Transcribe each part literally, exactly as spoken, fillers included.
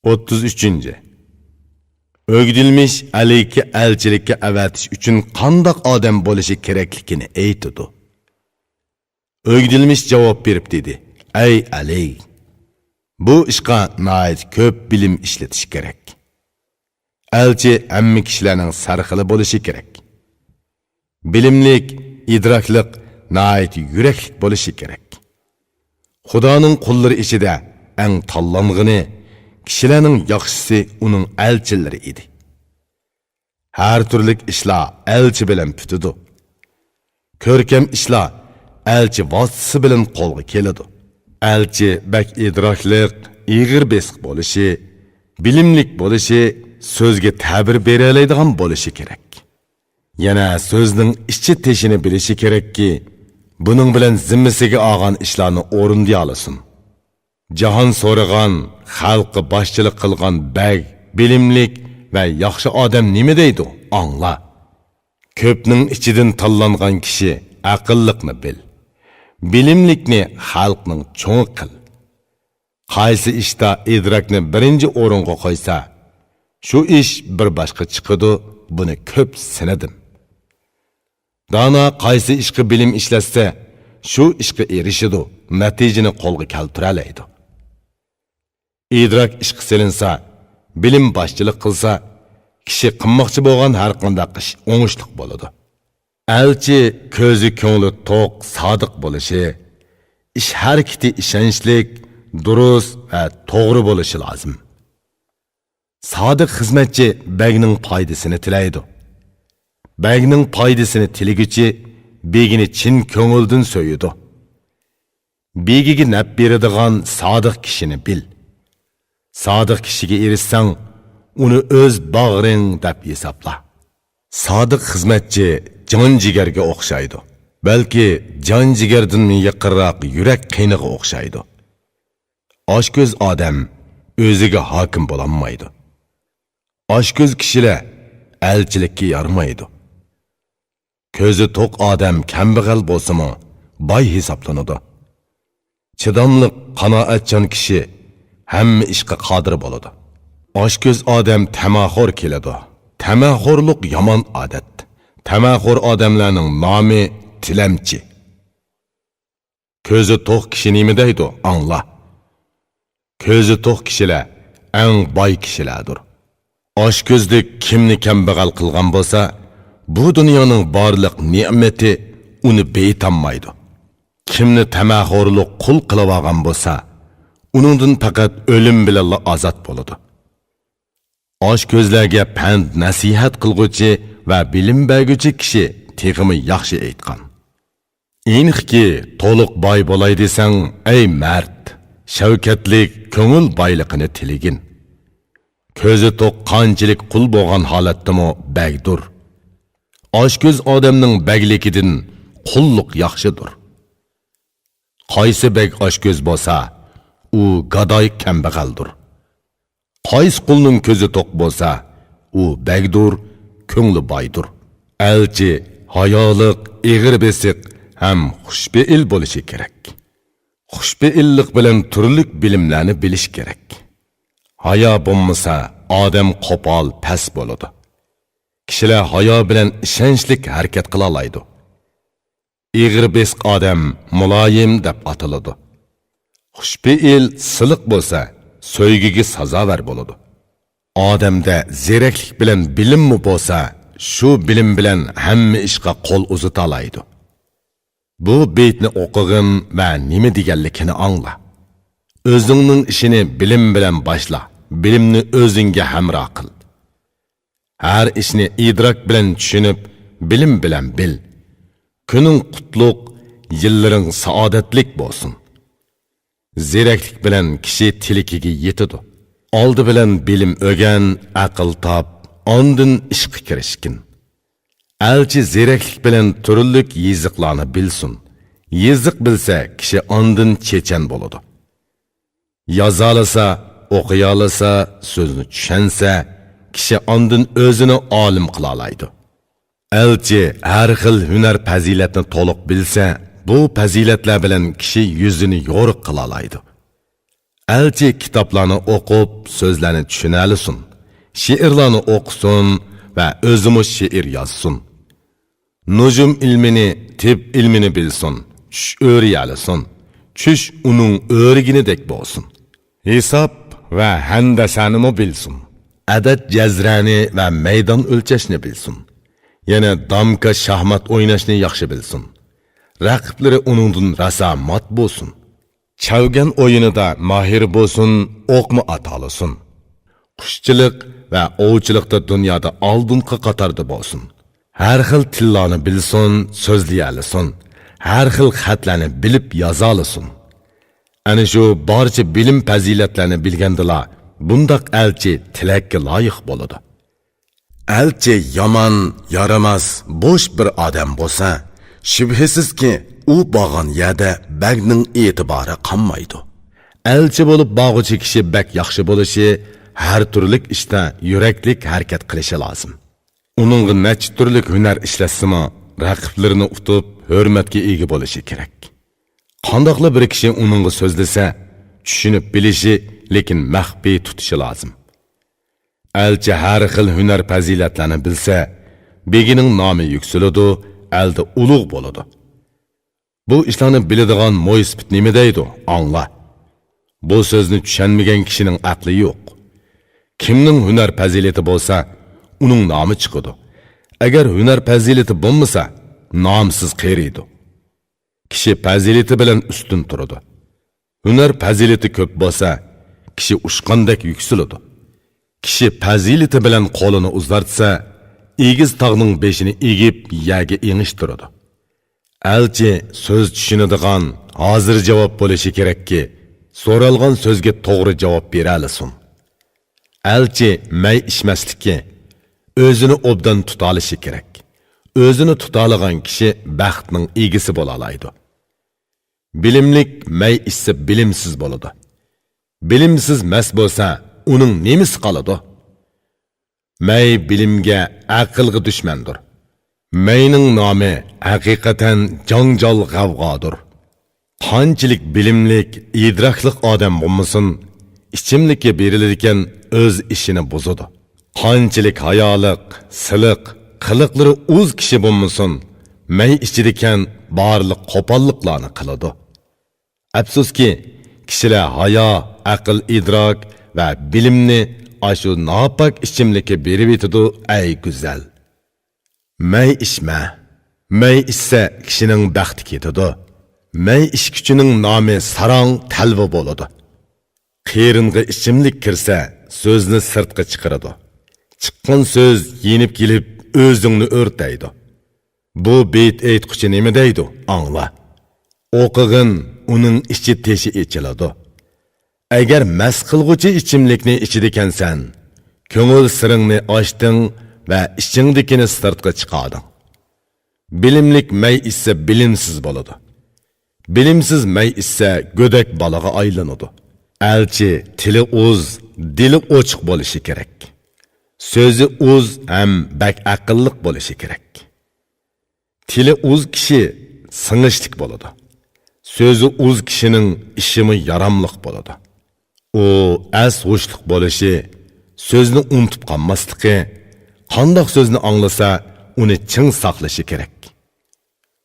ئوتتۇز ئۈچىنچى. ئۆگدۈلمىش ئەلىگە ئەلچىلىككە ئەۋەتىش ئۈچۈن قانداق ئادەم بولۇشى كېرەكلىكىنى ئېيتىدۇ. ئۆگدۈلمىش جاۋاب بېرىپ دېدى: «ئەي ئەلى، بۇ ئىشقا ناھايىتى كۆپ بىلىم ئىشلىتىش كېرەك. ئەلچى ھەممە كىشىلەرنىڭ سەرخىلى بولۇشى كېرەك. بىلىملىك، ئىدراكلىق، ناھايىتى يۈرەكلىك بولۇشى كېرەك. خۇدانىڭ قۇللىرى ئىچىدە ئەڭ تاللانغىنى، كىشىلەرنىڭ ياخشىسى ئۇنىڭ ئەلچىلىرى ئىدى. ھەر تۈرلۈك ئىشلار ئەلچى بىلەن پۈتىدۇ. كۆركەم ئىشلار ئەلچى ۋاسىتىسى بىلەن قولغا كېلىدۇ. ئەلچى بەك ئىدراكلىق، ئېغىر بېسىق بولۇشى، بىلىملىك بولۇشى، سۆزگە تەبىر بېرەلەيدىغان بولۇشى كېرەك. يەنە سۆزنىڭ ئىچى تېشىنى بىلىشى كېرەككى، بۇنىڭ بىلەن زىممىسىگە ئالغان ئىشلارنى ئورۇندىيالىسۇن. جاھان سورىغان، خەلققە باشچىلىق قىلغان بەگ، بىلىملىك ۋە ياخشى ئادەم نېمە دەيدۇ؟ ئاڭلا. كۆپنىڭ ئىچىدىن تاللانغان كىشى ئەقىللىقنى بىل. بىلىملىكنى خەلقنىڭ چوڭى قىل. قايسى ئىشتا ئىدراكنى بىرىنچى ئورۇنغا قويسا، شۇ ئىش بىر باشقا چىقىدۇ، بۇنى كۆپ سىنىدىم. دانا قايسى ئىشقا بىلىم ئىشلەتسە، شۇ ئىشقا ئېرىشىدۇ، نەتىجىنى قولغا كەلتۈرەلەيدۇ. ئىدراك ئىشقا سېلىنسا، بىلىم باشچىلىق قىلسا، كىشى قىلماقچى بولغان ھەرقانداق ئىش ئوڭۇشلۇق بولىدۇ. ئەلچى كۆزى كۆڭلى توق، سادىق بولۇشى، ئىش ھەرىكىتى ئىشەنچلىك، دۇرۇس ۋە توغرا بولۇشى لازىم. سادىق خىزمەتچى بەگنىڭ پايدىسىنى تىلەيدۇ. بەگنىڭ پايدىسىنى تىلىگۈچى بېگىنى چىن كۆڭۈلدىن سۆيىدۇ. بېگىگە نەپ بېرىدىغان سادىق كىشىنى بىل. سادىق كىشىگە ئېرىشسەڭ، ئۇنى ئۆز باغرىڭ دەپ ھېسابلا. سادىق خىزمەتچى جان جىگەرگە ئوخشايدۇ. بەلكى جان جىگەردىنمۇ يېقىنراق يۈرەك قېنىغا ئوخشايدۇ. ئاچكۆز ئادەم ئۆزىگە ھاكىم بولالمايدۇ. ئاچكۆز كىشىلەر ئەلچىلىككە يارىمايدۇ. كۆزى توق ئادەم كەمبەغەل بولسىمۇ، باي ھېسابلىنىدۇ. چىداملىق، قانائەتچان كىشى ھەممە ئىشقا قادىر بولىدۇ. ئاچكۆز ئادەم تەمەخور كېلىدۇ. تەمەخورلۇق يامان ئادەت. تەمەخور ئادەملەرنىڭ نامى تىلەمچى. كۆزى توق كىشى نېمە دەيدۇ؟ ئاڭلا. كۆزى توق كىشىلەر ئەڭ باي كىشىلەردۇر. ئاچكۆزلۈك كىمنى كەمبەغەل قىلغان بولسا، بۇ دۇنيانىڭ بارلىق نېمىتى ئۇنى بېيىتالمايدۇ. كىمنى تەمەخورلۇق قۇل قىلىۋالغان بولسا، ئۇنىڭدىن پەقەت ئۆلۈم بىلەنلا ئازاد بولىدۇ. ئاچكۆزلەرگە پەند نەسىھەت قىلغۇچى ۋە بىلىم بەرگۈچى كىشى تېخىمۇ ياخشى ئېيتقان. ئېنىقكى، تولۇق باي بولاي دېسەڭ، ئەي مەرد، شەۋكەتلىك كۆڭۈل بايلىقىنى تىلىگىن. كۆزى توق قانچىلىك قۇل بولغان ھالەتتىمۇ بەگدۇر. ئاچكۆز ئادەمنىڭ بەگلىكىدىن قۇللۇق ياخشىدۇر. قايسى بەگ ئاچكۆز بولسا، ئۇ گاداي كەمبەغەلدۇر. قايسى قۇلنىڭ كۆزى توق بولسا، ئۇ بەگدۇر، كۆڭلى بايدۇر. ئەلچى ھايالىق، ئېغىر بېسىق ھەم خۇشپېئىل بولۇشى كېرەك. خۇشپېئىللىق بىلەن تۈرلۈك بىلىملەرنى بىلىش كېرەك. ھايا بولمىسا، ئادەم قوپال، پەس بولىدۇ. كىشىلەر ھايا بىلەن ئىشەنچلىك ھەرىكەت قىلالايدۇ. ئېغىر بېسىق ئادەم مۇلايىم دەپ ئاتىلىدۇ. خۇشپېئىل، سىلىق بولسا، سۆيگۈگە سازاۋەر بولىدۇ. ئادەمدە زېرەكلىك بىلەن بىلىممۇ بولسا، شۇ بىلىم بىلەن ھەممە ئىشقا قول ئۇزىتالايدۇ. بۇ بېيىتنى ئوقۇغىن ۋە نېمە دېگەنلىكىنى ئاڭلا. ئۆزۈڭنىڭ ئىشىنى بىلىم بىلەن باشلا، بىلىمنى ئۆزۈڭگە ھەمراھ قىل. ھەر ئىشنى ئىدراك بىلەن چۈشىنىپ، بىلىم بىلەن بىل. كۈنۈڭ قۇتلۇق، يىللىرىڭ سائادەتلىك بولسۇن. زېرەكلىك بىلەن كىشى تىلىكىگە يېتىدۇ. ئالدى بىلەن بىلىم ئۆگەن، ئەقىل تاپ، ئاندىن ئىشقا كىرىشكىن. ئەلچى زېرەكلىك بىلەن تۈرلۈك يېزىقلارنى بىلسۇن. يېزىق بىلسە، كىشى ئاندىن چېچەن بولىدۇ. يازالىسا، ئوقۇيالىسا، سۆزنى چۈشەنسە، كىشى ئاندىن ئۆزىنى ئالىم قىلالايدۇ. ئەلچى ھەر خىل ھۈنەر پەزىلەتنى تولۇق بىلسە، بۇ پەزىلەتلەر بىلەن كىشى يۈزىنى يورۇق قىلالايدۇ. ئەلچى كىتابلارنى ئوقۇپ، سۆزلەرنى چۈشىنەلىسۇن، شېئىرلارنى ئوقۇسۇن ۋە ئۆزىمۇ شېئىر يازسۇن. نۇجۇم ئىلمىنى، تىپ ئىلمىنى بىلسۇن، چۈش ئۆرۈيەلىسۇن، چۈش ئۇنىڭ ئۆرۈگىنىدەك بولسۇن. ھېساب ۋە ھەندەسەنىمۇ بىلسۇن، ئەدەد جەزرەنى ۋە مەيدان ئۆلچەشنى بىلسۇن. يەنە دامكا شاھمات ئويناشنى ياخشى بىلسۇن. رەقىبلىرى ئۇنىڭدىن راسا مات بولسۇن. چەۋگەن ئويۇنىدا ماھىر بولسۇن، ئوقمۇ ئاتالىسۇن. قۇشچىلىق ۋە ئوۋچىلىقتا دۇنيادا ئالدىنقى قاتاردا بولسۇن. ھەر خىل تىللارنى بىلسۇن، سۆزلىيەلىسۇن. ھەر خىل خەتلەرنى بىلىپ يازالىسۇن. ئەنە شۇ بارچە بىلىم پەزىلەتلەرنى بىلگەندىلا، بۇنداق ئەلچى تىلەككە لايىق بولىدۇ. ئەلچى يامان، يارىماس، بوش بىر ئادەم بولسا، شۈبھىسىزكى، ئۇ بارغان يەردە بەگنىڭ ئېتىبارى قالمايدۇ. ئەلچى بولۇپ بارغۇچى كىشى بەك ياخشى بولۇشى، ھەر تۈرلۈك ئىشتا يۈرەكلىك ھەرىكەت قىلىشى لازىم. ئۇنىڭغا نەچچە تۈرلۈك ھۈنەر ئىشلەتسىمۇ، رەقىبلىرىنى ئۇتۇپ، ھۆرمەتكە ئىگە بولۇشى كېرەك. قانداقلا بىر كىشى ئۇنىڭغا سۆزلىسە، چۈشىنىپ بىلىشى، لېكىن مەخپىي تۇتۇشى لازىم. ئەلچى ھەر خىل ھۈنەر پەزىلەتلەرنى بىلسە، بېگىنىڭ نامى يۈكسىلىدۇ، ئەلدە ئۇلۇغ بولىدۇ. بۇ ئىشلارنى بىلىدىغان مويسىپىت نېمە دەيدۇ؟ ئاڭلا. بۇ سۆزنى چۈشەنمىگەن كىشىنىڭ ئەقلى يوق. كىمنىڭ ھۈنەر پەزىلىتى بولسا، ئۇنىڭ نامى چىقىدۇ. ئەگەر ھۈنەر پەزىلىتى بولمىسا، نامسىز قېرىيدۇ. كىشى پەزىلىتى بىلەن ئۈستۈن تۇرىدۇ. ھۈنەر پەزىلىتى كۆپ بولسا، كىشى ئۇچقاندەك يۈكسىلىدۇ. كىشى پەزىلىتى بىلەن قولىنى ئۇزارتسا، ئېگىز تاغنىڭ بېشىنى ئېگىپ، يەرگە ئېڭىشتۇرىدۇ. ئەلچى سۆز چۈشىنىدىغان، ھازىر جاۋاب بولۇشى كېرەككى، سورالغان سۆزگە توغرا جاۋاب بېرەلىسۇن. ئەلچى مەي ئىچمەسلىكى، ئۆزىنى ئوبدان تۇتالىشى كېرەك. ئۆزىنى تۇتالىغان كىشى بەختنىڭ ئىگىسى بولالايدۇ. بىلىملىك مەي ئىچسە بىلىمسىز بولىدۇ. بىلىمسىز مەست بولسا، ئۇنىڭ نېمىسى قالىدۇ؟ مەي بىلىمگە، ئەقىلگە دۈشمەندۇر. مەينىڭ نامى ھەقىقەتەن جاڭجال غەۋغادۇر. قانچىلىك بىلىملىك، ئىدراكلىق ئادەم بولمىسۇن، ئىچىملىككە بېرىلىدىكەن، ئۆز ئىشىنى بۇزىدۇ. قانچىلىك ھايالىق، سىلىق، قىلىقلىرى ئۇز كىشى بولمىسۇن، مەي ئىچىدىكەن، بارلىق قوپاللىقلارنى قىلىدۇ. ئەپسۇسكى، كىشىلەر ھايا، ئەقىل-ئىدراك ۋە بىلىمنى ئاشۇ ناپاك ئىچىملىككە بېرىۋېتىدۇ، ئەي گۈزەل! مەي ئىچمە. مەي ئىچسە، كىشىنىڭ بەختى كېتىدۇ. مەي ئىچكۈچىنىڭ نامى ساراڭ، تەلۋە بولىدۇ. قېرىنغا ئىچىملىك كىرسە، سۆزنى سىرتقا چىقىرىدۇ. چىققان سۆز يېنىپ كېلىپ، ئۆزۈڭنى ئۆرتەيدۇ. بۇ بېيىت ئېيتقۇچى نېمە دەيدۇ؟ ئاڭلا. ئوقۇغىن، ئۇنىڭ ئىچى تېشى ئېچىلىدۇ. ئەگەر مەست قىلغۇچى ئىچىملىكنى ئىچىدىكەنسەن، كۆڭۈل سىرىڭنى ئاچتىڭ ۋە ئىچىڭدىكىنى سىرتقا چىقاردىڭ. بىلىملىك مەي ئىچسە، بىلىمسىز بولىدۇ. بىلىمسىز مەي ئىچسە، گۆدەك بالىغا ئايلىنىدۇ. ئەلچى تىلى ئۇز، دىلى ئوچۇق بولۇشى كېرەك. سۆزى ئۇز ھەم بەك ئەقىللىق بولۇشى كېرەك. تىلى ئۇز كىشى سىڭىشلىك بولىدۇ. سۆزى ئۇز كىشىنىڭ ئىشىمۇ ياراملىق بولىدۇ. ئۇ ئەس-ھوشلۇق بولۇشى، سۆزنى ئۇنتۇپ قالماسلىقى، قانداق سۆزنى ئاڭلىسا، ئۇنى چىڭ ساقلىشى كېرەك.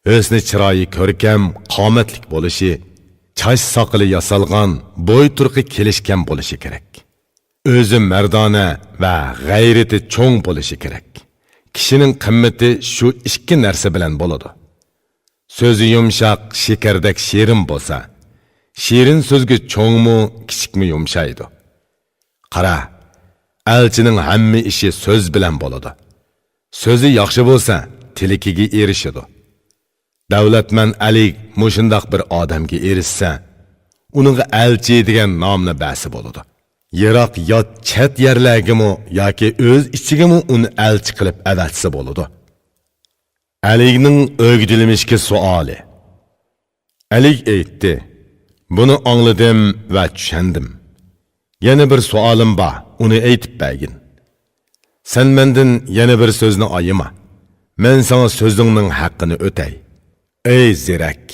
ھۆسنى چىرايى كۆركەم، قامەتلىك بولۇشى، چاچ ساقىلى ياسالغان، بوي تۇرقى كېلىشكەن بولۇشى كېرەك. ئۆزى مەردانە ۋە غەيرىتى چوڭ بولۇشى كېرەك. كىشىنىڭ قىممىتى شۇ ئىككى نەرسە بىلەن بولىدۇ. سۆزى يۇمشاق، شېكەردەك شېرىن بولسا، شېرىن سۆزگە چوڭمۇ، كىچىكمۇ يۇمشايدۇ. قارا، ئەلچىنىڭ ھەممە ئىشى سۆز بىلەن بولىدۇ. سۆزى ياخشى بولسا، تىلىكىگە ئېرىشىدۇ. دەۋلەتمەن ئەلى مۇشۇنداق بىر ئادەمگە ئېرىشسە، ئۇنىڭغا ئەلچى دېگەن نامنى بەرسە بولىدۇ. يىراق يات چەت يەرلەرگىمۇ ياكى ئۆز ئىچىگىمۇ ئۇنى ئەلچى قىلىپ ئەۋەتسە بولىدۇ. ئەلىگنىڭ ئۆگىتىلمىشكە سوئالى. ئەلىگ ئېيتتى: «بۇنى ئاڭلىدىم ۋە چۈشەندىم. يەنە بىر سوئالىم بار، ئۇنى ئېيتىپ بەرگىن. سەن مەندىن يەنە بىر سۆزنى ئايىما. مەن ساڭا سۆزۈڭنىڭ ھەققىنى ئۆتەي. ئەي زېرەك!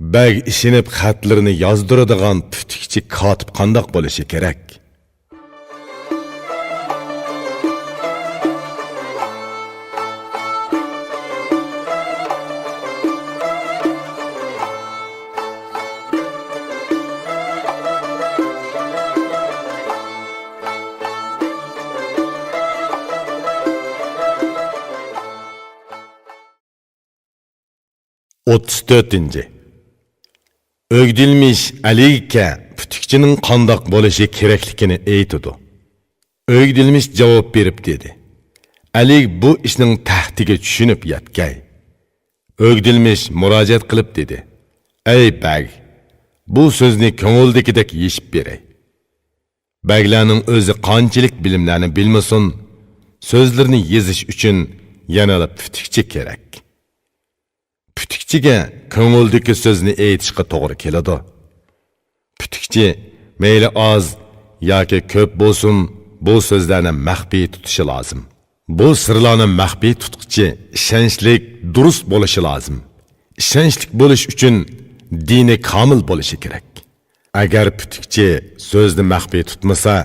بەگ ئىشىنىپ خەتلىرىنى يازدۇرىدىغان پۈتۈكچى كاتىپ قانداق بولۇشى كېرەك؟ ئوتتۇز تۆتىنچى. ئۆگدىلمىش ئەلىگە پۈتۈكچىنىڭ قانداق بولۇشى كېرەكلىكىنى ئېيتىدۇ. ئۆگدىلمىش جاۋاب بېرىپ دېدى: «ئەلىگ بۇ ئىشنىڭ تەھتىگە چۈشىنىپ يەتكەي.» ئۆگدىلمىش مۇراجىئەت قىلىپ دېدى: «ئەي بەگ، بۇ سۆزنى كۆڭۈلدىكىدەك يېشىپ بېرەي.» بەگلەرنىڭ ئۆزى قانچىلىك بىلىملەرنى بىلمىسۇن، سۆزلىرىنى يېزىش ئۈچۈن يەنىلا پۈتۈكچى كېرەك. پۈتۈكچىگە كۆڭۈلدىكى سۆزنى ئېيتىشقا توغرا كېلىدۇ. پۈتۈكچى مەيلى ئاز ياكى كۆپ بولسۇن، بۇ سۆزلەرنى مەخپىي تۇتۇشى لازىم. بۇ سىرلارنى مەخپىي تۇتقۇچى ئىشەنچلىك، دۇرۇس بولۇشى لازىم. ئىشەنچلىك بولۇش ئۈچۈن دىنى كامىل بولۇشى كېرەك. ئەگەر پۈتۈكچى سۆزنى مەخپىي تۇتمىسا،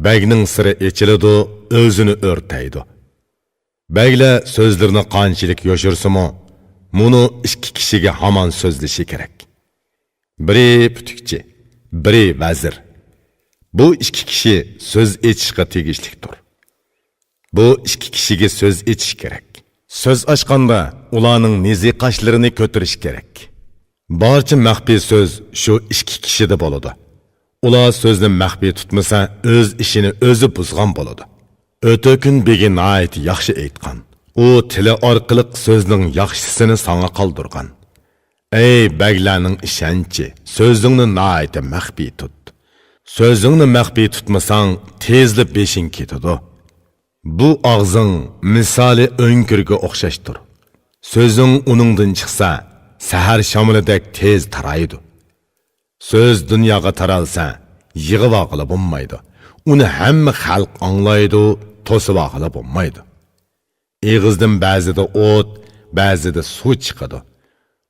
بەگنىڭ سىرى ئېچىلىدۇ، ئۆزىنى ئۆرتەيدۇ. بەگلەر سۆزلىرىنى قانچىلىك يوشۇرسىمۇ، مۇنۇ ئىككى كىشىگە ھامان سۆزلىشى كېرەك. بىرى پۈتۈكچى، بىرى ۋەزىر. بۇ ئىككى كىشى سۆز ئېچىشقا تېگىشلىكتۇر. بۇ ئىككى كىشىگە سۆز ئېچىش كېرەك. سۆز ئاچقاندا ئۇلارنىڭ نىزى قاشلىرىنى كۆتۈرۈش كېرەك. بارچە مەخپىي سۆز شۇ ئىككى كىشىدە بولىدۇ. ئۇلار سۆزنى مەخپىي تۇتمىسا، ئۆز ئىشىنى ئۆزى بۇزغان بولىدۇ. ئۆتۆكۈن بېگى ناھايىتى ياخشى ئېيتقان. ئۇ تىلى ئارقىلىق سۆزنىڭ ياخشىسىنى ساڭا قالدۇرغان. ئەي بەگلەرنىڭ ئىشەنچى، سۆزۈڭنى ناھايىتى مەخپىي تۇت. سۆزۈڭنى مەخپىي تۇتمىساڭ، تېزلا بېشىڭ كېتىدۇ. بۇ ئاغزىڭ مىسالى ئۆڭكۈرگە ئوخشاشتۇر. سۆزۈڭ ئۇنىڭدىن چىقسا، سەھەر شامىلىدەك تېز تارايدۇ. سۆز دۇنياغا تارالسا، يىغىۋالغىلى بولمايدۇ. ئۇنى ھەممە خەلق ئاڭلايدۇ، توسۇۋالغىلى بولمايدۇ. ئېغىزدىن بەزىدە ئوت، بەزىدە سۇ چىقىدۇ.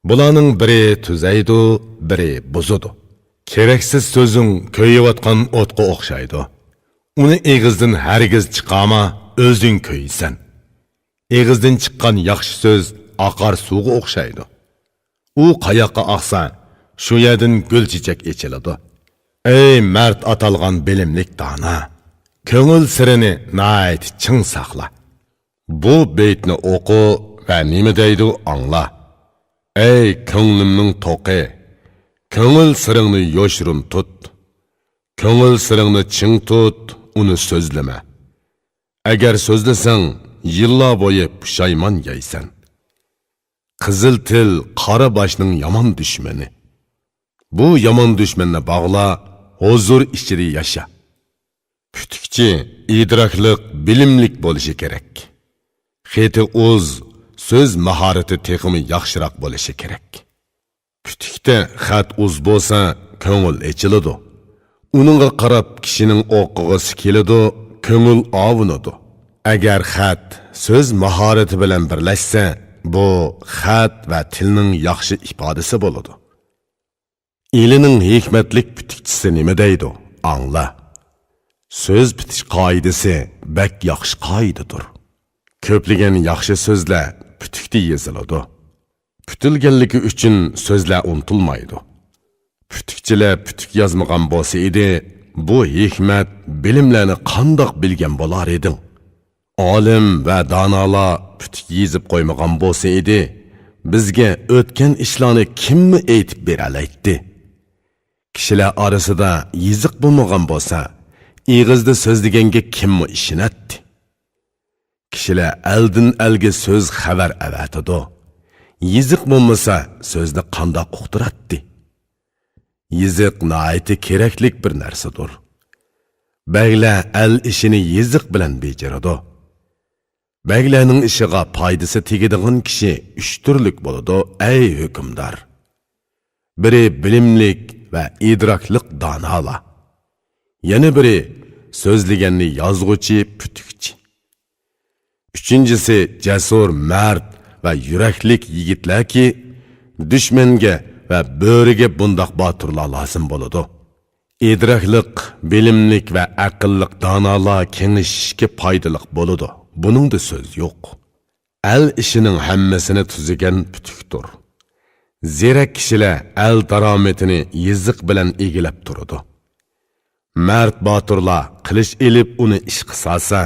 بۇلارنىڭ بىرى تۈزەيدۇ، بىرى بۇزىدۇ. كېرەكسىز سۆزۈڭ كۆيۈۋاتقان ئوتقا ئوخشايدۇ. ئۇنى ئېغىزدىن ھەرگىز چىقارما، ئۆزۈڭ كۆيىسەن. ئېغىزدىن چىققان ياخشى سۆز ئاقار سۇغا ئوخشايدۇ. ئۇ قاياققا ئاقسا، شۇ يەردىن گۈل چېچەك ئېچىلىدۇ. ئەي مەرد ئاتالغان بىلىملىك دانا، كۆڭۈل سىرىنى ناھايىتى چىڭ ساقلا. بۇ بېيىتنى ئوقۇ ۋە نېمە دەيدۇ ئاڭلا. ئەي كۆڭلۈمنىڭ توقى، كۆڭۈل سىرىڭنى يوشۇرۇن تۇت. كۆڭۈل سىرىڭنى چىڭ تۇت، ئۇنى سۆزلىمە. ئەگەر سۆزلىسەڭ، يىللار بويى پۇشايمان يەيسەن. قىزىل تىل قارا باشنىڭ يامان دۈشمىنى. بۇ يامان دۈشمەننى باغلا، ھۇزۇر ئىچىدە ياشا. پۈتۈكچى ئىدراكلىق، بىلىملىك بولۇشى كېرەك. خېتى ئۇز، سۆز ماھارىتى تېخىمۇ ياخشىراق بولۇشى كېرەك. پۈتۈكتە خەت ئۇز بولسا، كۆڭۈل ئېچىلىدۇ. ئۇنىڭغا قاراپ كىشىنىڭ ئوقۇغۇسى كېلىدۇ، كۆڭۈل ئاۋۇنىدۇ. ئەگەر خەت سۆز ماھارىتى بىلەن بىرلەشسە، بۇ خەت ۋە تىلنىڭ ياخشى ئىپادىسى بولىدۇ. ئىلىنىڭ ھېكمەتلىك پۈتۈكچىسى نېمە دەيدۇ؟ ئاڭلا. سۆز پۈتۈش قائىدىسى بەك ياخشى قائىدىدۇر. كۆپلىگەن ياخشى سۆزلەر پۈتۈكتە يېزىلىدۇ. پۈتۈلگەنلىكى ئۈچۈن سۆزلەر ئۇنتۇلمايدۇ. پۈتۈكچىلەر پۈتۈك يازمىغان بولسا ئىدى، بۇ ھېكمەت، بىلىملەرنى قانداق بىلگەن بولار ئىدىڭ؟ ئالىم ۋە دانالار پۈتۈك يېزىپ قويمىغان بولسا ئىدى، بىزگە ئۆتكەن ئىشلارنى كىممۇ ئېيتىپ بېرەلەيتتى؟ كىشىلەر ئارىسىدا يېزىق بولمىغان بولسا، ئېغىزدا سۆزلىگەنگە كىممۇ ئىشىنەتتى؟ كىشىلەر ئەلدىن ئەلگە سۆز خەۋەر ئەۋەتىدۇ. يېزىق بولمىسا، سۆزنى قانداق ئۇقتۇراتتى؟ يېزىق ناھايىتى كېرەكلىك بىر نەرسىدۇر. بەگلەر ئەل ئىشىنى يېزىق بىلەن بېجىرىدۇ. بەگلەرنىڭ ئىشىغا پايدىسى تېگىدىغان كىشى ئۈچ تۈرلۈك بولىدۇ، ئەي ھۆكۈمدار. بىرى بىلىملىك ۋە ئىدراكلىق دانالار. يەنە بىرى سۆزلىگەننى يازغۇچى پۈتۈكچى. ئۈچىنچىسى جەسۇر، مەرد ۋە يۈرەكلىك يىگىتلەركى، دۈشمەنگە ۋە بۆرىگە بۇنداق باتۇرلار لازىم بولىدۇ. ئىدراكلىق، بىلىملىك ۋە ئەقىللىق دانالار كېڭىشىشكە پايدىلىق بولىدۇ. بۇنىڭدا سۆز يوق. ئەل ئىشىنىڭ ھەممىسىنى تۈزىگەن پۈتۈكتۇر. زېرەك كىشىلەر ئەل دارامىتىنى يېزىق بىلەن ئىگىلەپ تۇرىدۇ. مەرد باتۇرلار قىلىچ ئېلىپ ئۇنى ئىشقا سالسا،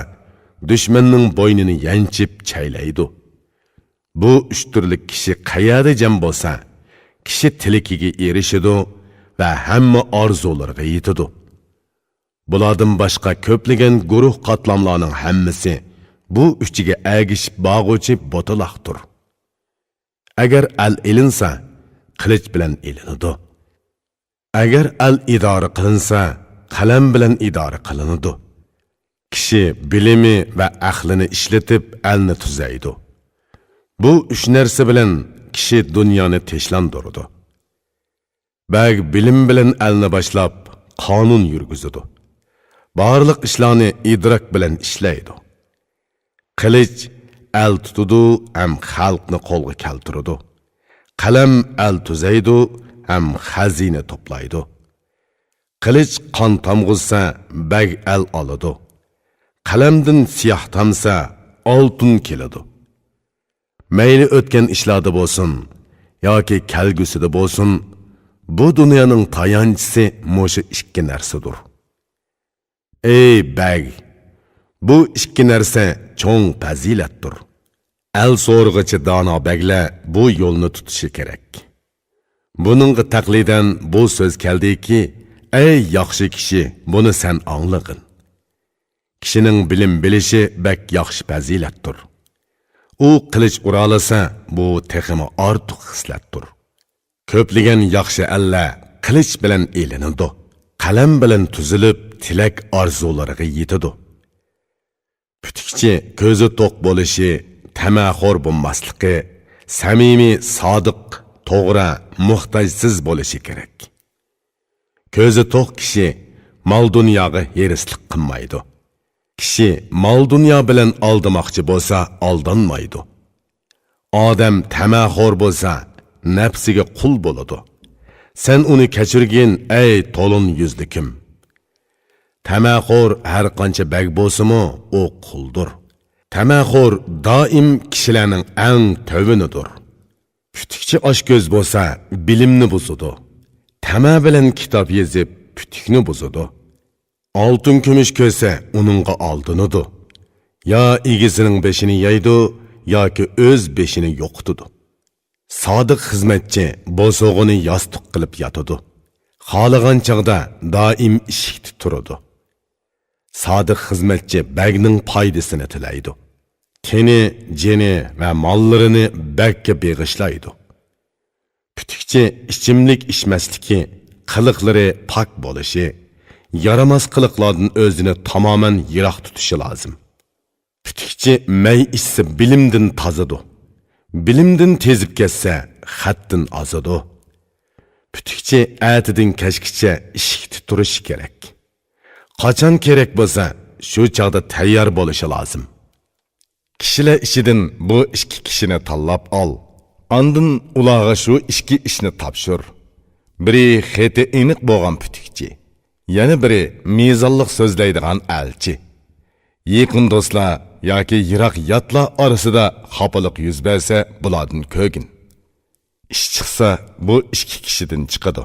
دۈشمەننىڭ بوينىنى يانچىپ چەيلەيدۇ. بۇ ئۈچ تۈرلۈك كىشى قەيەردە جەم بولسا، كىشى تىلىكىگە ئېرىشىدۇ ۋە ھەممە ئارزۇلىرىغا يېتىدۇ. بۇلاردىن باشقا كۆپلىگەن گۇرۇھ قاتلاملارنىڭ ھەممىسى بۇ ئۈچىگە ئەگىشىپ بارغۇچى بوتىلاقتۇر. ئەگەر ئەل ئېلىنسا، قىلىچ بىلەن ئېلىنىدۇ. ئەگەر ئەل ئىدارە قىلىنسا، قەلەم بىلەن ئىدارە قىلىنىدۇ. كىشى بىلىمى ۋە ئەقلىنى ئىشلىتىپ ئەلنى تۈزەيدۇ. بۇ ئۈچ نەرسە بىلەن كىشى دۇنيانى تىنچلاندۇرىدۇ. بەگ بىلىم بىلەن ئەلنى باشلاپ، قانۇن يۈرگۈزىدۇ. بارلىق ئىشلارنى ئىدراك بىلەن ئىشلەيدۇ. قىلىچ ئەل تۇتىدۇ ھەم خەلقنى قولغا كەلتۈرىدۇ. قەلەم ئەل تۈزەيدۇ ھەم خەزىنە توپلايدۇ. قىلىچ قان تامغۇزسا، بەگ ئەل ئالىدۇ. قەلەمدىن سىياھ تامسا، ئالتۇن كېلىدۇ. مەيلى ئۆتكەن ئىشلاردا بولسۇن ياكى كەلگۈسىدە بولسۇن، بۇ دۇنيانىڭ تايانچىسى مۇشۇ ئىككى نەرسىدۇر. ئەي بەگ، بۇ ئىككى نەرسە چوڭ پەزىلەتتۇر. ئەل سورىغۇچى دانا بەگلەر بۇ يولنى تۇتۇشى كېرەك. بۇنىڭغا تەقلىدەن بۇ سۆز كەلدىكى، ئەي ياخشى كىشى، بۇنى سەن ئاڭلىغىن. كىشىنىڭ بىلىم بىلىشى بەك ياخشى پەزىلەتتۇر. ئۇ قىلىچ ئۇرالىسا، بۇ تېخىمۇ ئارتۇق خىسلەتتۇر. كۆپلىگەن ياخشى ئەللەر قىلىچ بىلەن ئېلىنىدۇ، قەلەم بىلەن تۈزۈلۈپ، تىلەك ئارزۇلىرىغا يېتىدۇ. پۈتۈكچى كۆزى توق بولۇشى، تەمەخور بولماسلىقى، سەمىمىي، سادىق، توغرا، موھتاجسىز بولۇشى كېرەك. كۆزى توق كىشى مال-دۇنياغا ھېرىسلىق قىلمايدۇ. كىشى مال-دۇنيا بىلەن ئالدىماقچى بولسا، ئالدانمايدۇ. ئادەم تەمەخور بولسا، نەپسىگە قۇل بولىدۇ. سەن ئۇنى كەچۈرگىن، ئەي تولۇن يۈزلۈكۈم. تەمەخور ھەر قانچە بەگ بولسىمۇ، ئۇ قۇلدۇر. تەمەخور دائىم كىشىلەرنىڭ ئەڭ تۆۋىنىدۇر. پۈتۈكچى ئاچكۆز بولسا، بىلىمنى بۇزىدۇ. تەمە بىلەن كىتاب يېزىپ، پۈتۈكنى بۇزىدۇ. ئالتۇن-كۈمۈش كۆرسە، ئۇنىڭغا ئالدىنىدۇ. يا ئىگىسىنىڭ بېشىنى يەيدۇ، ياكى ئۆز بېشىنى يوقىتىدۇ. سادىق خىزمەتچى بوسۇغىنى ياستۇق قىلىپ ياتىدۇ. خالىغان چاغدا دائىم ئىشىكتە تۇرىدۇ. سادىق خىزمەتچى بەگنىڭ پايدىسىنى تىلەيدۇ. تېنى، جېنى ۋە ماللىرىنى بەگكە بېغىشلايدۇ. پۈتۈكچى ئىچىملىك ئىچمەسلىكى، قىلىقلىرى پاك بولۇشى، يارىماس قىلىقلاردىن ئۆزىنى تامامەن يىراق تۇتۇشى لازىم. پۈتۈكچى مەي ئىچسە بىلىمدىن تازىدۇ. بىلىمدىن تېزىپ كەتسە خەتتىن ئازىدۇ. پۈتۈكچى ئەتىدىن كەچكىچە ئىشىكتە تۇرۇشى كېرەك. قاچان كېرەك بولسا، شۇ چاغدا تەييار بولۇشى لازىم. كىشىلەر ئىچىدىن بۇ ئىككى كىشىنى تاللاپ ئال. ئاندىن ئۇلارغا شۇ ئىككى ئىشنى تاپشۇر. بىرى خېتى ئېنىق بولغان پۈتۈكچى، يەنە بىرى مىزانلىق سۆزلەيدىغان ئەلچى. يېقىن دوستلار ياكى يىراق ياتلار ئارىسىدا خاپىلىق يۈز بەرسە، بۇلاردىن كۆرگىن. ئىش چىقسا، بۇ ئىككى كىشىدىن چىقىدۇ.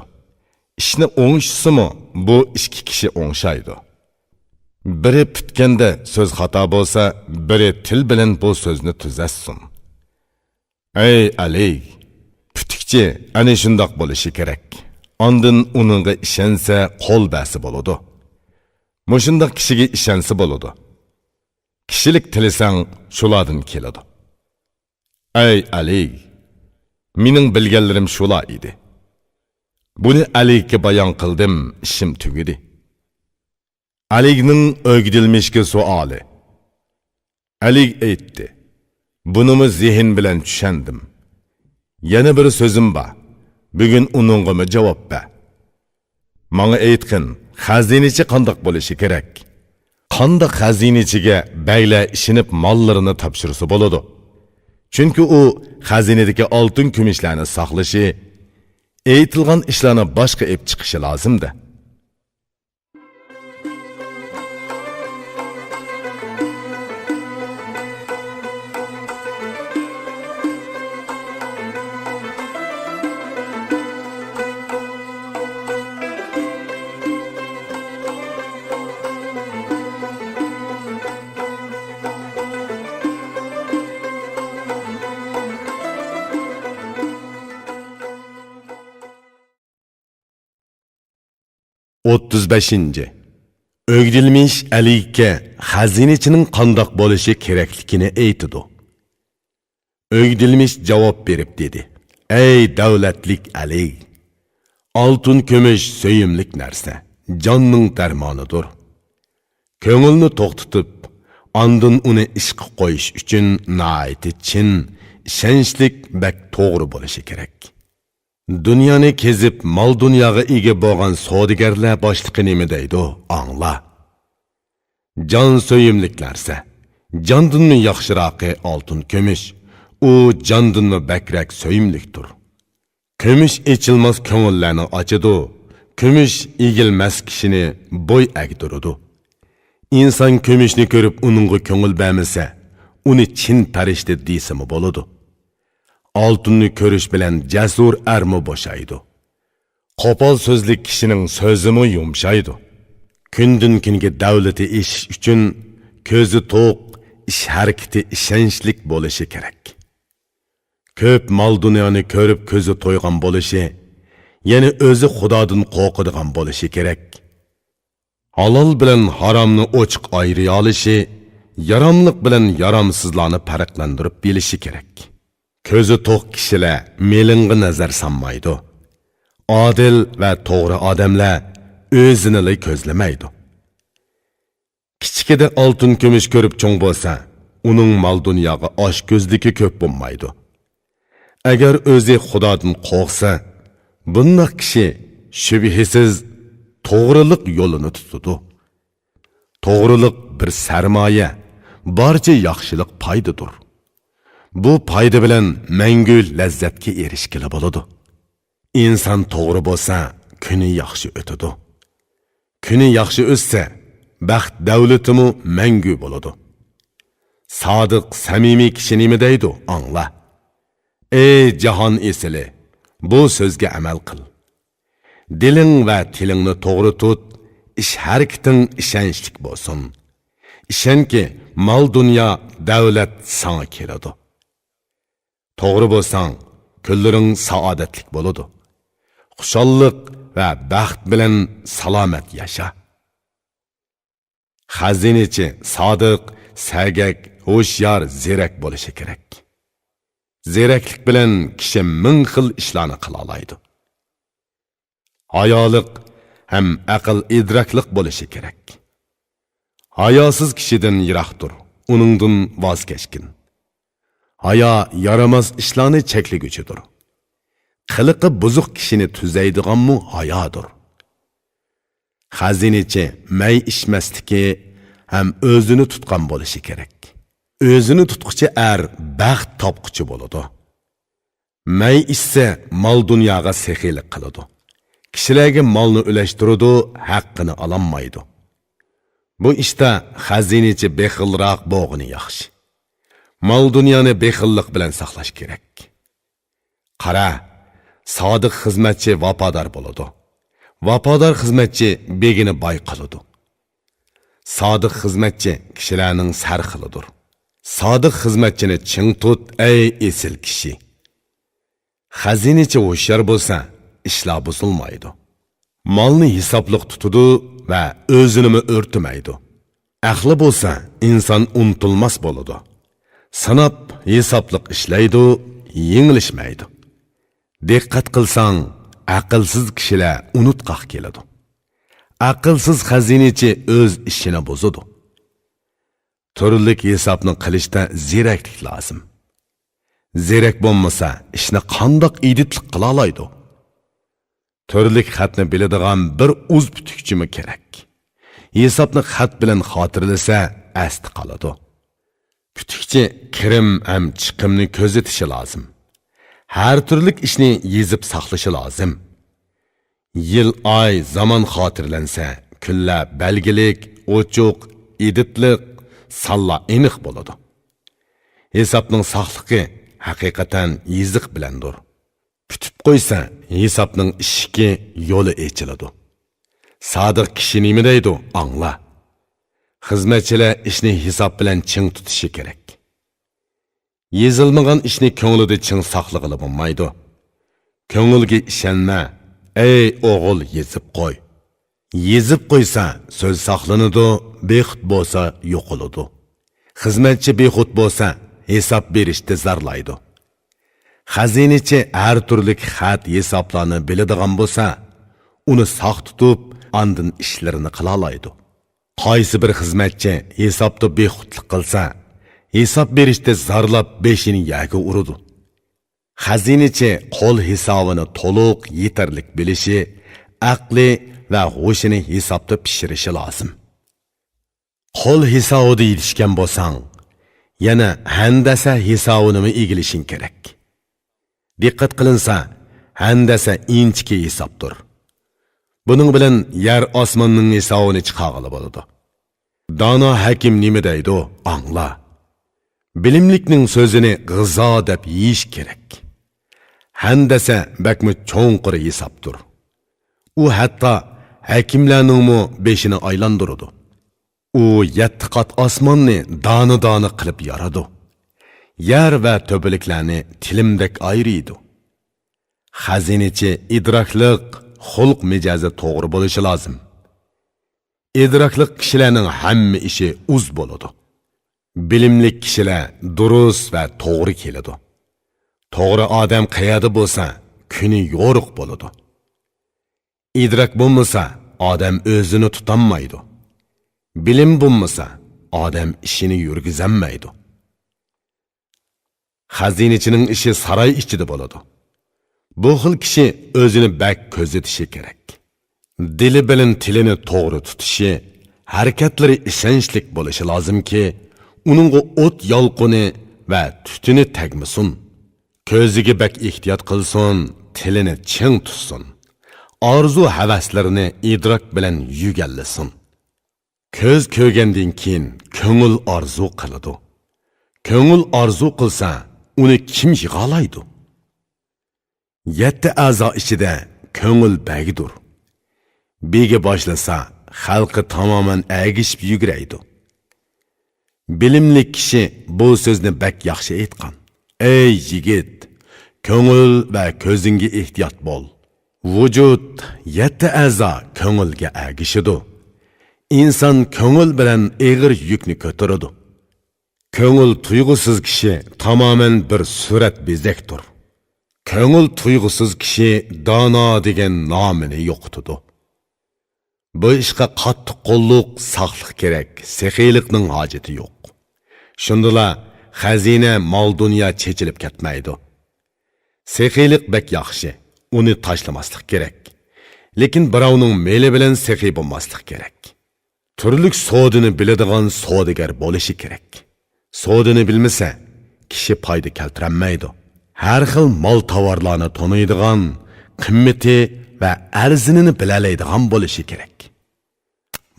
ئىشنى ئوڭشىسىمۇ، بۇ ئىككى كىشى ئوڭشايدۇ. بىرى پۈتكەندە سۆز خاتا بولسا، بىرى تىل بىلەن بۇ سۆزنى تۈزەتسۇن. ئەي ئەلى، پۈتۈكچى ئەنە شۇنداق بولۇشى كېرەك. ئاندىن ئۇنىڭغا ئىشەنسە، قول بەرسە بولىدۇ. مۇشۇنداق كىشىگە ئىشەنسە بولىدۇ. كىشىلىك تىلىسەڭ، شۇلاردىن كېلىدۇ. ئەي ئەلى، مېنىڭ بىلگەنلىرىم شۇلار ئىدى. بۇنى ئەلىگە بايان قىلدىم، ئىشىم تۈگىدى. ئەلىگنىڭ ئۆگىدىلمىشكە سوئالى. ئەلىگ ئېيتتى، بۇنىمۇ زېھىن بىلەن چۈشەندىم. يەنە بىر سۆزۈم بار. بۈگۈن ئۇنىڭغىمۇ جاۋاب بەر. ماڭا ئېيتقىن، خەزىنىچى قانداق بولۇشى كېرەك؟ قانداق خەزىنىچىگە بەگلەر ئىشىنىپ ماللىرىنى تاپشۇرسا بولىدۇ؟ چۈنكى ئۇ خەزىنىدىكى ئالتۇن-كۈمۈشلەرنى ساقلىشى، ئېيتىلغان ئىشلارنى باشقا ئېپ چىقىشى لازىم-دە. ئوتتۇز بەشىنچى. ئۆگدىلمىش ئەلىگە خەزىنىچىنىڭ قانداق بولۇشى كېرەكلىكىنى ئېيتىدۇ. ئۆگدىلمىش جاۋاب بېرىپ دېدى: «ئەي دەۋلەتلىك ئەلى! ئالتۇن كۈمۈش سۆيۈملۈك نەرسە، جاننىڭ دەرمانىدۇر. كۆڭۈلنى توختىتىپ، ئاندىن ئۇنى ئىشقا قويۇش ئۈچۈن ناھايىتى چىن، ئىشەنچلىك، بەك توغرا بولۇشى كېرەك.» دۇنيانى كېزىپ، مال-دۇنياغا ئىگە بولغان سودىگەرلەر باشلىقى نېمە دەيدۇ، ئاڭلا. جان سۆيۈملۈك نەرسە، جاندىنمۇ ياخشىراقى ئالتۇن كۈمۈش، ئۇ جاندىنمۇ بەكرەك سۆيۈملۈكتۇر. كۈمۈش ئېچىلماس كۆڭۈللەرنى ئاچىدۇ، كۈمۈش ئېگىلمەس كىشىنى بوي ئەگدۈرىدۇ. ئىنسان كۈمۈشنى كۆرۈپ ئۇنىڭغا كۆڭۈل بەرمىسە، ئۇنى چىن پەرىشتە دېسىمۇ بولىدۇ. ئالتۇننى كۆرۈش بىلەن جەسۇر ئەرمۇ بوشايدۇ. قوپال سۆزلۈك كىشىنىڭ سۆزىمۇ يۇمشايدۇ. كۈندىن-كۈنگە دەۋلىتى ئېشىش ئۈچۈن كۆزى توق، ئىش ھەرىكىتى ئىشەنچلىك بولۇشى كېرەك. كۆپ مال-دۇنيانى كۆرۈپ كۆزى تويغان بولۇشى، يەنى ئۆزى خۇدادىن قورقىدىغان بولۇشى كېرەك. ھالال بىلەن ھارامنى ئوچۇق ئايرىيالىشى، ياراملىق بىلەن يارامسىزلارنى پەرقلەندۈرۈپ بىلىشى كېرەك. كۆزى توق كىشىلەر مېلىڭغا نەزەر سالمايدۇ. ئادىل ۋە توغرا ئادەملەر ئۆزىنىلا كۆزلىمەيدۇ. كىچىكىدە ئالتۇن-كۈمۈش كۆرۈپ چوڭ بولسا، ئۇنىڭ مال-دۇنياغا ئاچكۆزلۈكى كۆپ بولمايدۇ. ئەگەر ئۆزى خۇدادىن قورقسا، بۇنداق كىشى شۈبھىسىز توغرىلىق يولىنى تۇتىدۇ. توغرىلىق بىر سەرمايە، بارچە ياخشىلىق پايدىدۇر. بۇ پايدا بىلەن مەڭگۈ لەززەتكە ئېرىشكىلى بولىدۇ. ئىنسان توغرا بولسا، كۈنى ياخشى ئۆتىدۇ. كۈنى ياخشى ئۆتسە، بەخت دەۋلىتىمۇ مەڭگۈ بولىدۇ. سادىق، سەمىمىي كىشى نېمە دەيدۇ، ئاڭلا. ئەي جاھان ئېسىلى، بۇ سۆزگە ئەمەل قىل. دىلىڭ ۋە تىلىڭنى توغرا تۇت، ئىش ھەرىكىتىڭ ئىشەنچلىك بولسۇن. ئىشەنكى، مال-دۇنيا، دەۋلەت ساڭا كېلىدۇ. توغرا بولساڭ، كۈنلىرىڭ سائادەتلىك بولىدۇ. خۇشاللىق ۋە بەخت بىلەن سالامەت ياشا. خەزىنىچى سادىق، سەگەك، ھوشيار، زېرەك بولۇشى كېرەك. زېرەكلىك بىلەن كىشى مىڭ خىل ئىشلارنى قىلالايدۇ. ھايالىق ھەم ئەقىل ئىدراكلىق بولۇشى كېرەك. ھاياسىز كىشىدىن يىراق تۇر، ئۇنىڭدىن ۋاز كەچكىن. ھايا يارىماس ئىشلارنى چەكلىگۈچىدۇر. قىلىقى بۇزۇق كىشىنى تۈزەيدىغانمۇ ھايادۇر. خەزىنىچى مەي ئىچمەسلىكى ھەم ئۆزىنى تۇتقان بولۇشى كېرەك. ئۆزىنى تۇتقۇچى ئەر بەخت تاپقۇچى بولىدۇ. مەي ئىچسە، مال-دۇنياغا سېخىيلىق قىلىدۇ. كىشىلەرگە مالنى ئۈلەشتۈرىدۇ، ھەققىنى ئالالمايدۇ. بۇ ئىشتا خەزىنىچى بېخىلراق بولغىنى ياخشى. مال-دۇنيانى بېخىللىق بىلەن ساقلاش كېرەك. قارا، سادىق خىزمەتچى ۋاپادار بولىدۇ. ۋاپادار خىزمەتچى بېگىنى باي قىلىدۇ. سادىق خىزمەتچى كىشىلەرنىڭ سەرخىلىدۇر. سادىق خىزمەتچىنى چىڭ تۇت، ئەي ئېسىل كىشى! خەزىنىچى ھوشيار بولسا، ئىشلار بۇزۇلمايدۇ. مالنى ھېسابلىق تۇتىدۇ ۋە ئۆزىنىمۇ ئۆرتىمەيدۇ. ئەقلى بولسا، ئىنسان ئۇنتۇلماس بولىدۇ. ساناپ، ھېسابلىق ئىشلەيدۇ، يېڭىلىشمەيدۇ. دىققەت قىلساڭ، ئەقىلسىز كىشىلەر ئۇنتقاق كېلىدۇ. ئەقىلسىز خەزىنىچى ئۆز ئىشىنى بۇزىدۇ. تۈرلۈك ھېسابنى قىلىشتا زېرەكلىك لازىم. زېرەك بولمىسا، ئىشنى قانداق ئىدىتلىق قىلالايدۇ؟ تۈرلۈك خەتنى بىلىدىغان بىر ئۇز پۈتۈكچىمۇ كېرەك. ھېسابنى خەت بىلەن خاتىرىلىسە، ئەستە قالىدۇ. پۈتۈكچى كىرىم ھەم چىقىمنى كۆزىتىشى لازىم. ھەر تۈرلۈك ئىشنى يېزىپ ساقلىشى لازىم. يىل، ئاي، زامان خاتىرىلەنسە، كۈنلەر بەلگىلىك، ئوچۇق، ئېدىتلىق، سانلار ئېنىق بولىدۇ. ھېسابنىڭ ساقلىقى ھەقىقەتەن يېزىق بىلەندۇر. پۈتۈپ قويسا، ھېسابنىڭ ئىشىكى، يولى ئېچىلىدۇ. سادىق كىشى نېمە دەيدۇ، ئاڭلا. خىزمەتچىلەر ئىشنى ھېساب بىلەن چىڭ تۇتۇشى كېرەك. يېزىلمىغان ئىشنى كۆڭلىدە چىڭ ساقلىغىلى بولمايدۇ. كۆڭۈلگە ئىشەنمە، ئەي ئوغۇل، يېزىپ قوي. يېزىپ قويسا، سۆز ساقلىنىدۇ، بىخۇد بولسا، يوقىلىدۇ. خىزمەتچى بىخۇد بولسا، ھېساب بېرىشتە زارلايدۇ. خەزىنىچى ھەر تۈرلۈك خەت ھېسابلارنى بىلىدىغان بولسا، ئۇنى ساق تۇتۇپ، ئاندىن ئىشلىرىنى قىلالايدۇ. قايسى بىر خىزمەتچى ھېسابتا بىخۇدلۇق قىلسا، ھېساب بېرىشتە زارلاپ بېشىنى يەرگە ئۇرىدۇ. خەزىنىچى قول ھېسابىنى تولۇق، يېتەرلىك بىلىشى، ئەقلى ۋە ھوشىنى ھېسابتا پىشۇرۇشى لازىم. قول ھېسابىدا يېتىشكەن بولساڭ، يەنە ھەندەسە ھېسابىنىمۇ ئىگىلىشىڭ كېرەك. دىققەت قىلىنسا، ھەندەسە ئىنچىكە ھېسابتۇر. بۇنىڭ بىلەن يەر ئاسماننىڭ ھېسابىنى چىقارغىلى بولىدۇ. دانا ھەكىم نېمە دەيدۇ، ئاڭلا. بىلىملىكنىڭ سۆزىنى غىزا دەپ يېيىش كېرەك. ھەندەسە بەكمۇ چوڭقۇر ھېسابتۇر. ئۇ ھەتتا ھەكىملەرنىڭمۇ بېشىنى ئايلاندۇرىدۇ. ئۇ يەتتە قات ئاسماننى دانە-دانە قىلىپ يارىدۇ. يەر ۋە تۆپىلىكلەرنى تىلىمدەك ئايرىيدۇ. خەزىنىچى ئىدراكلىق، خۇلق مىجەزى توغرا بولۇشى لازىم. ئىدراكلىق كىشىلەرنىڭ ھەممە ئىشى ئۇز بولىدۇ. بىلىملىك كىشىلەر دۇرۇس ۋە توغرا كېلىدۇ. توغرا ئادەم قەيەردە بولسا، كۈنى يورۇق بولىدۇ. ئىدراك بولمىسا، ئادەم ئۆزىنى تۇتالمايدۇ. بىلىم بولمىسا، ئادەم ئىشىنى يۈرگۈزەلمەيدۇ. خەزىنىچىنىڭ ئىشى ساراي ئىچىدە بولىدۇ. بۇ خىل كىشى ئۆزىنى بەك كۆزىتىشى كېرەك. دىلى بىلەن تىلىنى توغرا تۇتۇشى، ھەرىكەتلىرى ئىشەنچلىك بولۇشى لازىمكى، ئۇنىڭغا ئوت يالقۇنى ۋە تۈتۈنى تەگمىسۇن. كۆزىگە بەك ئېھتىيات قىلسۇن، تىلىنى چىڭ تۇتسۇن. ئارزۇ-ھەۋەسلىرىنى ئىدراك بىلەن يۈگەنلىسۇن. كۆز كۆرگەندىن كېيىن كۆڭۈل ئارزۇ قىلىدۇ. كۆڭۈل ئارزۇ قىلسا، ئۇنى كىم يىغالايدۇ؟ يەتتە ئەزا ئىچىدە كۆڭۈل بەگدۇر. بېگى باشلىسا، خەلقى تامامەن ئەگىشىپ يۈگۈرەيدۇ. بىلىملىك كىشى بۇ سۆزنى بەك ياخشى ئېيتقان. ئەي يىگىت، كۆڭۈل ۋە كۆزۈڭگە ئېھتىيات بول. ۋۇجۇد، يەتتە ئەزا كۆڭۈلگە ئەگىشىدۇ. ئىنسان كۆڭۈل بىلەن ئېغىر يۈكنى كۆتۈرىدۇ. كۆڭۈل تۇيغۇسىز كىشى تامامەن بىر سۈرەت بېزەكتۇر. كۆڭۈل تۇيغۇسىز كىشى دانا دېگەن نامىنى يوقىتىدۇ. بۇ ئىشقا قاتتىق قوللۇق، ساقلىق كېرەك، سېخىيلىقنىڭ ھاجىتى يوق. شۇندىلا خەزىنە، مال-دۇنيا چېچىلىپ كەتمەيدۇ. سېخىيلىق بەك ياخشى، ئۇنى تاشلىماسلىق كېرەك. لېكىن بىراۋنىڭ مېلى بىلەن سېخىي بولماسلىق كېرەك. تۈرلۈك سودىنى بىلىدىغان سودىگەر بولۇشى كېرەك. سودىنى بىلمىسە، كىشى پايدا كەلتۈرەلمەيدۇ. ھەر خىل مال-تاۋارلارنى تونۇيدىغان، قىممىتى ۋە ئەرزىنىنى بىلەلەيدىغان بولۇشى كېرەك.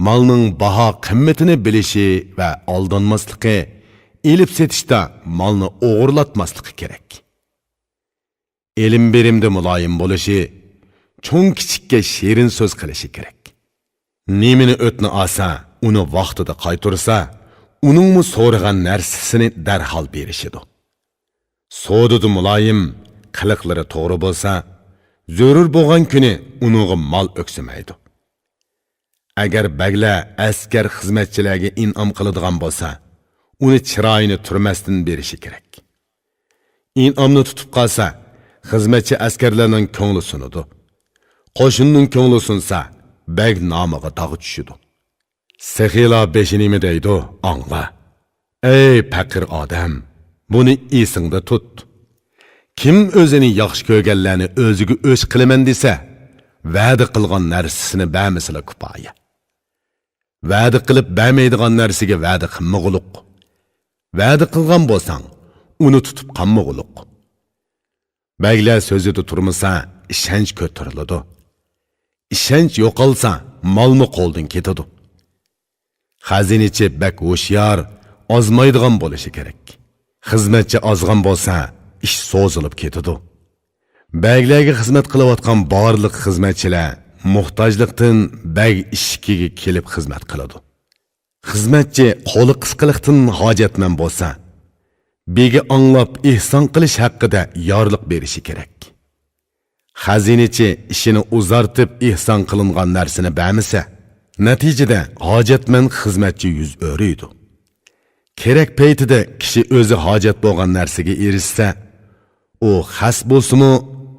مالنىڭ باھا قىممىتىنى بىلىشى ۋە ئالدانماسلىقى، ئېلىپ-سېتىشتا مالنى ئوغرىلاتماسلىقى كېرەك. ئېلىم-بېرىمدە مۇلايىم بولۇشى، چوڭ-كىچىككە شېرىن سۆز قىلىشى كېرەك. نېمىنى ئۆتنە ئالسا، ئۇنى ۋاقتىدا قايتۇرسا، ئۇنىڭمۇ سورىغان نەرسىسىنى دەرھال بېرىشىدۇ. سودىدا مۇلايىم، قىلىقلىرى توغرا بولسا، زۆرۈر بولغان كۈنى ئۇنىڭغا مال ئۆكسىمەيدۇ. ئەگەر بەگلەر ئەسكەر خىزمەتچىلەرگە ئىنئام قىلىدىغان بولسا، ئۇنى چىرايىنى تۈرمەستىن بېرىشى كېرەك. ئىنئامنى تۇتۇپ قالسا، خىزمەتچى ئەسكەرلەرنىڭ كۆڭلى سۇنىدۇ. قوشۇننىڭ كۆڭلى سۇنسا، بەگ نامىغا داغ چۈشىدۇ. سېخىيلار بېشى نېمە دەيدۇ، ئاڭلا. ئەي پەقىر ئادەم، بۇنى ئېسىڭدە تۇت. كىم ئۆزىنى ياخشى كۆرگەنلەرنى ئۆزىگە ئۆچ قىلىمەن دېسە، ۋەدە قىلغان نەرسىسىنى بەرمىسىلا كۇپايە. ۋەدە قىلىپ بەرمەيدىغان نەرسىگە ۋەدە قىلمىغۇلۇق. ۋەدە قىلغان بولساڭ، ئۇنى تۇتۇپ قالمىغۇلۇق. بەگلەر سۆزىدە تۇرمىسا، ئىشەنچ كۆتۈرۈلىدۇ. ئىشەنچ يوقالسا، مالمۇ قولدىن كېتىدۇ. خەزىنىچى بەك ھوشيار، ئازمايدىغان بولۇشى كېرەك. خىزمەتچى ئازغان بولسا، ئىش سوزۇلۇپ كېتىدۇ. بەگلەرگە خىزمەت قىلىۋاتقان بارلىق خىزمەتچىلەر موھتاجلىقتىن بەگ ئىشىكىگە كېلىپ خىزمەت قىلىدۇ. خىزمەتچى قولى قىسقىلىقتىن ھاجەتمەن بولسا، بېگى ئاڭلاپ ئېھسان قىلىش ھەققىدە يارلىق بېرىشى كېرەك. خەزىنىچى ئىشىنى ئۇزارتىپ ئېھسان قىلىنغان نەرسىنى بەرمىسە، نەتىجىدە ھاجەتمەن خىزمەتچى يۈز ئۆرۈيدۇ. كېرەك پەيتىدە كىشى ئۆزى ھاجەت بولغان نەرسىگە ئېرىشسە، ئۇ خەس بولسىمۇ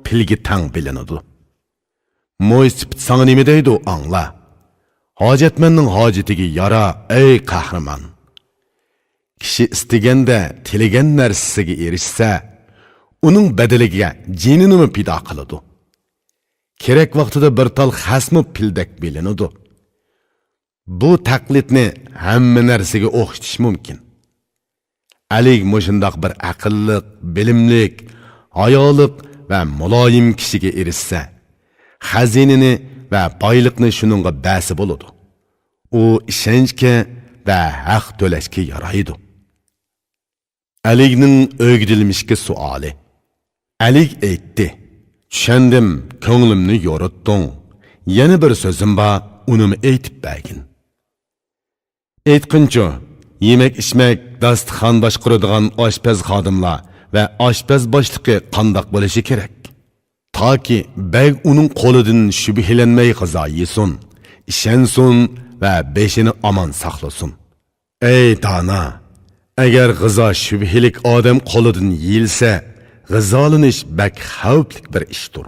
پىلگە تەڭ بىلىنىدۇ. مويسىپىت ساڭا نېمە دەيدۇ، ئاڭلا. ھاجەتمەننىڭ ھاجىتىگە يارا، ئەي قەھرىمان! كىشى ئىستىگەندە تىلىگەن نەرسىسىگە ئېرىشسە، ئۇنىڭ بەدىلىگە جېنىنىمۇ پىدا قىلىدۇ. كېرەك ۋاقتىدا بىر تال خەسمۇ پىلدەك بىلىنىدۇ. بۇ تەقلىدنى ھەممە نەرسىگە ئوخشىتىش مۇمكىن. ئەلىگ مۇشۇنداق بىر ئەقىللىق، بىلىملىك، ھايالىق ۋە مۇلايىم كىشىگە ئېرىشسە، خەزىنىنى ۋە بايلىقنى شۇنىڭغا بەرسە بولىدۇ. ئۇ ئىشەنچكە ۋە ھەق تۆلەشكە يارايدۇ. ئەلىگنىڭ ئۆگدىلمىشكە سوئالى. ئەلىگ ئېيتتى: «چۈشەندىم، كۆڭلۈمنى يورۇتتۇڭ. يەنە بىر سۆزۈم بار، ئۇنىمۇ ئېيتىپ بەرگىن.» ئېيتقىنچۇ، يېمەك-ئىچمەك، داستىخان باشقۇرىدىغان ئاشپەز خادىملار ۋە ئاشپەز باشلىقى قانداق بولۇشى كېرەك؟ تاكى بەگ ئۇنىڭ قولىدىن شۈبھىلەنمەي غىزا يېسۇن، ئىشەنسۇن ۋە بېشىنى ئامان ساقلىسۇن. ئەي دانا! ئەگەر غىزا شۈبھىلىك ئادەم قولىدىن يېيىلسە، غىزالىنىش بەك خەۋپلىك بىر ئىشتۇر.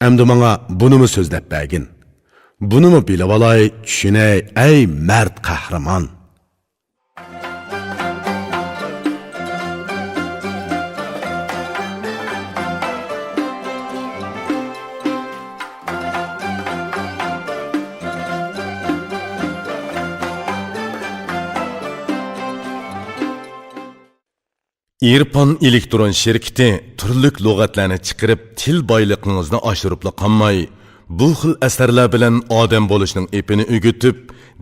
ئەمدى ماڭا بۇنىمۇ سۆزلەپ بەرگىن. بۇنىمۇ بىلىۋالاي، چۈشىنەي، ئەي مەرد قەھرىمان! ئىرپان ئېلېكترون شىركىتى تۈرلۈك لۇغەتلەرنى چىقىرىپ، تىل بايلىقىڭىزنى ئاشۇرۇپلا قالماي، بۇ خىل ئەسەرلەر بىلەن ئادەم بولۇشنىڭ ئېپىنى ئۆگىتىپ،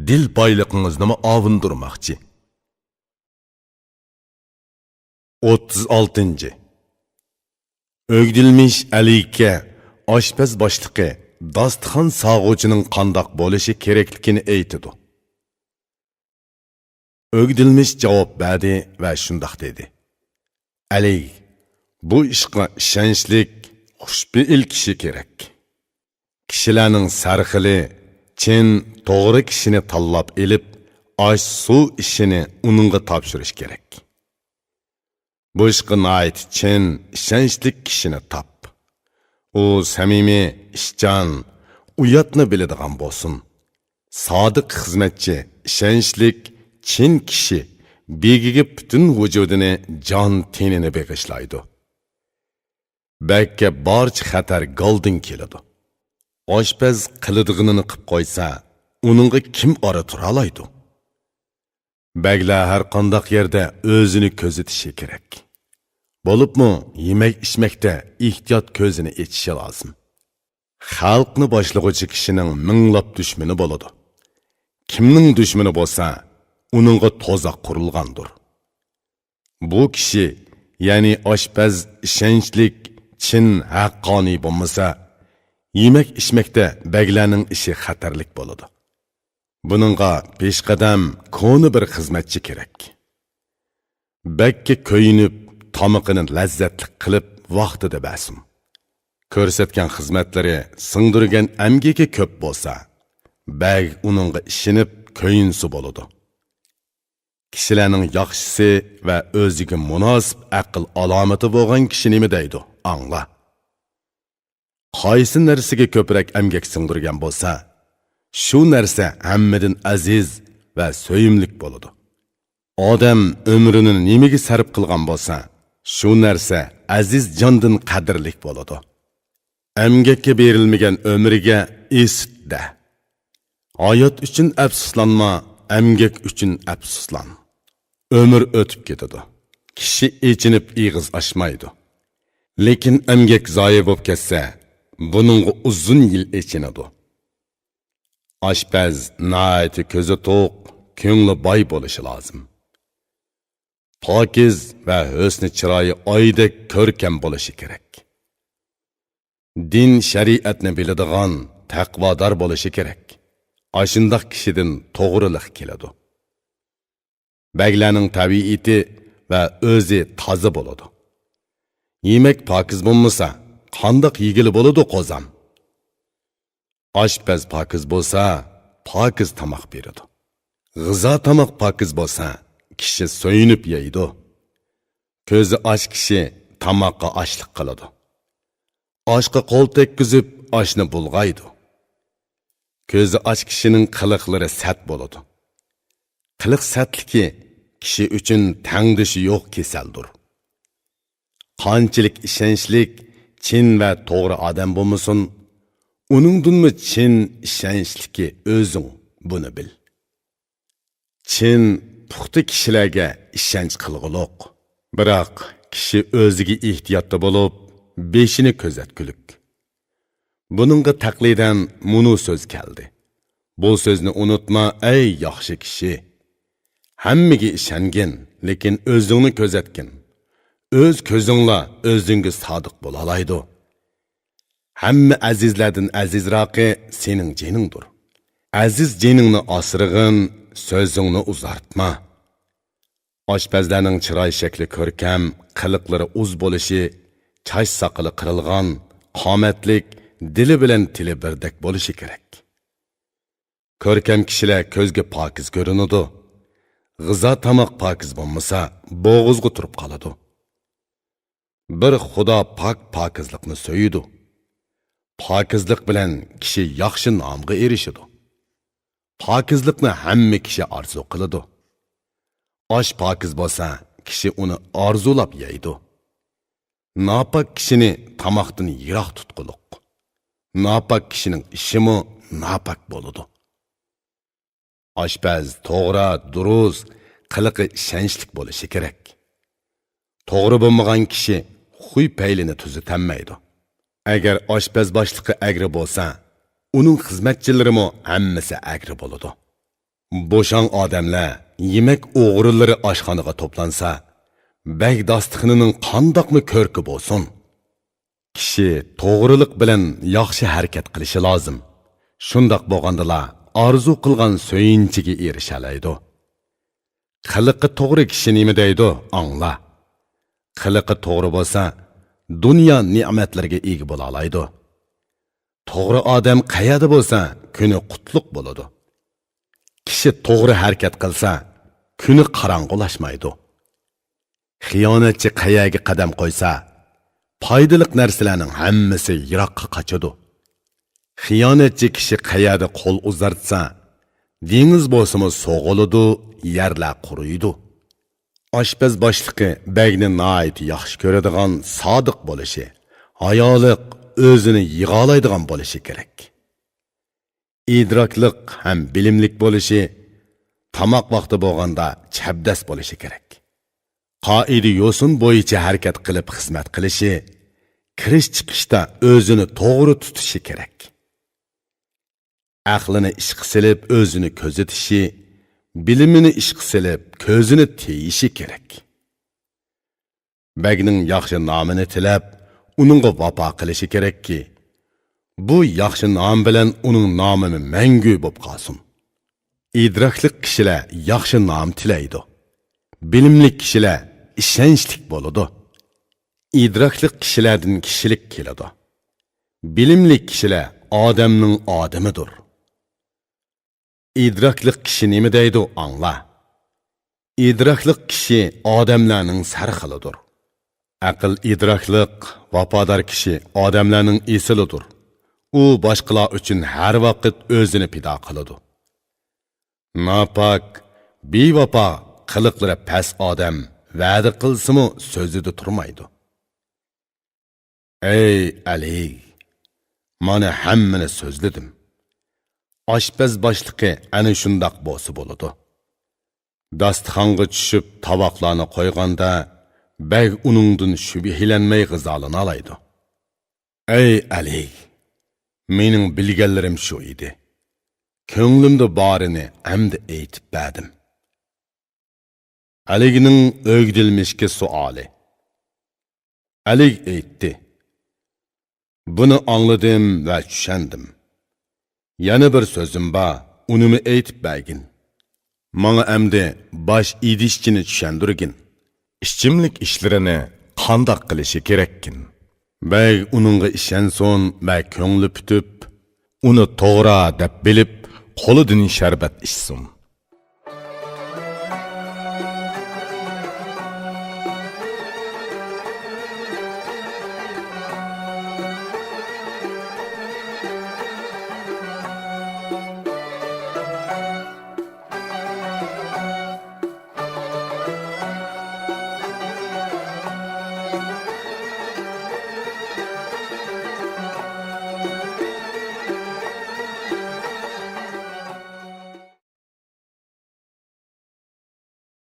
دىل بايلىقىڭىزنىمۇ ئاۋۇندۇرماقچى. ئوتتۇز ئالتىنچى. ئۆگدۈلمىش ئەلىگە ئاشپەز باشلىقى، داستىخان ساغغۇچىنىڭ قانداق بولۇشى كېرەكلىكىنى ئېيتىدۇ. ئۆگدۈلمىش جاۋاب بەردى ۋە شۇنداق دېدى: «ئەلىگ، بۇ ئىشقا ئىشەنچلىك، خۇشپېئىل كىشى كېرەك. كىشىلەرنىڭ سەرخىلى، چىن، توغرا كىشىنى تاللاپ ئېلىپ، ئاش-سۇ ئىشىنى ئۇنىڭغا تاپشۇرۇش كېرەك. بۇ ئىشقا ناھايىتى چىن، ئىشەنچلىك كىشىنى تاپ. ئۇ سەمىمىي، ئىشچان، ئۇياتنى بىلىدىغان بولسۇن. سادىق خىزمەتچى، ئىشەنچلىك، چىن كىشى بېگىگە پۈتۈن ۋۇجۇدىنى، جان-تېنىنى بېغىشلايدۇ. بەگكە بارچە خەتەر گالدىن كېلىدۇ. ئاشپەز قىلىدىغىنىنى قىپ قويسا، ئۇنىڭغا كىم ئارا تۇرالايدۇ؟ بەگلەر ھەر قانداق يەردە ئۆزىنى كۆزىتىشى كېرەك. بولۇپمۇ يېمەك-ئىچمەكتە ئېھتىيات كۆزىنى ئېچىشى لازىم. خەلقنى باشلىغۇچى كىشىنىڭ مىڭلاپ دۈشمىنى بولىدۇ. كىمنىڭ دۈشمىنى بولسا، ئۇنىڭغا تۇزاق قۇرۇلغاندۇر. بۇ كىشى، يەنى ئاشپەز ئىشەنچلىك، چىن، ھەققانىي بولمىسا، يېمەك-ئىچمەكتە بەگلەرنىڭ ئىشى خەتەرلىك بولىدۇ. بۇنىڭغا پېشقەدەم كونا بىر خىزمەتچى كېرەك. بەگكە كۆيۈنۈپ، تامىقىنى لەززەتلىك قىلىپ، ۋاقتىدا بەرسۇن. كۆرسەتكەن خىزمەتلىرى، سىڭدۈرگەن ئەمگىكى كۆپ بولسا، بەگ ئۇنىڭغا ئىشىنىپ كۆيۈنسە بولىدۇ. كىشىلەرنىڭ ياخشىسى ۋە ئۆزىگە مۇناسىپ ئەقىل ئالامىتى بولغان كىشى نېمە دەيدۇ، ئاڭلا. قايسى نەرسىگە كۆپرەك ئەمگەك سىڭدۈرگەن بولسا، شۇ نەرسە ھەممىدىن ئەزىز ۋە سۆيۈملۈك بولىدۇ. ئادەم ئۆمرىنى نېمىگە سەرپ قىلغان بولسا، شۇ نەرسە ئەزىز جاندىن قەدىرلىك بولىدۇ. ئەمگەككە بېرىلمىگەن ئۆمرىگە ئىسىت دە. ھايات ئۈچۈن ئەپسۇسلانما، ئەمگەك ئۈچۈن ئەپسۇسلان. ئۆمۈر ئۆتۈپ كېتىدۇ. كىشى ئېچىنىپ ئېغىز ئاچمايدۇ. لېكىن ئەمگەك زايە بولۇپ كەتسە، بۇنىڭغا ئۇزۇن يىل ئېچىنىدۇ. ئاشپەز ناھايىتى كۆزى توق، كۆڭلى باي بولۇشى لازىم. پاكىز ۋە ھۆسنى چىرايى ئايدەك كۆركەم بولۇشى كېرەك. دىن شەرىئەتنى بىلىدىغان، تەقۋادار بولۇشى كېرەك. ئاشۇنداق كىشىدىن توغرىلىق كېلىدۇ. بەگلەرنىڭ تەبىئىتى ۋە ئۆزى تازا بولىدۇ. يېمەك پاكىز بولمىسا، قانداق يېگىلى بولىدۇ، قوزام؟ ئاشپەز پاكىز بولسا، پاكىز تاماق بېرىدۇ. غىزا تاماق پاكىز بولسا، كىشى سۆيۈنۈپ يەيدۇ. كۆزى ئاچ كىشى تاماققا ئاچلىق قىلىدۇ. ئاشقا قول تەگكۈزۈپ، ئاشنى بۇلغايدۇ. كۆزى ئاچ كىشىنىڭ قىلىقلىرى سەت بولىدۇ. قىلىق سەتلىكى كىشى ئۈچۈن تەڭدىشى يوق كېسەلدۇر. قانچىلىك ئىشەنچلىك، چىن ۋە توغرا ئادەم بولمىسۇن، ئۇنىڭدىنمۇ چىن، ئىشەنچلىكى ئۆزۈڭ، بۇنى بىل. چىن، پۇختا كىشىلەرگە ئىشەنچ قىلغۇلۇق. بىراق، كىشى ئۆزىگە ئېھتىياتتا بولۇپ، بېشىنى كۆزەتكۈلۈك. بۇنىڭغا تەقلىدەن مۇنۇ سۆز كەلدى: بۇ سۆزنى ئۇنتۇما، ئەي ياخشى كىشى! ھەممىگە ئىشەنگىن، لېكىن ئۆزۈڭنى كۆزەتكىن. ئۆز كۆزۈڭلا ئۆزۈڭگە سادىق بولالايدۇ. ھەممە ئەزىزلەردىن ئەزىزراقى سېنىڭ جېنىڭدۇر. ئەزىز جېنىڭنى ئاسرىغىن، سۆزۈڭنى ئۇزارتما. ئاشپەزلەرنىڭ چىراي شەكلى كۆركەم، قىلىقلىرى ئۇز بولۇشى، چاچ ساقىلى قىرىلغان، قامەتلىك، دىلى بىلەن تىلى بىردەك بولۇشى كېرەك. كۆركەم كىشىلەر كۆزگە پاكىز كۆرۈنىدۇ. غىزا تاماق پاكىز بولمىسا، بوغۇزغا تۇرۇپ قالىدۇ. بىر خۇدا پاك پاكىزلىقنى سۆيىدۇ. پاكىزلىق بىلەن كىشى ياخشى نامغا ئېرىشىدۇ. پاكىزلىقنى ھەممە كىشى ئارزۇ قىلىدۇ. ئاش پاكىز بولسا، كىشى ئۇنى ئارزۇلاپ يەيدۇ. ناپاك كىشىنى تاماقتىن يىراق تۇتقۇلۇق. ناپاك كىشىنىڭ ئىشىمۇ ناپاك بولىدۇ. ئاشپەز توغرا، دۇرۇس، قىلىقى ئىشەنچلىك بولۇشى كېرەك. توغرا بولمىغان كىشى خۇي پەيلىنى تۈزىتەلمەيدۇ. ئەگەر ئاشپەز باشلىقى ئەگرى بولسا، ئۇنىڭ خىزمەتچىلىرىمۇ ھەممىسى ئەگرى بولىدۇ. بوشاڭ ئادەملەر يېمەك ئوغرىلىرى ئاشخانىغا توپلانسا، بەگ داستىخىنىنىڭ قانداقمۇ كۆركى بولسۇن؟ كىشى توغرىلىق بىلەن ياخشى ھەرىكەت قىلىشى لازىم. شۇنداق بولغاندىلا ئارزۇ قىلغان سۆيۈنچىگە ئېرىشەلەيدۇ. قىلىقى توغرا كىشى نېمە دەيدۇ، ئاڭلا. قىلىقى توغرا بولسا، دۇنيا نېمەتلىرىگە ئىگە بولالايدۇ. توغرا ئادەم قەيەردە بولسا، كۈنى قۇتلۇق بولىدۇ. كىشى توغرا ھەرىكەت قىلسا، كۈنى قاراڭغۇلاشمايدۇ. خىيانەتچى قەيەرگە قەدەم قويسا، پايدىلىق نەرسىلەرنىڭ ھەممىسى يىراققا قاچىدۇ. خىيانەتچى كىشى قەيەردە قول ئۇزارتسا، دېڭىز بولسىمۇ سوغۇلىدۇ، يەرلەر قۇرۇيدۇ. ئاشپەز باشلىقى بەگنى ناھايىتى ياخشى كۆرىدىغان سادىق بولۇشى، ھايالىق، ئۆزىنى يىغالايدىغان بولۇشى كېرەك. ئىدراكلىق ھەم بىلىملىك بولۇشى، تاماق ۋاقتى بولغاندا چەبدەس بولۇشى كېرەك. قائىدە يوسۇن بويىچە ھەرىكەت قىلىپ خىزمەت قىلىشى، كىرىش چىقىشتا ئۆزىنى توغرا تۇتۇشى كېرەك. ئەقلىنى ئىشقا سېلىپ ئۆزىنى كۆزىتىشى، بىلىمىنى ئىشقا سېلىپ كۆزىنى تىيىشى كېرەك. بەگنىڭ ياخشى نامىنى تىلەپ، ئۇنىڭغا ۋاپا قىلىشى كېرەككى، بۇ ياخشى نام بىلەن ئۇنىڭ نامىمۇ مەڭگۈ بولۇپ قالسۇن. ئىدراكلىق كىشىلەر ياخشى نام تىلەيدۇ. بىلىملىك كىشىلەر ئىشەنچلىك بولىدۇ. ئىدراكلىق كىشىلەردىن كىشىلىك كېلىدۇ. بىلىملىك كىشىلەر ئادەمنىڭ ئادىمىدۇر. ئىدراكلىق كىشى نېمە دەيدۇ، ئاڭلا. ئىدراكلىق كىشى ئادەملەرنىڭ سەرخىلىدۇر. ئەقىل ئىدراكلىق، ۋاپادار كىشى ئادەملەرنىڭ ئېسىلىدۇر. ئۇ باشقىلار ئۈچۈن ھەر ۋاقىت ئۆزىنى پىدا قىلىدۇ. ناپاك، بىۋاپا، قىلىقلىرى پەس ئادەم ۋەدە قىلسىمۇ سۆزىدە تۇرمايدۇ. ئەي ئەلى، مانا ھەممىنى سۆزلىدىم. ئاشپەز باشلىقى ئەنە شۇنداق بولسا بولىدۇ. داستىخانغا چۈشۈپ تاۋاقلارنى قويغاندا، بەگ ئۇنىڭدىن شۈبھىلەنمەي غىزالىنالايدۇ. ئەي ئەلى، مېنىڭ بىلگەنلىرىم شۇ ئىدى. كۆڭلۈمدە بارىنى ئەمدى ئېيتىپ بەردىم. ئەلىگنىڭ ئۆگدۈلمىشكە سوئالى. ئەلىگ ئېيتتى: بۇنى ئاڭلىدىم ۋە چۈشەندىم. يەنە بىر سۆزۈم بار، ئۇنىمۇ ئېيتىپ بەرگىن. ماڭا ئەمدى باش ئىدىشچىنى چۈشەندۈرگىن. ئىچىملىك ئىشلىرىنى قانداق قىلىشى كېرەككىن؟ بەگ ئۇنىڭغا ئىشەنسۇن ۋە كۆڭلى پۈتۈپ، ئۇنى توغرا دەپ بىلىپ، قولىدىن شەربەت ئىچسۇن.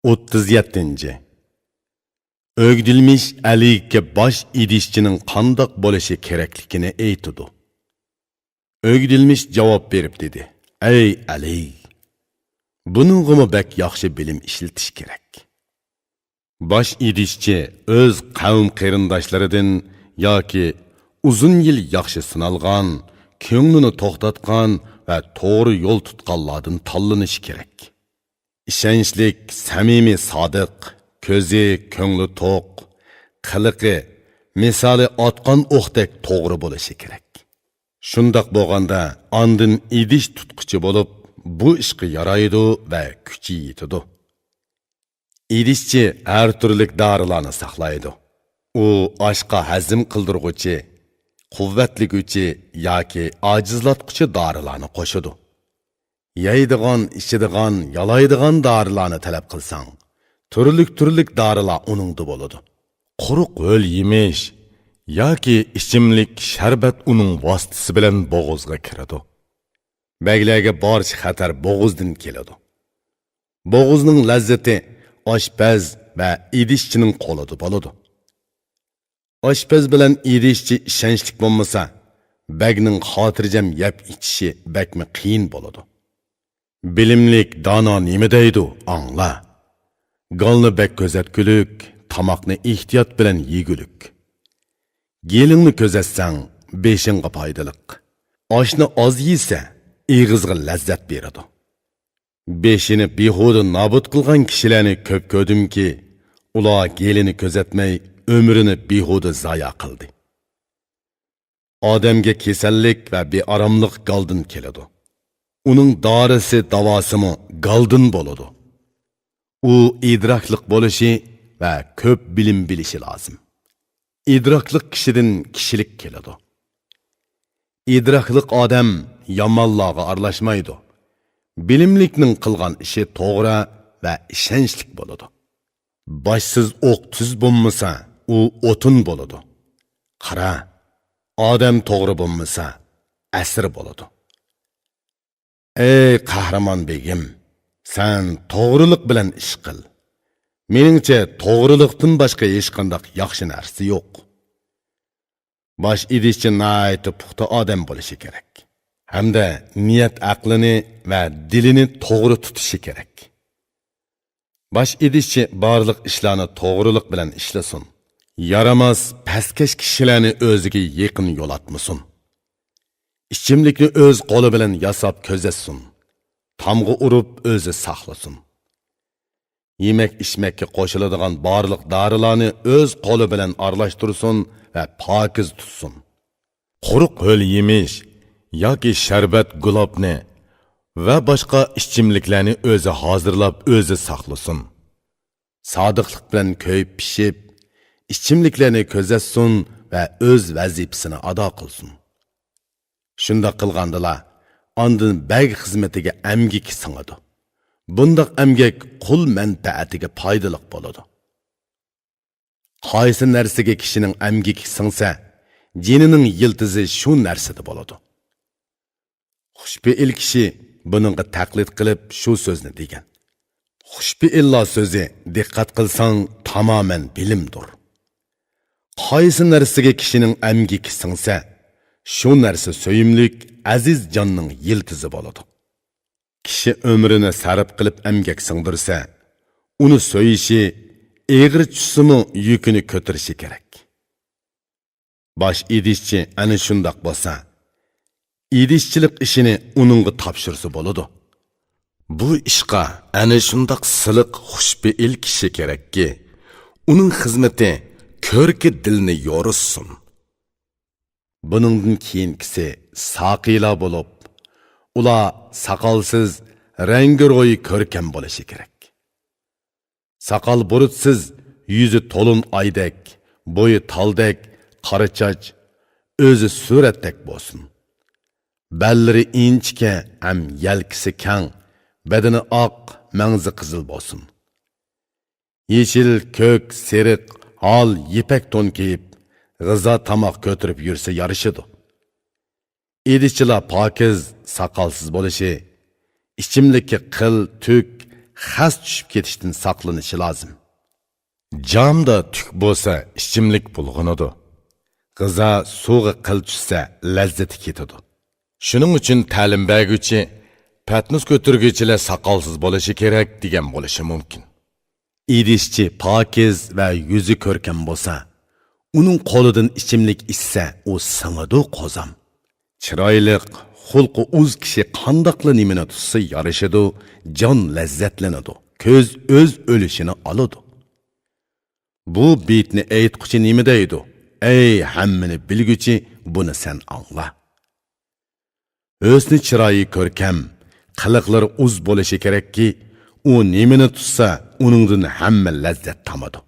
ئوتتۇز يەتتىنچى. ئۆگدۈلمىش ئەلىگە باش ئىدىشچىنىڭ قانداق بولۇشى كېرەكلىكىنى ئېيتىدۇ. ئۆگدۈلمىش جاۋاب بېرىپ دېدى: ئەي ئەلىگ، بۇنىڭغىمۇ بەك ياخشى بىلىم ئىشلىتىش كېرەك. باش ئىدىشچى ئۆز قەۋم قېرىنداشلىرىدىن ياكى ئۇزۇن يىل ياخشى سىنالغان، كۆڭلىنى توختاتقان ۋە توغرا يول تۇتقانلاردىن تاللىنىشى كېرەك. ئىشەنچلىك، سەمىمىي، سادىق، كۆزى، كۆڭلى توق، قىلىقى، مىسالى ئاتقان ئوقتەك توغرا بولۇشى كېرەك. شۇنداق بولغاندا ئاندىن ئىدىش تۇتقۇچى بولۇپ، بۇ ئىشقا يارايدۇ ۋە كۈچى يېتىدۇ. ئىدىشچى ھەر تۈرلۈك دارىلارنى ساقلايدۇ. ئۇ ئاشقا ھەزىم قىلدۇرغۇچى، قۇۋۋەتلىگۈچى ياكى ئاجىزلاتقۇچى دارىلارنى قوشىدۇ. يەيدىغان، ئىچىدىغان، يالايدىغان دارىلارنى تەلەپ قىلساڭ، تۈرلۈك-تۈرلۈك دارىلار ئۇنىڭدا بولىدۇ. قۇرۇق ھۆل يېمىش ياكى ئىچىملىك شەربەت ئۇنىڭ ۋاسىتىسى بىلەن بوغۇزغا كىرىدۇ. بەگلەرگە بارچە خەتەر بوغۇزدىن كېلىدۇ. بوغۇزنىڭ لەززىتى ئاشپەز ۋە ئىدىشچىنىڭ قولىدا بولىدۇ. ئاشپەز بىلەن ئىدىشچى ئىشەنچلىك بولمىسا، بەگنىڭ خاتىرجەم يەپ ئىچىشى بەكمۇ قىيىن بولىدۇ. بىلىملىك دانا نېمە دەيدۇ، ئاڭلا. گالنى بەك كۆزەتكۈلۈك، تاماقنى ئېھتىيات بىلەن يېگۈلۈك. گېلىڭنى كۆزەتسەڭ، بېشىڭغا پايدىلىق. ئاشنى ئاز يېسە، ئېغىزغا لەززەت بېرىدۇ. بېشىنى بىھۇدە نابۇت قىلغان كىشىلەرنى كۆپ كۆردۈمكى، ئۇلار گېلىنى كۆزەتمەي، ئۆمرىنى بىھۇدە زايا قىلدى. ئادەمگە كېسەللىك ۋە بىئاراملىق گالدىن كېلىدۇ. ئۇنىڭ دارىسى، داۋاسىمۇ گالدىن بولىدۇ. ئۇ ئىدراكلىق بولۇشى ۋە كۆپ بىلىم بىلىشى لازىم. ئىدراكلىق كىشىدىن كىشىلىك كېلىدۇ. ئىدراكلىق ئادەم يامانلارغا ئارىلاشمايدۇ. بىلىملىكنىڭ قىلغان ئىشى توغرا ۋە ئىشەنچلىك بولىدۇ. باشسىز ئوق تۈز بولمىسا، ئۇ ئوتۇن بولىدۇ. قارا، ئادەم توغرا بولمىسا، ئەسىر بولىدۇ. ئەي قەھرىمان بېگىم، سەن توغرىلىق بىلەن ئىش قىل. مېنىڭچە، توغرىلىقتىن باشقا ھېچقانداق ياخشى نەرسە يوق. باش ئىدىشچى ناھايىتى پۇختا ئادەم بولۇشى كېرەك ھەمدە نىيەت ئەقلىنى ۋە دىلىنى توغرا تۇتۇشى كېرەك. باش ئىدىشچى بارلىق ئىشلارنى توغرىلىق بىلەن ئىشلىسۇن. يارىماس، پەسكەش كىشىلەرنى ئۆزىگە يېقىن يولاتمىسۇن. ئىچىملىكنى ئۆز قولى بىلەن ياساپ كۆزەتسۇن. تامغا ئۇرۇپ ئۆزى ساقلىسۇن. يېمەك-ئىچمەككە قوشۇلىدىغان بارلىق دارىلارنى ئۆز قولى بىلەن ئارىلاشتۇرسۇن ۋە پاكىز تۇتسۇن. قۇرۇق ھۆل يېمىش ياكى شەربەت، گۇلاپنى ۋە باشقا ئىچىملىكلەرنى ئۆزى ھازىرلاپ، ئۆزى ساقلىسۇن. سادىقلىق بىلەن كۆيۈپ پىشىپ، ئىچىملىكلەرنى كۆزەتسۇن ۋە ئۆز ۋەزىپىسىنى ئادا قىلسۇن. شۇنداق قىلغاندىلا، ئاندىن بەگ خىزمىتىگە ئەمگىكى سىڭىدۇ. بۇنداق ئەمگەك قۇل مەنپەئەتىگە پايدىلىق بولىدۇ. قايسى نەرسىگە كىشىنىڭ ئەمگىكى سىڭسە، جېنىنىڭ يىلتىزى شۇ نەرسىدە بولىدۇ. خۇشپېئىل كىشى بۇنىڭغا تەقلىد قىلىپ شۇ سۆزنى دېگەن: خۇشپېئىللار سۆزى، دىققەت قىلساڭ، تامامەن بىلىمدۇر. قايسى نەرسىگە كىشىنىڭ ئەمگىكى سىڭسە، شۇ نەرسە سۆيۈملۈك، ئەزىز جاننىڭ يىلتىزى بولىدۇ. كىشى ئۆمرىنى سەرپ قىلىپ ئەمگەك سىڭدۈرسە، ئۇنى سۆيۈشى، ئېغىر چۈشسىمۇ يۈكىنى كۆتۈرۈشى كېرەك. باش ئىدىشچى ئەنە شۇنداق بولسا، ئىدىشچىلىق ئىشىنى ئۇنىڭغا تاپشۇرسا بولىدۇ. بۇ ئىشقا ئەنە شۇنداق سىلىق، خۇشپېئىل كىشى كېرەككى، ئۇنىڭ خىزمىتى كۆركى دىلنى يورۇتسۇن. بۇنىڭدىن كېيىنكىسى ساقىيلار بولۇپ، ئۇلار ساقالسىز، رەڭگى رويى كۆركەم بولۇشى كېرەك. ساقال بۇرۇتسىز، يۈزى تولۇن ئايدەك، بويى تالدەك، قارا چاچ، ئۆزى سۈرەتتەك بولسۇن. بەللىرى ئىنچىكە ھەم يەلكىسى كەڭ، بەدىنى ئاق، مەڭزى قىزىل بولسۇن. يېشىل، كۆك، سېرىق، ھال، يىپەك تون كىيىپ، غىزا تاماق كۆتۈرۈپ يۈرسە يارىشىدۇ. ئىدىشچىلار پاكىز، ساقالسىز بولۇشى، ئىچىملىككە قىل، تۈك، خەس چۈشۈپ كېتىشتىن ساقلىنىشى لازىم. جامدا تۈك بولسا، ئىچىملىك بۇلغىنىدۇ. غىزا سۇغا قىل چۈشسە، لەززىتى كېتىدۇ. شۇنىڭ ئۈچۈن تەلىم بەرگۈچى، پەتنۇس كۆتۈرگۈچىلەر ساقالسىز بولۇشى كېرەك دېگەن بولۇشى مۇمكىن. ئىدىشچى پاكىز ۋە يۈزى كۆركەم بولسا، ئۇنىڭ قولىدىن ئىچىملىك ئىچسە، ئۇ سىڭىدۇ، قوزام. چىرايلىق، خۇلقى ئۇز كىشى قانداقلا نېمىنى تۇتسا يارىشىدۇ، جان لەززەتلىنىدۇ، كۆز ئۆز ئۆلۈشىنى ئالىدۇ. بۇ بېيىتنى ئېيتقۇچى نېمە دەيدۇ؟ ئەي ھەممىنى بىلگۈچى، بۇنى سەن ئاڭلا. ھۆسنى چىرايى كۆركەم، قىلىقلىرى ئۇز بولۇشى كېرەككى، ئۇ نېمىنى تۇتسا، ئۇنىڭدىن ھەممە لەززەت تامىدۇ.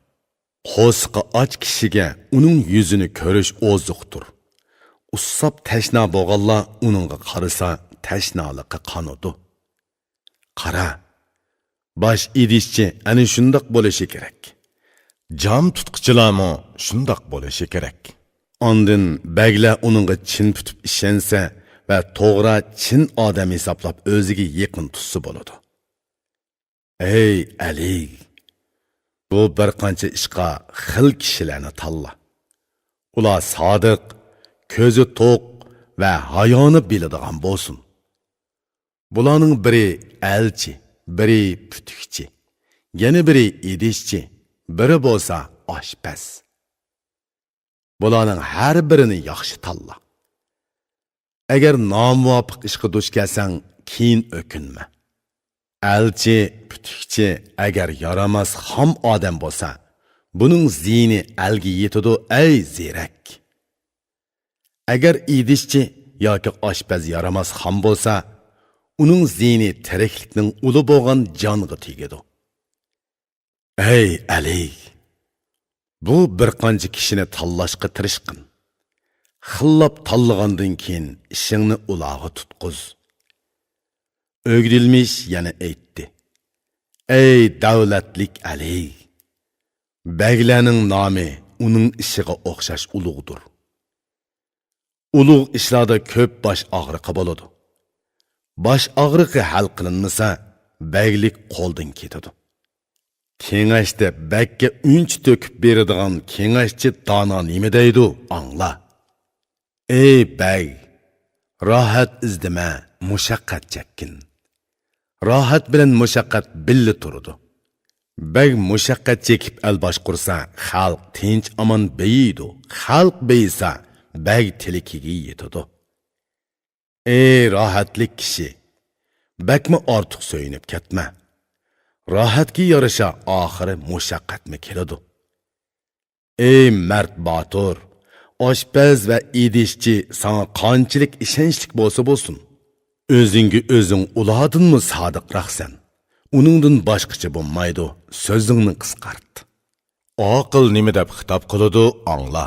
قورسىقى ئاچ كىشىگە ئۇنىڭ يۈزىنى كۆرۈش ئوزۇقتۇر. ئۇسساپ تەشنا بولغانلار ئۇنىڭغا قارىسا، تەشنالىقى قانىدۇ. قارا، باش ئىدىشچى ئەنە شۇنداق بولۇشى كېرەك. جام تۇتقۇچىلارمۇ شۇنداق بولۇشى كېرەك. ئاندىن بەگلەر ئۇنىڭغا چىن پۈتۈپ ئىشەنسە ۋە توغرا، چىن ئادەم ھېسابلاپ ئۆزىگە يېقىن تۇتسا بولىدۇ. ئەي ئەلى! بۇ بىر قانچە ئىشقا خىل كىشىلەرنى تاللا. ئۇلار سادىق، كۆزى توق ۋە ھايانى بىلىدىغان بولسۇن. بۇلارنىڭ بىرى ئەلچى، بىرى پۈتۈكچى، يەنە بىرى ئىدىشچى، بىرى بولسا ئاشپەز. بۇلارنىڭ ھەر بىرىنى ياخشى تاللا. ئەگەر نامۇۋاپىق ئىشقا دۇچ كەلسەڭ، كېيىن ئۆكۈنمە. ئەلچى، پۈتۈكچى ئەگەر يارىماس، خام ئادەم بولسا، بۇنىڭ زىيىنى ئەلگە يېتىدۇ، ئەي زېرەك! ئەگەر ئىدىشچى ياكى ئاشپەز يارىماس، خام بولسا، ئۇنىڭ زىيىنى تىرىكلىكنىڭ ئۇلى بولغان جانغا تېگىدۇ. ئەي ئەلى! بۇ بىر قانچە كىشىنى تاللاشقا تىرىشقىن. خىللاپ تاللىغاندىن كېيىن، ئىشىڭنى ئۇلارغا تۇتقۇز. ئۆگدىلمىش يەنە ئېيتتى: ئەي دەۋلەتلىك ئەلى! بەگلەرنىڭ نامى ئۇنىڭ ئىشىغا ئوخشاش ئۇلۇغدۇر. ئۇلۇغ ئىشلاردا كۆپ باش ئاغرىقى بولىدۇ. باش ئاغرىقى ھەل قىلىنمىسا، بەگلىك قولدىن كېتىدۇ. كېڭەشتە بەگكە ئۈنچە تۆكۈپ بېرىدىغان كېڭەشچى دانا نېمە دەيدۇ، ئاڭلا. ئەي بەگ، راھەت ئىزدىمە، مۇشەققەت چەككىن. راھەت بىلەن مۇشەققەت بىللە تۇرىدۇ. بەگ مۇشەققەت چېكىپ ئەل باشقۇرسا، خەلق تىنچ-ئامان بېيىيدۇ، خەلق بېيىسا، بەگ تىلىكىگە يېتىدۇ. ئەي راھەتلىك كىشى، بەكمۇ ئارتۇق سۆيۈنۈپ كەتمە. راھەتكە يارىشا ئاخىرى مۇشەققەتمۇ كېلىدۇ. ئەي مەرد باتۇر، ئاشپەز ۋە ئىدىشچى ساڭا قانچىلىك ئىشەنچلىك بولسا بولسۇن، ئۆزۈڭگە ئۆزۈڭ ئۇلاردىنمۇ سادىقراقسەن. ئۇنىڭدىن باشقىچە بولمايدۇ، سۆزۈڭنى قىسقارت. ئاقىل نېمە دەپ خىتاب قىلىدۇ، ئاڭلا.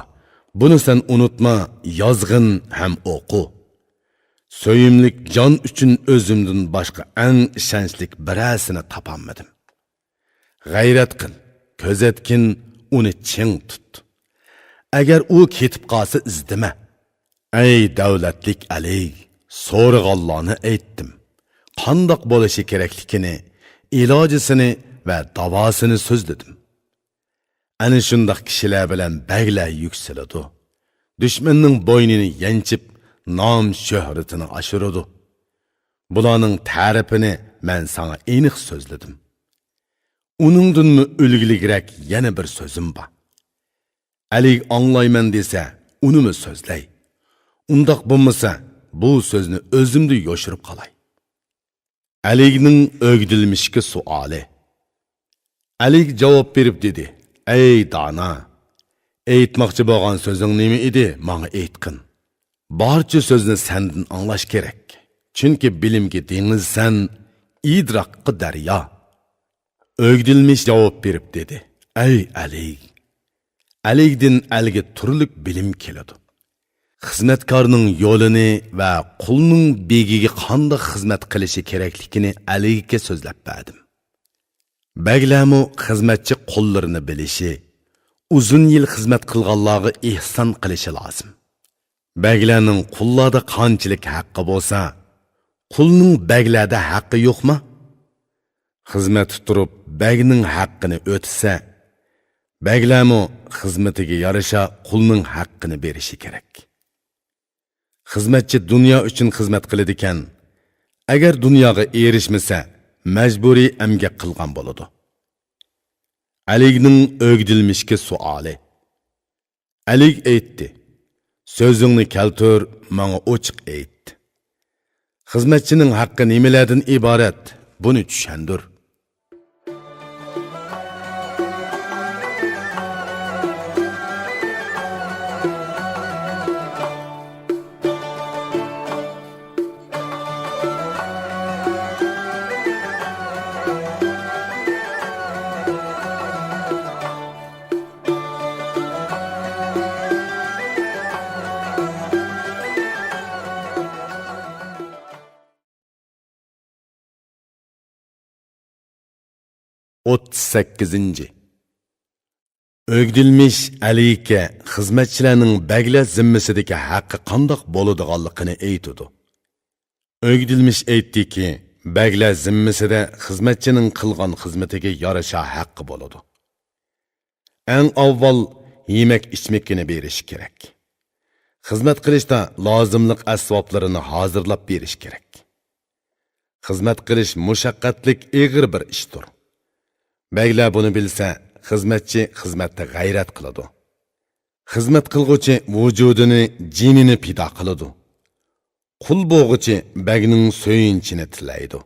بۇنى سەن ئۇنتۇما، يازغىن ھەم ئوقۇ. سۆيۈملۈك جان ئۈچۈن ئۆزۈمدىن باشقا ئەڭ ئىشەنچلىك بىرەرسىنى تاپالمىدىم. غەيرەت قىل، كۆزەتكىن، ئۇنى چىڭ تۇت. ئەگەر ئۇ كېتىپ قالسا، ئىزدىمە. ئەي دەۋلەتلىك ئەلى، سورىغانلارنى ئېيتتىم. قانداق بولۇشى كېرەكلىكىنى، ئىلاجىسىنى ۋە داۋاسىنى سۆزلىدىم. ئەنە شۇنداق كىشىلەر بىلەن بەگلەر يۈكسىلىدۇ. دۈشمەننىڭ بوينىنى يەنچىپ، نام شۆھرىتىنى ئاشۇرىدۇ. بۇلارنىڭ تەرىپىنى مەن ساڭا ئېنىق سۆزلىدىم. ئۇنىڭدىنمۇ ئۈلگىلىكرەك يەنە بىر سۆزۈم بار. ئەلىگ ئاڭلايمەن دېسە، ئۇنىمۇ سۆزلەي. ئۇنداق بولمىسا، بۇ سۆزنى ئۆزۈمدە يوشۇرۇپ قالاي. ئەلىگنىڭ ئۆگدۈلمىشكە سوئالى. ئەلىگ جاۋاب بېرىپ دېدى: ئەي دانا! ئېيتماقچى بولغان سۆزۈڭ نېمە ئىدى، ماڭا ئېيتقىن. بارچە سۆزنى سەندىن ئاڭلاش كېرەك. چۈنكى بىلىمگە دېڭىز سەن، ئىدراكقا دەريا. ئۆگدۈلمىش جاۋاب بېرىپ دېدى: ئەي ئەلىگ! ئەلىگدىن ئەلگە تۈرلۈك بىلىم كېلىدۇ. خىزمەتكارنىڭ يولىنى ۋە قۇلنىڭ بېگىگە قانداق خىزمەت قىلىشى كېرەكلىكىنى ئەلىگكە سۆزلەپ بەردىم. بەگلەرمۇ خىزمەتچى قۇللىرىنى بىلىشى، ئۇزۇن يىل خىزمەت قىلغانلارغا ئېھسان قىلىشى لازىم. بەگلەرنىڭ قۇللاردا قانچىلىك ھەققى بولسا، قۇلنىڭ بەگلەردە ھەققى يوقما؟ خىزمەتتە تۇرۇپ بەگنىڭ ھەققىنى ئۆتىسە، بەگلەرمۇ خىزمىتىگە يارىشا قۇلنىڭ ھەققىنى بېرىشى كېرەك. خىزمەتچى دۇنيا ئۈچۈن خىزمەت قىلىدىكەن، ئەگەر دۇنياغا ئېرىشمىسە، مەجبۇرىي ئەمگەك قىلغان بولىدۇ. ئەلىگنىڭ ئۆگدۈلمىشكە سوئالى. ئەلىگ ئېيتتى: سۆزۈڭنى كەلتۈر، ماڭا ئوچۇق ئېيت. خىزمەتچىنىڭ ھەققى نېمىلەردىن ئىبارەت؟ بۇنى چۈشەندۈر. ئوتتۇز سەككىزىنچى. ئۆگدۈلمىش ئەلىگە خىزمەتچىلەرنىڭ بەگلەر زىممىسىدىكى ھەققى قانداق بولىدىغانلىقىنى ئېيتىدۇ. ئۆگدۈلمىش ئېيتتىكى، بەگلەر زىممىسىدە خىزمەتچىنىڭ قىلغان خىزمىتىگە يارىشا ھەققى بولىدۇ. ئەڭ ئاۋۋال يېمەك-ئىچمىكىنى بېرىش كېرەك. خىزمەت قىلىشتا لازىملىق ئەسۋابلىرىنى ھازىرلاپ بېرىش كېرەك. خىزمەت قىلىش مۇشەققەتلىك، ئېغىر بىر ئىشتۇر. بەگلەر بۇنى بىلسە، خىزمەتچى خىزمەتتە غەيرەت قىلىدۇ. خىزمەت قىلغۇچى ۋۇجۇدىنى، جېنىنى پىدا قىلىدۇ. قۇل بولغۇچى بەگنىڭ سۆيۈنچىنى تىلەيدۇ.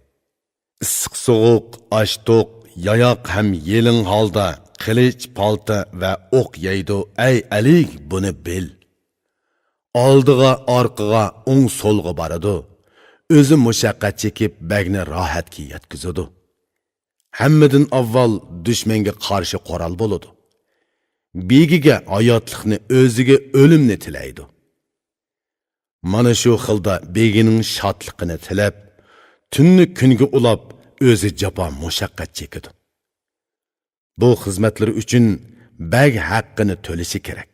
ئىسسىق-سوغۇق، ئاچ-توق، ياياق ھەم يېلىڭ ھالدا قىلىچ، پالتا ۋە ئوق يەيدۇ. ئەي ئەلىگ، بۇنى بىل. ئالدىغا، ئارقىغا، ئوڭ-سولغا بارىدۇ. ئۆزى مۇشەققەت چېكىپ، بەگنى راھەتكە يەتكۈزىدۇ. ھەممىدىن ئاۋۋال دۈشمەنگە قارشى قورال بولىدۇ. بېگىگە ھاياتلىقنى، ئۆزىگە ئۆلۈمنى تىلەيدۇ. مانا شۇ خىلدا بېگىنىڭ شادلىقىنى تىلەپ، تۈننى كۈنگە ئۇلاپ، ئۆزى جاپا مۇشەققەت چېكىدۇ. بۇ خىزمەتلىرى ئۈچۈن بەگ ھەققىنى تۆلىشى كېرەك.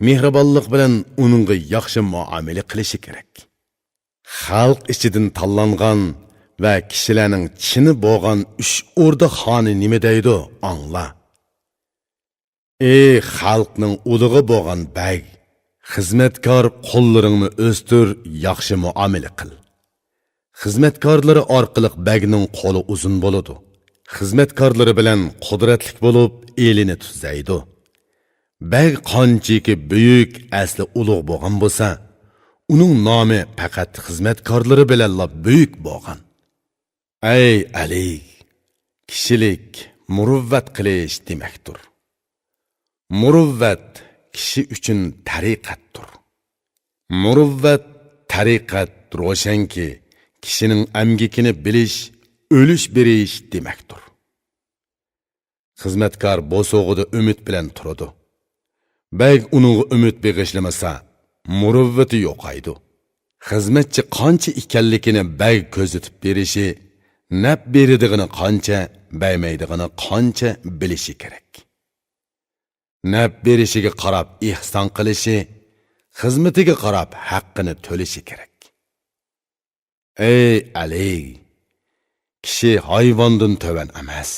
مېھرىبانلىق بىلەن ئۇنىڭغا ياخشى مۇئامىلە قىلىشى كېرەك. خەلق ئىچىدىن تاللانغان ۋە كىشىلەرنىڭ چىنى بولغان ئۈچ ئوردا خانى نېمە دەيدۇ، ئاڭلا. ئى خەلقنىڭ ئۇلۇغى بولغان بەگ، خىزمەتكار قۇللىرىڭنى ئۆستۈر، ياخشى مۇئامىلە قىل. خىزمەتكارلىرى ئارقىلىق بەگنىڭ قولى ئۇزۇن بولىدۇ. خىزمەتكارلىرى بىلەن قۇدرەتلىك بولۇپ، ئېلىنى تۈزەيدۇ. بەگ قانچىكى بۈيۈك، ئەسلى ئۇلۇغ بولغان بولسا، ئۇنىڭ نامى پەقەت خىزمەتكارلىرى بىلەنلا بۈيۈك بولغان. ئەي ئەلىگ، كىشىلىك مۇرۇۋۋەت قىلىش دېمەكتۇر. مۇرۇۋۋەت كىشى ئۈچۈن تەرىقەتتۇر. مۇرۇۋۋەت، تەرىقەت روشەنكى، كىشىنىڭ ئەمگىكىنى بىلىش، ئۈلۈش بېرىش دېمەكتۇر. خىزمەتكار بوسۇغىدا ئۈمىد بىلەن تۇرىدۇ. بەگ ئۇنىڭغا ئۈمىد بېغىشلىمىسا، مۇرۇۋۋىتى يوقايدۇ. خىزمەتچى قانچە ئىكەنلىكىنى بەگ كۆزىتىپ بېرىشى، نەپ بېرىدىغىنى قانچە، بەرمەيدىغىنى قانچە بىلىشى كېرەك. نەپ بېرىشىگە قاراپ ئېھسان قىلىشى، خىزمىتىگە قاراپ ھەققىنى تۆلىشى كېرەك. ئەي ئەلىگ! كىشى ھايۋاندىن تۆۋەن ئەمەس.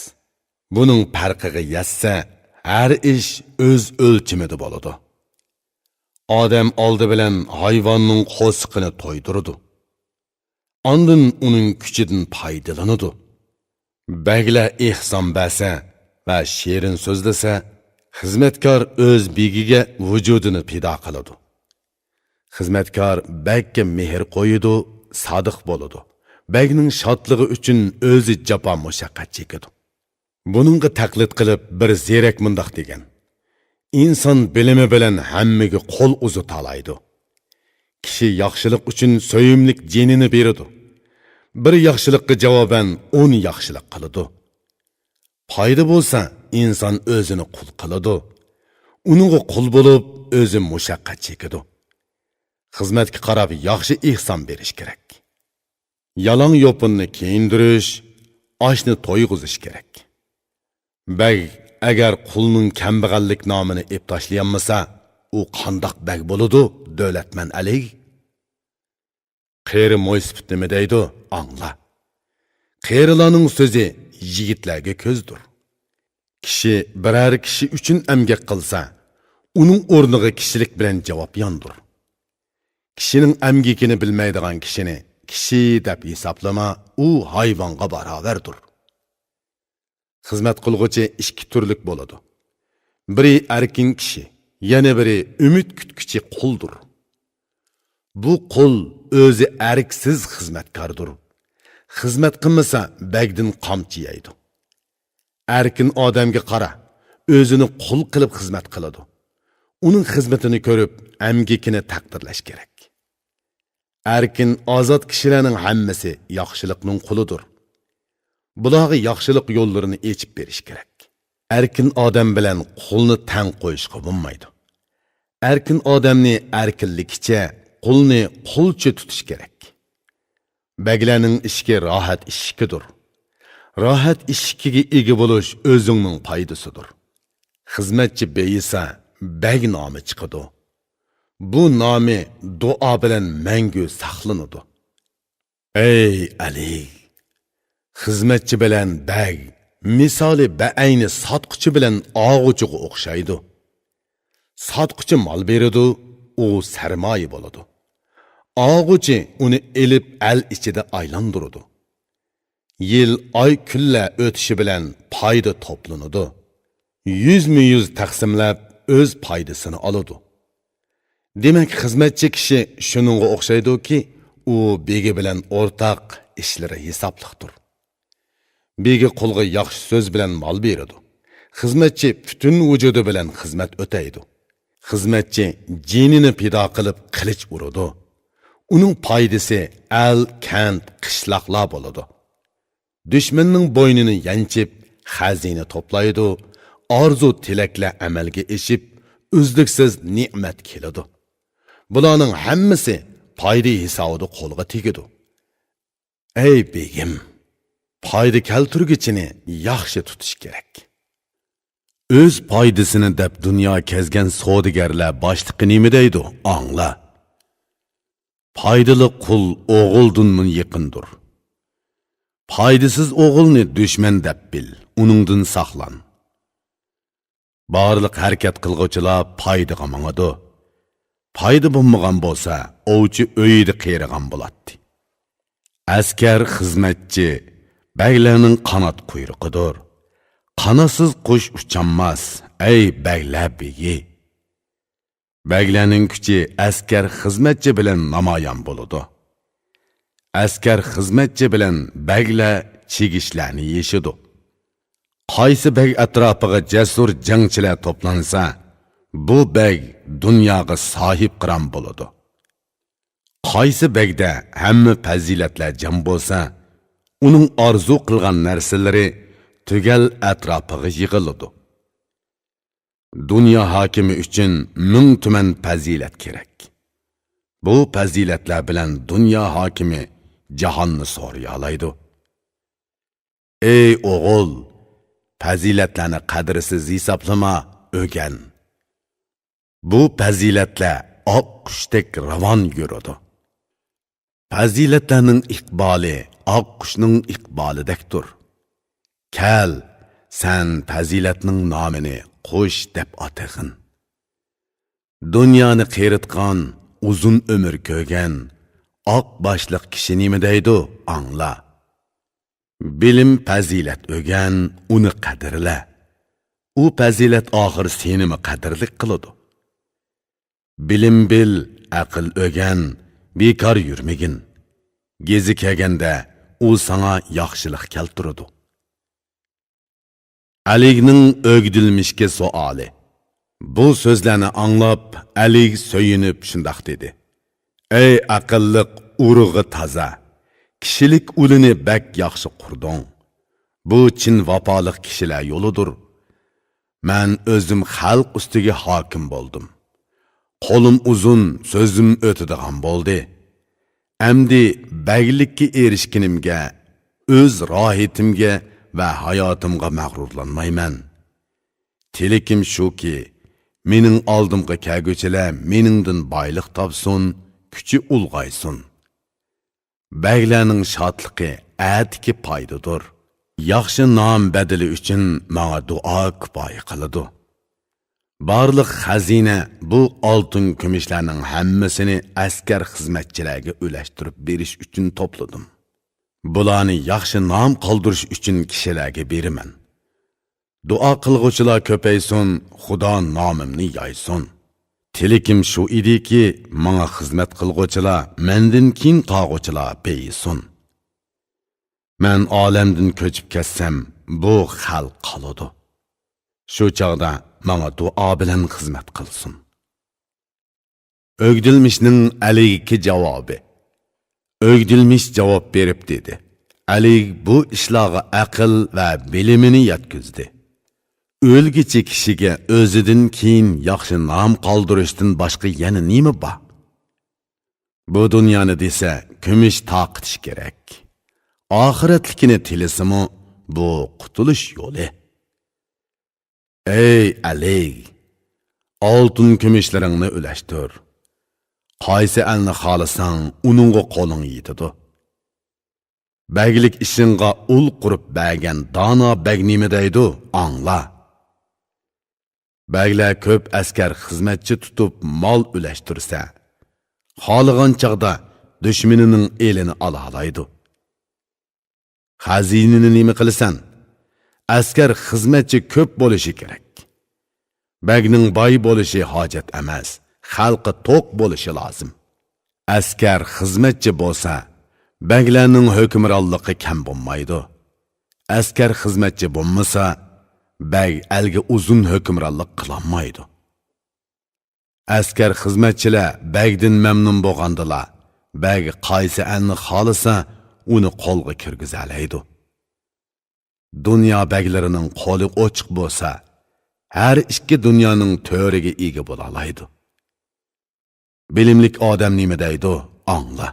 بۇنىڭ پەرقىگە يەتسە، ھەر ئىش ئۆز ئۆلچىمىدە بولىدۇ. ئادەم ئالدى بىلەن ھايۋاننىڭ قورسىقىنى تويدۇرىدۇ. ئاندىن ئۇنىڭ كۈچىدىن پايدىلىنىدۇ. بەگلەر ئېھسان بەرسە ۋە شېرىن سۆزلىسە، خىزمەتكار ئۆز بېگىگە ۋۇجۇدىنى پىدا قىلىدۇ. خىزمەتكار بەگكە مېھىر قويىدۇ، سادىق بولىدۇ. بەگنىڭ شادلىقى ئۈچۈن ئۆزى جاپا مۇشەققەت چېكىدۇ. بۇنىڭغا تەقلىد قىلىپ بىر زېرەك مۇنداق دېگەن: «ئىنسان بىلىمى بىلەن ھەممىگە قول ئۇزىتالايدۇ. كىشى ياخشىلىق ئۈچۈن سۆيۈملۈك جېنىنى بېرىدۇ. بىر ياخشىلىققا جاۋابەن ئون ياخشىلىق قىلىدۇ. پايدا بولسا، ئىنسان ئۆزىنى قۇل قىلىدۇ. ئۇنىڭغا قۇل بولۇپ، ئۆزى مۇشەققەت چېكىدۇ.» خىزمەتكە قاراپ ياخشى ئېھسان بېرىش كېرەك. يالاڭ يوپۇننى كىيىندۈرۈش، ئاشنى تويغۇزۇش كېرەك. بەگ ئەگەر قۇلنىڭ كەمبەغەللىك نامىنى ئېپ تاشلىيالمىسا، ئۇ قانداق بەگ بولىدۇ، دۆلەتمەن ئەلى؟ قېرى مويسىپىت نېمە دەيدۇ، ئاڭلا. قېرىلارنىڭ سۆزى يىگىتلەرگە كۆزدۇر. كىشى بىرەر كىشى ئۈچۈن ئەمگەك قىلسا، ئۇنىڭ ئورنىغا كىشىلىك بىلەن جاۋاب ياندۇر. كىشىنىڭ ئەمگىكىنى بىلمەيدىغان كىشىنى كىشى دەپ ھېسابلىما، ئۇ ھايۋانغا باراۋەردۇر. خىزمەت قىلغۇچى ئىككى تۈرلۈك بولىدۇ. بىرى ئەركىن كىشى، يەنە بىرى ئۈمىد كۈتكۈچى قۇلدۇر. بۇ قۇل ئۆزى ئەركسىز خىزمەتكاردۇر. خىزمەت قىلمىسا، بەگدىن قامچا يەيدۇ. ئەركىن ئادەمگە قارا، ئۆزىنى قۇل قىلىپ خىزمەت قىلىدۇ. ئۇنىڭ خىزمىتىنى كۆرۈپ، ئەمگىكىنى تەقدىرلەش كېرەك. ئەركىن، ئازاد كىشىلەرنىڭ ھەممىسى ياخشىلىقنىڭ قۇلىدۇر. بۇلارغا ياخشىلىق يوللىرىنى ئېچىپ بېرىش كېرەك. ئەركىن ئادەم بىلەن قۇلنى تەڭ قويۇشقا بولمايدۇ. ئەركىن ئادەمنى ئەركىنلىكىچە، قۇلنى قۇلچە تۇتۇش كېرەك. بەگلەرنىڭ ئىشىكى راھەت ئىشىكىدۇر. راھەت ئىشىكىگە ئىگە بولۇش ئۆزۈڭنىڭ پايدىسىدۇر. خىزمەتچى بېيىسا، بەگ نامى چىقىدۇ. بۇ نامى دۇئا بىلەن مەڭگۈ ساقلىنىدۇ. ئەي ئەلى! خىزمەتچى بىلەن بەگ مىسالى بەئەينى ساتقۇچى بىلەن ئاغۇچىغا ئوخشايدۇ. ساتقۇچى مال بېرىدۇ، ئۇ سەرمايە بولىدۇ. ئاغۇچى ئۇنى ئېلىپ ئەل ئىچىدە ئايلاندۇرىدۇ. يىل، ئاي، كۈنلەر ئۆتۈشى بىلەن پايدا توپلىنىدۇ. يۈزمۇ يۈز تەقسىملەپ، ئۆز پايدىسىنى ئالىدۇ. دېمەك، خىزمەتچى كىشى شۇنىڭغا ئوخشايدۇكى، ئۇ بېگى بىلەن ئورتاق، ئىشلىرى ھېسابلىقتۇر. بېگى قۇلغا ياخشى سۆز بىلەن مال بېرىدۇ. خىزمەتچى پۈتۈن ۋۇجۇدى بىلەن خىزمەت ئۆتەيدۇ. خىزمەتچى جېنىنى پىدا قىلىپ قىلىچ ئۇرىدۇ. ئۇنىڭ پايدىسى ئەل، كەنت، قىشلاقلار بولىدۇ. دۈشمەننىڭ بوينىنى يانچىپ، خەزىنە توپلايدۇ، ئارزۇ تىلەكلەر ئەمەلگە ئېشىپ، ئۈزلۈكسىز نېمەت كېلىدۇ. بۇلارنىڭ ھەممىسى پايدا ھېسابىدا قولغا تېگىدۇ. ئەي بېگىم، پايدا كەلتۈرگۈچىنى ياخشى تۇتۇش كېرەك. ئۆز پايدىسىنى دەپ دۇنيا كەزگەن سودىگەرلەر باشلىقى نېمە دەيدۇ، ئاڭلا. پايدىلىق قۇل ئوغۇلدىنمۇ يېقىندۇر. پايدىسىز ئوغۇلنى دۈشمەن دەپ بىل، ئۇنىڭدىن ساقلان. بارلىق ھەرىكەت قىلغۇچىلار پايدىغا ماڭىدۇ. پايدا بولمىغان بولسا، ئوۋچى ئۆيىدە قېرىغان بولاتتى. ئەسكەر، خىزمەتچى بەگلەرنىڭ قانات قۇيرۇقىدۇر. قاناتسىز قۇش ئۇچالماس، ئەي بەگلەر بېگى! بەگلەرنىڭ كۈچى ئەسكەر، خىزمەتچى بىلەن نامايان بولىدۇ. ئەسكەر، خىزمەتچى بىلەن بەگلەر چىگىشلەرنى يېشىدۇ. قايسى بەگ ئەتراپىغا جەسۇر جەڭچىلەر توپلانسا، بۇ بەگ دۇنياغا ساھىبقىران بولىدۇ. قايسى بەگدە ھەممە پەزىلەتلەر جەم بولسا، ئۇنىڭ ئارزۇ قىلغان نەرسىلىرى تۈگەل ئەتراپىغا يىغىلىدۇ. دۇنيا ھاكىمى ئۈچۈن مىڭ تۈمەن پەزىلەت كېرەك. بۇ پەزىلەتلەر بىلەن دۇنيا ھاكىمى جاھاننى سورىيالايدۇ. ئەي ئوغۇل، پەزىلەتلەرنى قەدىرسىز ھېسابلىما، ئۆگەن. بۇ پەزىلەتلەر ئاققۇشتەك راۋان يۈرىدۇ. پەزىلەتلەرنىڭ ئىقبالى ئاققۇشنىڭ ئىقبالىدەكتۇر. كەل، سەن پەزىلەتنىڭ نامىنى قوش دەپ ئاتىغىن. دۇنيانى قېرىتقان، ئۇزۇن ئۆمۈر كۆرگەن، ئاق باشلىق كىشى نېمە دەيدۇ، ئاڭلا. بىلىم پەزىلەت ئۆگەن، ئۇنى قەدىرلە. ئۇ پەزىلەت ئاخىر سېنىمۇ قەدىرلىك قىلىدۇ. بىلىم بىل، ئەقىل ئۆگەن، بىكار يۈرمىگىن. گېزى كەلگەندە ئۇ ساڭا ياخشىلىق كەلتۈرىدۇ. ئەلىگنىڭ ئۆگدۈلمىشكە سوئالى. بۇ سۆزلەرنى ئاڭلاپ، ئەلىگ سۆيۈنۈپ شۇنداق دېدى: ئەي ئەقىللىق، ئۇرۇقى تازا، كىشىلىك ئۇلىنى بەك ياخشى قۇردۇڭ. بۇ چىن ۋاپالىق كىشىلەر يولىدۇر. مەن ئۆزۈم خەلق ئۈستىگە ھاكىم بولدۇم. قولۇم ئۇزۇن، سۆزۈم ئۆتىدىغان بولدى. ئەمدى بەگلىككە ئېرىشكىنىمگە، ئۆز راھىتىمگە ۋە ھاياتىمغا مەغرۇرلانمايمەن. تىلىكىم شۇكى، مېنىڭ ئالدىمغا كەلگۈچىلەر مېنىڭدىن بايلىق تاپسۇن، كۈچى ئۇلغايسۇن. بەگلەرنىڭ شادلىقى ئەتىكى پايدىدۇر. ياخشى نام بەدىلى ئۈچۈن ماڭا دۇئا كۇپايە قىلىدۇ. بارلىق خەزىنە بۇ ئالتۇن كۈمۈشلەرنىڭ ھەممىسىنى ئەسكەر خىزمەتچىلەرگە ئۈلەشتۈرۈپ بېرىش ئۈچۈن توپلىدىم. بۇلارنى ياخشى نام قالدۇرۇش ئۈچۈن كىشىلەرگە بېرىمەن. دۇئا قىلغۇچىلار كۆپەيسۇن، خۇدا نامىمنى يايسۇن. تىلىكىم شۇ ئىدىكى، ماڭا خىزمەت قىلغۇچىلار، مەندىن كېيىن قالغۇچىلار بېيىسۇن. مەن ئالەمدىن كۆچۈپ كەتسەم، بۇ خەلق قالىدۇ. شۇ چاغدا ماڭا دۇئا بىلەن خىزمەت قىلسۇن. ئۆگدۈلمىشنىڭ ئەلىگكە جاۋابى. ئۆگدۈلمىش جاۋاب بېرىپ دېدى: ئەلىگ بۇ ئىشلارغا ئەقىل ۋە بىلىمىنى يەتكۈزدى. ئۆلگۈچى كىشىگە ئۆزىدىن كېيىن ياخشى نام قالدۇرۇشتىن باشقا يەنە نېمە بار؟ بۇ دۇنيانى دېسە، كۈمۈش تارقىتىش كېرەك. ئاخىرەتلىكىنى تىلىسىمۇ، بۇ قۇتۇلۇش يولى. ئەي ئەلىگ، ئالتۇن كۈمۈشلىرىڭنى ئۈلەشتۈر. قايسى ئەلنى خالىساڭ، ئۇنىڭغا قولۇڭ يېتىدۇ. بەگلىك ئىشىڭغا ئۇل قۇرۇپ بەرگەن دانا بەگ نېمە دەيدۇ، ئاڭلا. بەگلەر كۆپ ئەسكەر خىزمەتچى تۇتۇپ مال ئۈلەشتۈرسە، خالىغان چاغدا دۈشمىنىنىڭ ئېلىنى ئالالايدۇ. خەزىنىنى نېمە قىلىسەن؟ ئەسكەر خىزمەتچى كۆپ بولۇشى كېرەك. بەگنىڭ باي بولۇشى ھاجەت ئەمەس، خەلقى توق بولۇشى لازىم. ئەسكەر خىزمەتچى بولسا، بەگلەرنىڭ ھۆكۈمرانلىقى كەم بولمايدۇ. ئەسكەر خىزمەتچى بولمىسا، بەگ ئەلگە ئۇزۇن ھۆكۈمرانلىق قىلالمايدۇ. ئەسكەر خىزمەتچىلەر بەگدىن مەمنۇن بولغاندىلا، بەگ قايسى ئەلنى خالىسا، ئۇنى قولغا كىرگۈزەلەيدۇ. دۇنيا بەگلىرىنىڭ قولى ئوچۇق بولسا، ھەر ئىككى دۇنيانىڭ تۆرىگە ئىگە بولالايدۇ. بىلىملىك ئادەم نېمە دەيدۇ، ئاڭلا.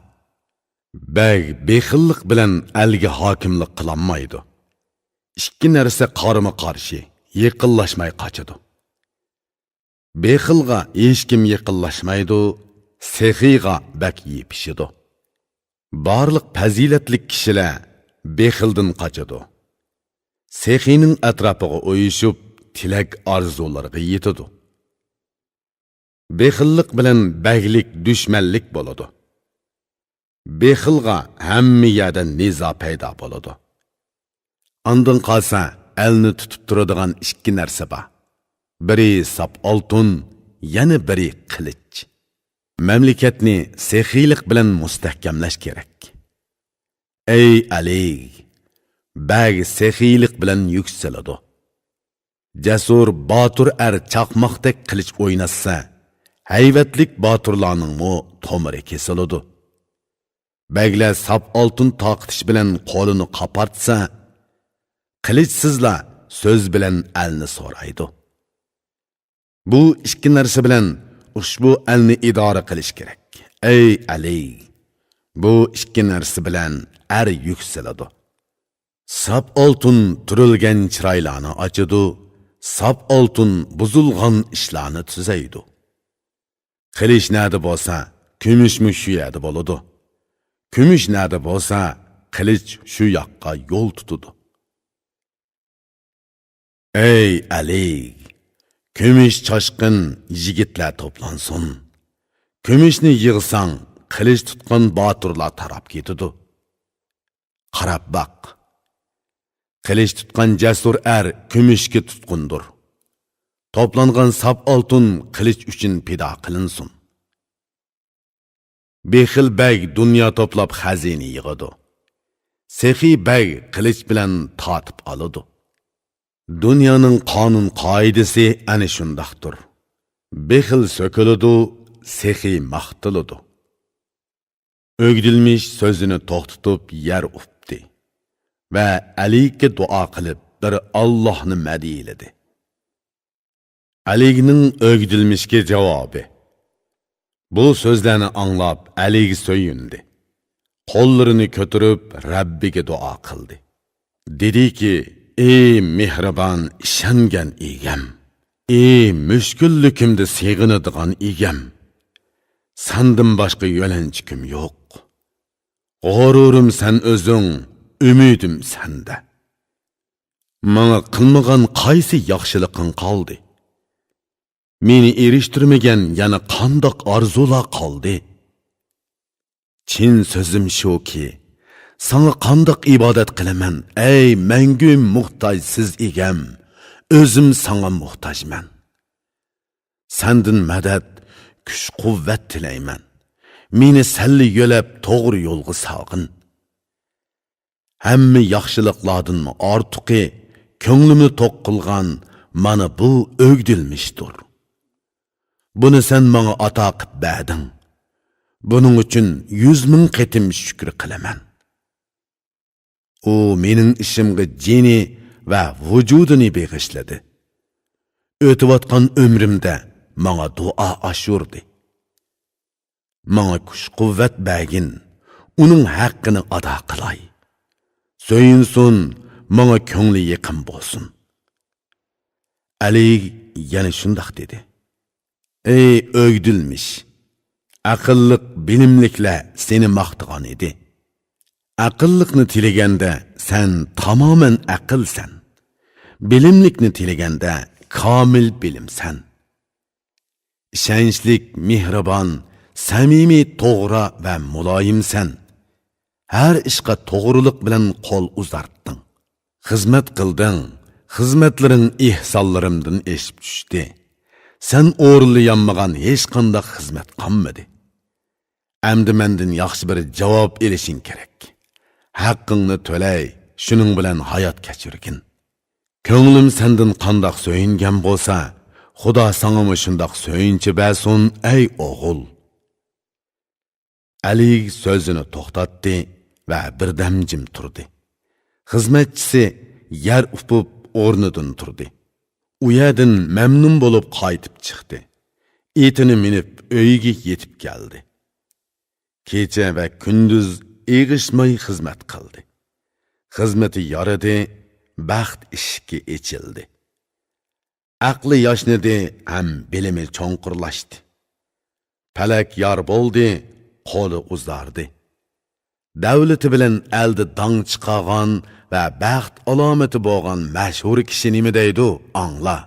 بەگ بېخىللىق بىلەن ئەلگە ھاكىملىق قىلالمايدۇ. ئىككى نەرسە قارىمۇ قارشى، يېقىنلاشماي قاچىدۇ. بېخىلغا ھېچكىم يېقىنلاشمايدۇ، سېخىيغا بەك يېپىشىدۇ. بارلىق پەزىلەتلىك كىشىلەر بېخىلدىن قاچىدۇ. سېخىينىڭ ئەتراپىغا ئۇيۇشۇپ، تىلەك ئارزۇلىرىغا يېتىدۇ. بېخىللىق بىلەن بەگلىك دۈشمەنلىك بولىدۇ. بېخىلغا ھەممە يەردە نىزا پەيدا بولىدۇ. ئاندىن قالسا، ئەلنى تۇتۇپ تۇرىدىغان ئىككى نەرسە بار. بىرى ساپ ئالتۇن، يەنە بىرى قىلىچ. مەملىكەتنى سېخىيلىق بىلەن مۇستەھكەملەش كېرەك. ئەي ئەلىگ، بەگ سېخىيلىق بىلەن يۈكسىلىدۇ. جەسۇر، باتۇر ئەر چاقماقتەك قىلىچ ئويناتسا، ھەيۋەتلىك باتۇرلارنىڭمۇ تومۇرى كېسىلىدۇ. بەگلەر ساپ ئالتۇن تارقىتىش بىلەن قولىنى قاپارتسا، قىلىچسىزلار سۆز بىلەن ئەلنى سورايدۇ. بۇ ئىككى نەرسە بىلەن ئۇشبۇ ئەلنى ئىدارە قىلىش كېرەك. ئەي ئەلىگ، بۇ ئىككى نەرسە بىلەن ئەر يۈكسىلىدۇ. ساپ ئالتۇن تۈرۈلگەن چىرايلارنى ئاچىدۇ، ساپ ئالتۇن بۇزۇلغان ئىشلارنى تۈزەيدۇ. قىلىچ نەدە بولسا، كۈمۈشمۇ شۇ يەردە بولىدۇ. كۈمۈش نەدە بولسا، قىلىچ شۇ ياققا يول تۇتىدۇ. ئەي ئەلى، كۈمۈش چاشقىن يىگىتلەر توپلانسۇن. كۈمۈشنى يىغساڭ، قىلىچ تۇتقان باتۇرلار تاراپ كېتىدۇ. قاراپ باق. قىلىچ تۇتقان جەسۇر ئەر كۈمۈشكە تۇتقۇندۇر. توپلانغان ساپ ئالتۇن قىلىچ ئۈچۈن پىدا قىلىنسۇن. بېخىل بەگ دۇنيا توپلاپ خەزىنە يىغىدۇ. سېخىي بەگ قىلىچ بىلەن تارتىپ ئالىدۇ. دۇنيانىڭ قانۇن-قائىدىسى ئەنە شۇنداقتۇر. بېخىل سۆكۈلىدۇ، سېخىي ماختىلىدۇ. ئۆگدۈلمىش سۆزىنى توختىتىپ يەر ئۇپتى ۋە ئەلىگە دۇئا قىلىپ بىر ئاللاھنى مەدھىيلىدى. ئەلىگنىڭ ئۆگدۈلمىشكە جاۋابى. بۇ سۆزلەرنى ئاڭلاپ ئەلىگ سۆيۈندى. قوللىرىنى كۆتۈرۈپ رەببىگە دۇئا قىلدى. دېدىكى، ئى مېھرىبان ئىشەنگەن ئىگەم، ئى مۈشكۈللۈكۈمدە سېغىنىدىغان ئىگەم، سەندىن باشقا يۆلەنچۈكۈم يوق. غۇرۇرۇم سەن ئۆزۈڭ، ئۈمىدىم سەندە. ماڭا قىلمىغان قايسى ياخشىلىقىڭ قالدى؟ مېنى ئېرىشتۈرمىگەن يەنە قانداق ئارزۇلار قالدى؟ چىن سۆزۈم شۇكى، ساڭا قانداق ئىبادەت قىلىمەن، ئەي مەڭگۈ موھتاجسىز ئىگەم، ئۆزۈم ساڭا موھتاجمەن. سەندىن مەدەت، كۈچ-قۇۋۋەت تىلەيمەن. مېنى سەللە يۆلەپ توغرا يولغا سالغىن. ھەممە ياخشىلىقلاردىنمۇ ئارتۇقى، كۆڭلۈمنى توق قىلغان مانا بۇ ئۆگدۈلمىشتۇر. بۇنى سەن ماڭا ئاتا قىپ بەردىڭ. بۇنىڭ ئۈچۈن يۈز مىڭ قېتىم شۈكۈر قىلىمەن. ئۇ مېنىڭ ئىشىمغا جېنى ۋە ۋۇجۇدىنى بېغىشلىدى. ئۆتۈۋاتقان ئۆمرۈمدە ماڭا دۇئا ئاشۇردى. ماڭا كۈچ-قۇۋۋەت بەرگىن، ئۇنىڭ ھەققىنى ئادا قىلاي. سۆيۈنسۇن، ماڭا كۆڭلى يېقىن بولسۇن. ئەلى يەنە شۇنداق دېدى. ئەي ئۆگدۈلمىش! ئەقىللىق، بىلىملىكلەر سېنى ماختىغان ئىدى. ئەقىللىقنى تىلىگەندە سەن تامامەن ئەقىلسەن. بىلىملىكنى تىلىگەندە كامىل بىلىمسەن. ئىشەنچلىك، مېھرىبان، سەمىمىي، توغرا ۋە مۇلايىمسەن. ھەر ئىشقا توغرىلىق بىلەن قول ئۇزارتتىڭ. خىزمەت قىلدىڭ، خىزمەتلىرىڭ ئېھسانلىرىمدىن ئېشىپ چۈشتى. سەن ئورۇنلىيالمىغان ھېچقانداق خىزمەت قالمىدى. ئەمدى مەندىن ياخشى بىر جاۋاب ئېلىشىڭ كېرەك. ھەققىڭنى تۆلەي، شۇنىڭ بىلەن ھايات كەچۈرگىن. كۆڭلۈم سەندىن قانداق سۆيۈنگەن بولسا، خۇدا ساڭىمۇ شۇنداق سۆيۈنچ بەرسۇن، ئەي ئوغۇل! ئەلى سۆزىنى توختاتتى ۋە بىردەم جىم تۇردى. خىزمەتچىسى يەر ئۇپۇپ ئورنىدىن تۇردى. ئۇ يەردىن مەمنۇن بولۇپ قايتىپ چىقتى. ئېتىنى مىنىپ ئۆيىگە يېتىپ كەلدى. كېچە ۋە كۈندۈز ئېغىشماي خىزمەت قىلدى. خىزمىتى يارىدى، بەخت ئىشىكى ئېچىلدى. ئەقلى ياشنىدى ھەم بىلىمى چوڭقۇرلاشتى. پەلەك يار بولدى، قولى ئۇزاردى. دەۋلىتى بىلەن ئەلدە داڭ چىقارغان ۋە بەخت ئالامىتى بولغان مەشھۇر كىشى نېمە دەيدۇ، ئاڭلا.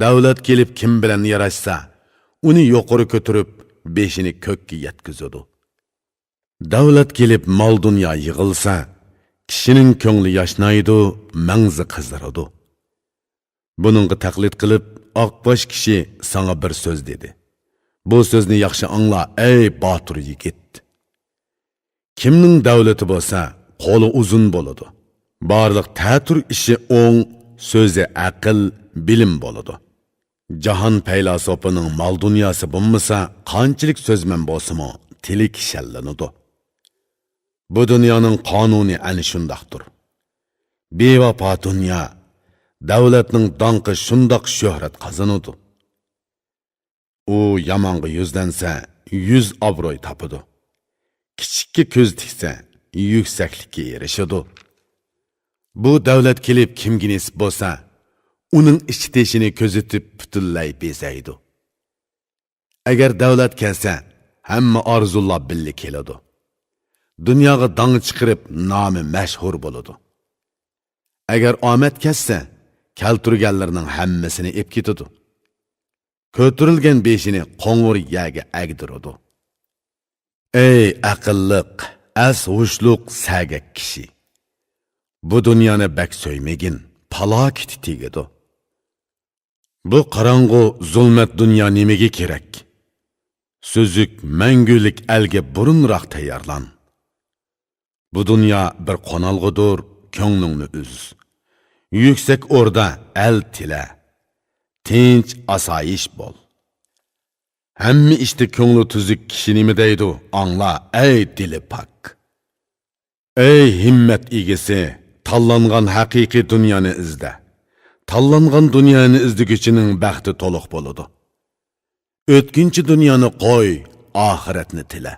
دەۋلەت كېلىپ كىم بىلەن ياراشسا، ئۇنى يۇقىرى كۆتۈرۈپ، بېشىنى كۆككە يەتكۈزىدۇ. دەۋلەت كېلىپ مال-دۇنيا يىغىلسا، كىشىنىڭ كۆڭلى ياشنايدۇ، مەڭزى قىزىرىدۇ. بۇنىڭغا تەقلىد قىلىپ، ئاقباش كىشى ساڭا بىر سۆز دېدى. بۇ سۆزنى ياخشى ئاڭلا، ئەي باتۇر يىگىت! كىمنىڭ دەۋلىتى بولسا، قولى ئۇزۇن بولىدۇ. بارلىق تەتۈر ئىشى ئوڭ، سۆزى ئەقىل، بىلىم بولىدۇ. جاھان پەيلاسوپىنىڭ مال-دۇنياسى بولمىسا، قانچىلىك سۆزمەن بولسىمۇ، تىلى كىشەنلىنىدۇ. بۇ دۇنيانىڭ قانۇنى ئەنە شۇنداقتۇر. بىۋاپا دۇنيا، دەۋلەتنىڭ داڭقى شۇنداق شۆھرەت قازىنىدۇ. ئۇ يامانغا يۈزلەنسە، يۈز ئابروي تاپىدۇ. كىچىككە كۆز تىكسە، يۈكسەكلىككە ئېرىشىدۇ. بۇ دەۋلەت كېلىپ كىمگە نېسىپ بولسا، ئۇنىڭ ئىچى-تېشىنى كۆزىتىپ پۈتۈنلەي بېزەيدۇ. ئەگەر دەۋلەت كەلسە، ھەممە ئارزۇلار بىللە كېلىدۇ. دۇنياغا داڭ چىقىرىپ، نامى مەشھۇر بولىدۇ. ئەگەر ئامەت كەتسە، كەلتۈرگەنلىرىنىڭ ھەممىسىنى ئېپ كېتىدۇ. كۆتۈرۈلگەن بېشىنى قوڭۇر يەرگە ئەگدۈرىدۇ. ئەي ئەقىللىق، ئەس ھوشلۇق سەگەك كىشى! بۇ دۇنيانى بەك سۆيمىگىن، پالاكىتى تېگىدۇ. بۇ قاراڭغۇ زۇلمەت دۇنيا نېمىگە كېرەك؟ سۈزۈك مەڭگۈلۈك ئەلگە بۇرۇنراق تەييارلان. بۇ دۇنيا بىر قونالغۇدۇر، كۆڭلۈڭنى ئۈز. يۈكسەك ئوردا، ئەل تىلە. تىنچ، ئاسايىش بول. ھەممە ئىشتا كۆڭلى تۈزۈك كىشى نېمە دەيدۇ، ئاڭلا، ئەي دىلى پاك! ئەي ھىممەت ئىگىسى، تاللانغان ھەقىقىي دۇنيانى ئىزدە. تاللانغان دۇنيانى ئىزدىگۈچىنىڭ بەختى تولۇق بولىدۇ. ئۆتكۈنچى دۇنيانى قوي، ئاخىرەتنى تىلە.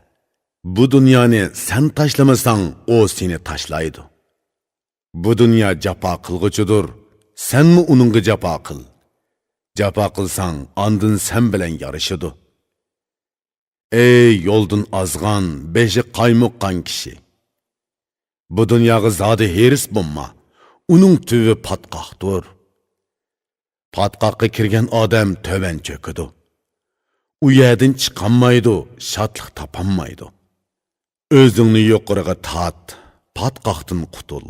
بۇ دۇنيانى سەن تاشلىمىساڭ، ئۇ سېنى تاشلايدۇ. بۇ دۇنيا جاپا قىلغۇچىدۇر، سەنمۇ ئۇنىڭغا جاپا قىل. جاپا قىلساڭ، ئاندىن سەن بىلەن يارىشىدۇ. ئەي يولدىن ئازغان، بېشى قايمۇققان كىشى! بۇ دۇنياغا زادى ھېرىس بولما، ئۇنىڭ تۈۋى پاتقاقتۇر. پاتقاققا كىرگەن ئادەم تۆۋەن چۆكىدۇ. ئۇ يەردىن چىقالمايدۇ، شادلىق تاپالمايدۇ. ئۆزۈڭنى يۇقىرىغا تارت، پاتقاقتىن قۇتۇل.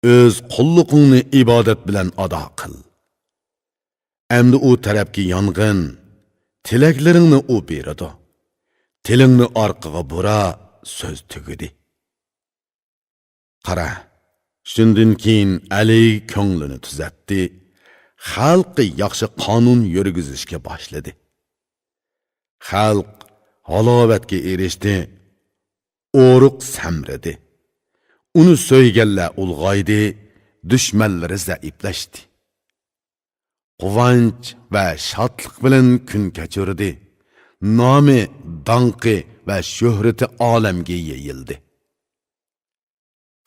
ئۆز قۇللۇقۇڭنى ئىبادەت بىلەن ئادا قىل. ئەمدى ئۇ تەرەپكە يانغىن، تىلەكلىرىڭنى ئۇ بېرىدۇ. تىلىڭنى ئارقىغا بۇرا، سۆز تۈگىدى. قارا، شۇندىن كېيىن ئەلى كۆڭلىنى تۈزەتتى، خەلققە ياخشى قانۇن يۈرگۈزۈشكە باشلىدى. خەلق ھالاۋەتكە ئېرىشتى، ئورۇق سەمرىدى. ئۇنى سۆيگەنلەر ئۇلغايدى، دۈشمەنلىرى زەئىپلەشتى. قۇۋانچ ۋە شادلىق بىلەن كۈن كەچۈردى. نامى، داڭقى ۋە شۆھرىتى ئالەمگە يېيىلدى.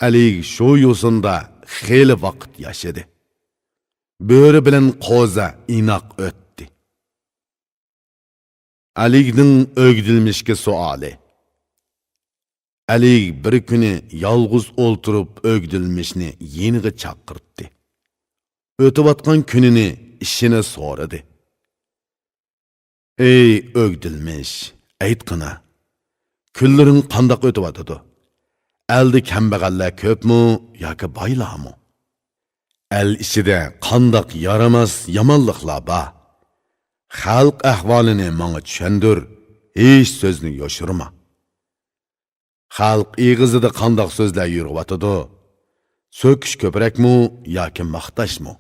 ئەلى شۇ يوسۇندا خېلى ۋاقىت ياشىدى. بۆرە بىلەن قوزا ئىناق ئۆتتى. ئەلىگنىڭ ئۆگدۈلمىشكە سوئالى. ئەلىگ بىر كۈنى يالغۇز ئولتۇرۇپ ئۆگدۈلمىشنى يېنىغا چاقىرتتى. ئۆتۈۋاتقان كۈنىنى، ئىشىنى سورىدى. ئەي ئۆگدۈلمىش، ئېيتقىنا، كۈنلىرىڭ قانداق ئۆتۈۋاتىدۇ؟ ئەلدە كەمبەغەللەر كۆپمۇ ياكى بايلارمۇ؟ ئەل ئىچىدە قانداق يارىماس يامانلىقلار بار؟ خەلق ئەھۋالىنى ماڭا چۈشەندۈر، ھېچ سۆزنى يوشۇرما. خەلق ئېغىزىدا قانداق سۆزلەر يۈرۈۋاتىدۇ؟ سۆكۈش كۆپرەكمۇ ياكى ماختاشمۇ؟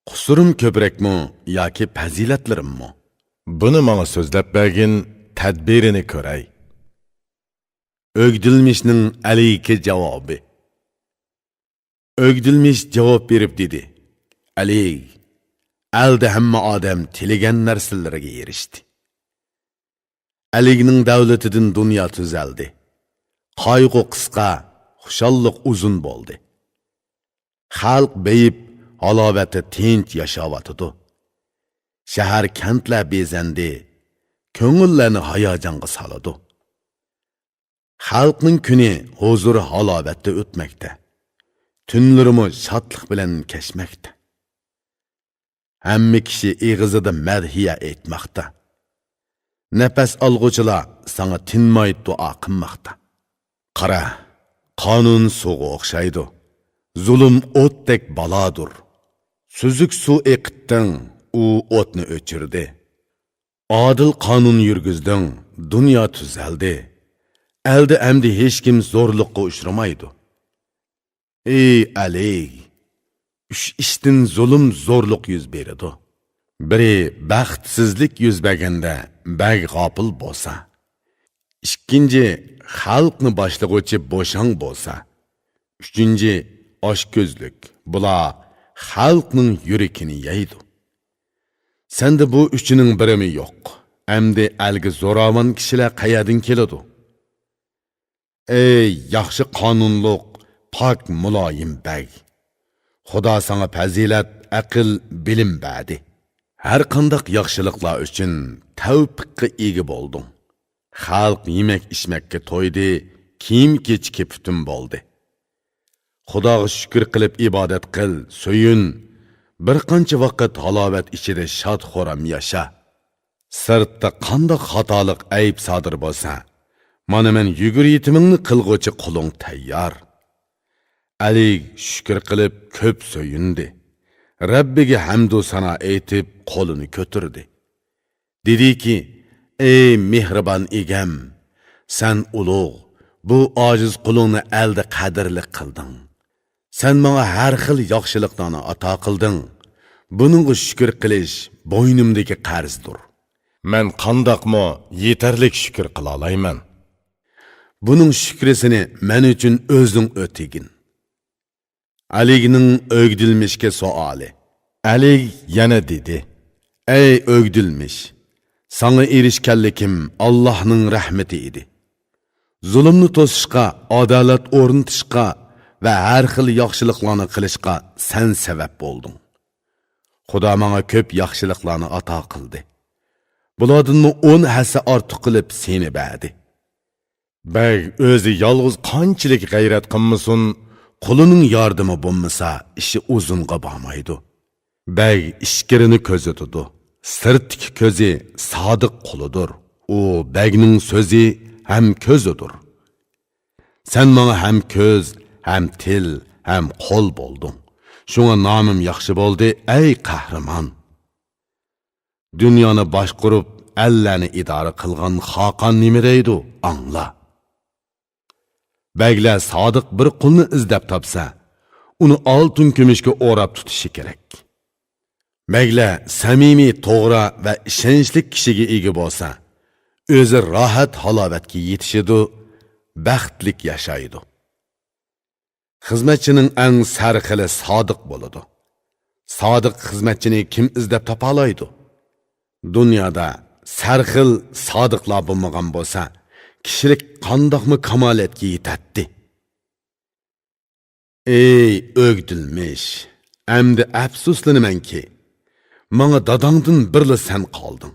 قۇسۇرۇم كۆپرەكمۇ ياكى پەزىلەتلىرىممۇ؟ بۇنى ماڭا سۆزلەپ بەرگىن، تەدبىرىنى كۆرەي. ئۆگدۈلمىشنىڭ ئەلىگە جاۋابى. ئۆگدۈلمىش جاۋاب بېرىپ دېدى: ئەلىگ، ئەلدە ھەممە ئادەم تىلىگەن نەرسىلىرىگە ئېرىشتى. ئەلىگنىڭ دەۋلىتىدىن دۇنيا تۈزەلدى. قايغۇ قىسقا، خۇشاللىق ئۇزۇن بولدى. خەلق بېيىپ، ھالاۋەتتە تىنچ ياشاۋاتىدۇ. شەھەر، كەنتلەر بېزەندى، كۆڭۈللەرنى ھاياجانغا سالىدۇ. خەلقنىڭ كۈنى ھۇزۇر-ھالاۋەتتە ئۆتمەكتە. تۈنلىرىمۇ شادلىق بىلەن كەچمەكتە. ھەممە كىشى ئېغىزىدا مەدھىيە ئېيتماقتا. نەپەس ئالغۇچىلار ساڭا تىنماي دۇئا قىلماقتا. قارا، قانۇن سۇغا ئوخشايدۇ. زۇلۇم ئوتتەك بالادۇر. سۈزۈك سۇ ئېقىتتىڭ، ئۇ ئوتنى ئۆچۈردى. ئادىل قانۇن يۈرگۈزدۈڭ، دۇنيا تۈزەلدى. ئەلدە ئەمدى ھېچكىم زورلۇققا ئۇچرىمايدۇ. ئى ئەلى! ئۈچ ئىشتىن زۇلۇم، زورلۇق يۈز بېرىدۇ. بىرى، بەختسىزلىك يۈز بەرگەندە بەگ غاپىل بولسا. ئىككىنچى، خەلقنى باشلىغۇچى بوشاڭ بولسا. ئۈچىنچى، ئاچكۆزلۈك. بۇلار خەلقنىڭ يۈرىكىنى يەيدۇ. سەندە بۇ ئۈچىنىڭ بىرىمۇ يوق. ئەمدى ئەلگە زوراۋان كىشىلەر قەيەردىن كېلىدۇ؟ ئەي ياخشى قانۇنلۇق، پاك، مۇلايىم بەگ! خۇدا ساڭا پەزىلەت، ئەقىل، بىلىم بەردى. ھەر قانداق ياخشىلىقلار ئۈچۈن تەۋپىققا ئىگە بولدۇڭ. خەلق يېمەك-ئىچمەككە تويدى، كىيىم-كېچەككە پۈتۈن بولدى. خۇداغا شۈكۈر قىلىپ ئىبادەت قىل، سۆيۈن. بىر قانچە ۋاقىت ھالاۋەت ئىچىدە شاد-خۇرام ياشا. سىرتتا قانداق خاتالىق، ئەيىب سادىر بولسا، مانا مەن يۈگۈر يېتىمىڭنى قىلغۇچى قۇلۇڭ تەييار. ئەلى شۈكۈر قىلىپ كۆپ سۆيۈندى. رەببىگە ھەمدۇ سانا ئېيتىپ قولىنى كۆتۈردى. دېدىكى، ئەي مېھرىبان ئىگەم، سەن ئۇلۇغ، بۇ ئاجىز قۇلۇڭنى ئەلدە قەدىرلىك قىلدىڭ. سەن ماڭا ھەر خىل ياخشىلىقلارنى ئاتا قىلدىڭ. بۇنىڭغا شۈكۈر قىلىش بوينۇمدىكى قەرزدۇر. مەن قانداقمۇ يېتەرلىك شۈكۈر قىلالايمەن؟ بۇنىڭ شۈكرىسىنى مەن ئۈچۈن ئۆزۈڭ ئۆتىگىن. ئەلىگنىڭ ئۆگدۈلمىشكە سوئالى. ئەلىگ يەنە دېدى، ئەي ئۆگدۈلمىش، ساڭا ئېرىشكەنلىكىم ئاللاھنىڭ رەھمىتى ئىدى. زۇلۇمنى توسۇشقا، ئادالەت ئورنىتىشقا ۋە ھەر خىل ياخشىلىقلارنى قىلىشقا سەن سەۋەب بولدۇڭ. خۇدا ماڭا كۆپ ياخشىلىقلارنى ئاتا قىلدى. بۇلاردىنمۇ ئون ھەسسە ئارتۇق قىلىپ سېنى بەردى. بەگ ئۆزى يالغۇز قانچىلىك غەيرەت قىلمىسۇن، قۇلىنىڭ ياردىمى بولمىسا، ئىشى ئۇزۇنغا بارمايدۇ. بەگ ئىچكىرىنى كۆزىتىدۇ. سىرتتىكى كۆزى سادىق قۇلىدۇر. ئۇ بەگنىڭ سۆزى ھەم كۆزىدۇر. سەن ماڭا ھەم كۆز، ھەم تىل، ھەم قول بولدۇڭ. شۇڭا نامىم ياخشى بولدى، ئەي قەھرىمان. دۇنيانى باشقۇرۇپ، ئەللەرنى ئىدارە قىلغان خاقان نېمە دەيدۇ، ئاڭلا. بەگلەر سادىق بىر قۇلنى ئىزدەپ تاپسا، ئۇنى ئالتۇن كۈمۈشكە ئوراپ تۇتۇشى كېرەك. بەگلەر سەمىمىي، توغرا ۋە ئىشەنچلىك كىشىگە ئىگە بولسا، ئۆزى راھەت ھالاۋەتكە يېتىشىدۇ، بەختلىك ياشايدۇ. خىزمەتچىنىڭ ئەڭ سەرخىلى سادىق بولىدۇ. سادىق خىزمەتچىنى كىم ئىزدەپ تاپالايدۇ؟ دۇنيادا سەرخىل سادىقلار بولمىغان بولسا، كىشىلىك قانداقمۇ كامالەتكە يېتەتتى؟ ئەي ئۆگدۈلمىش، ئەمدى ئەپسۇسلىنىمەنكى، ماڭا داداڭدىن بىرلا سەن قالدىڭ.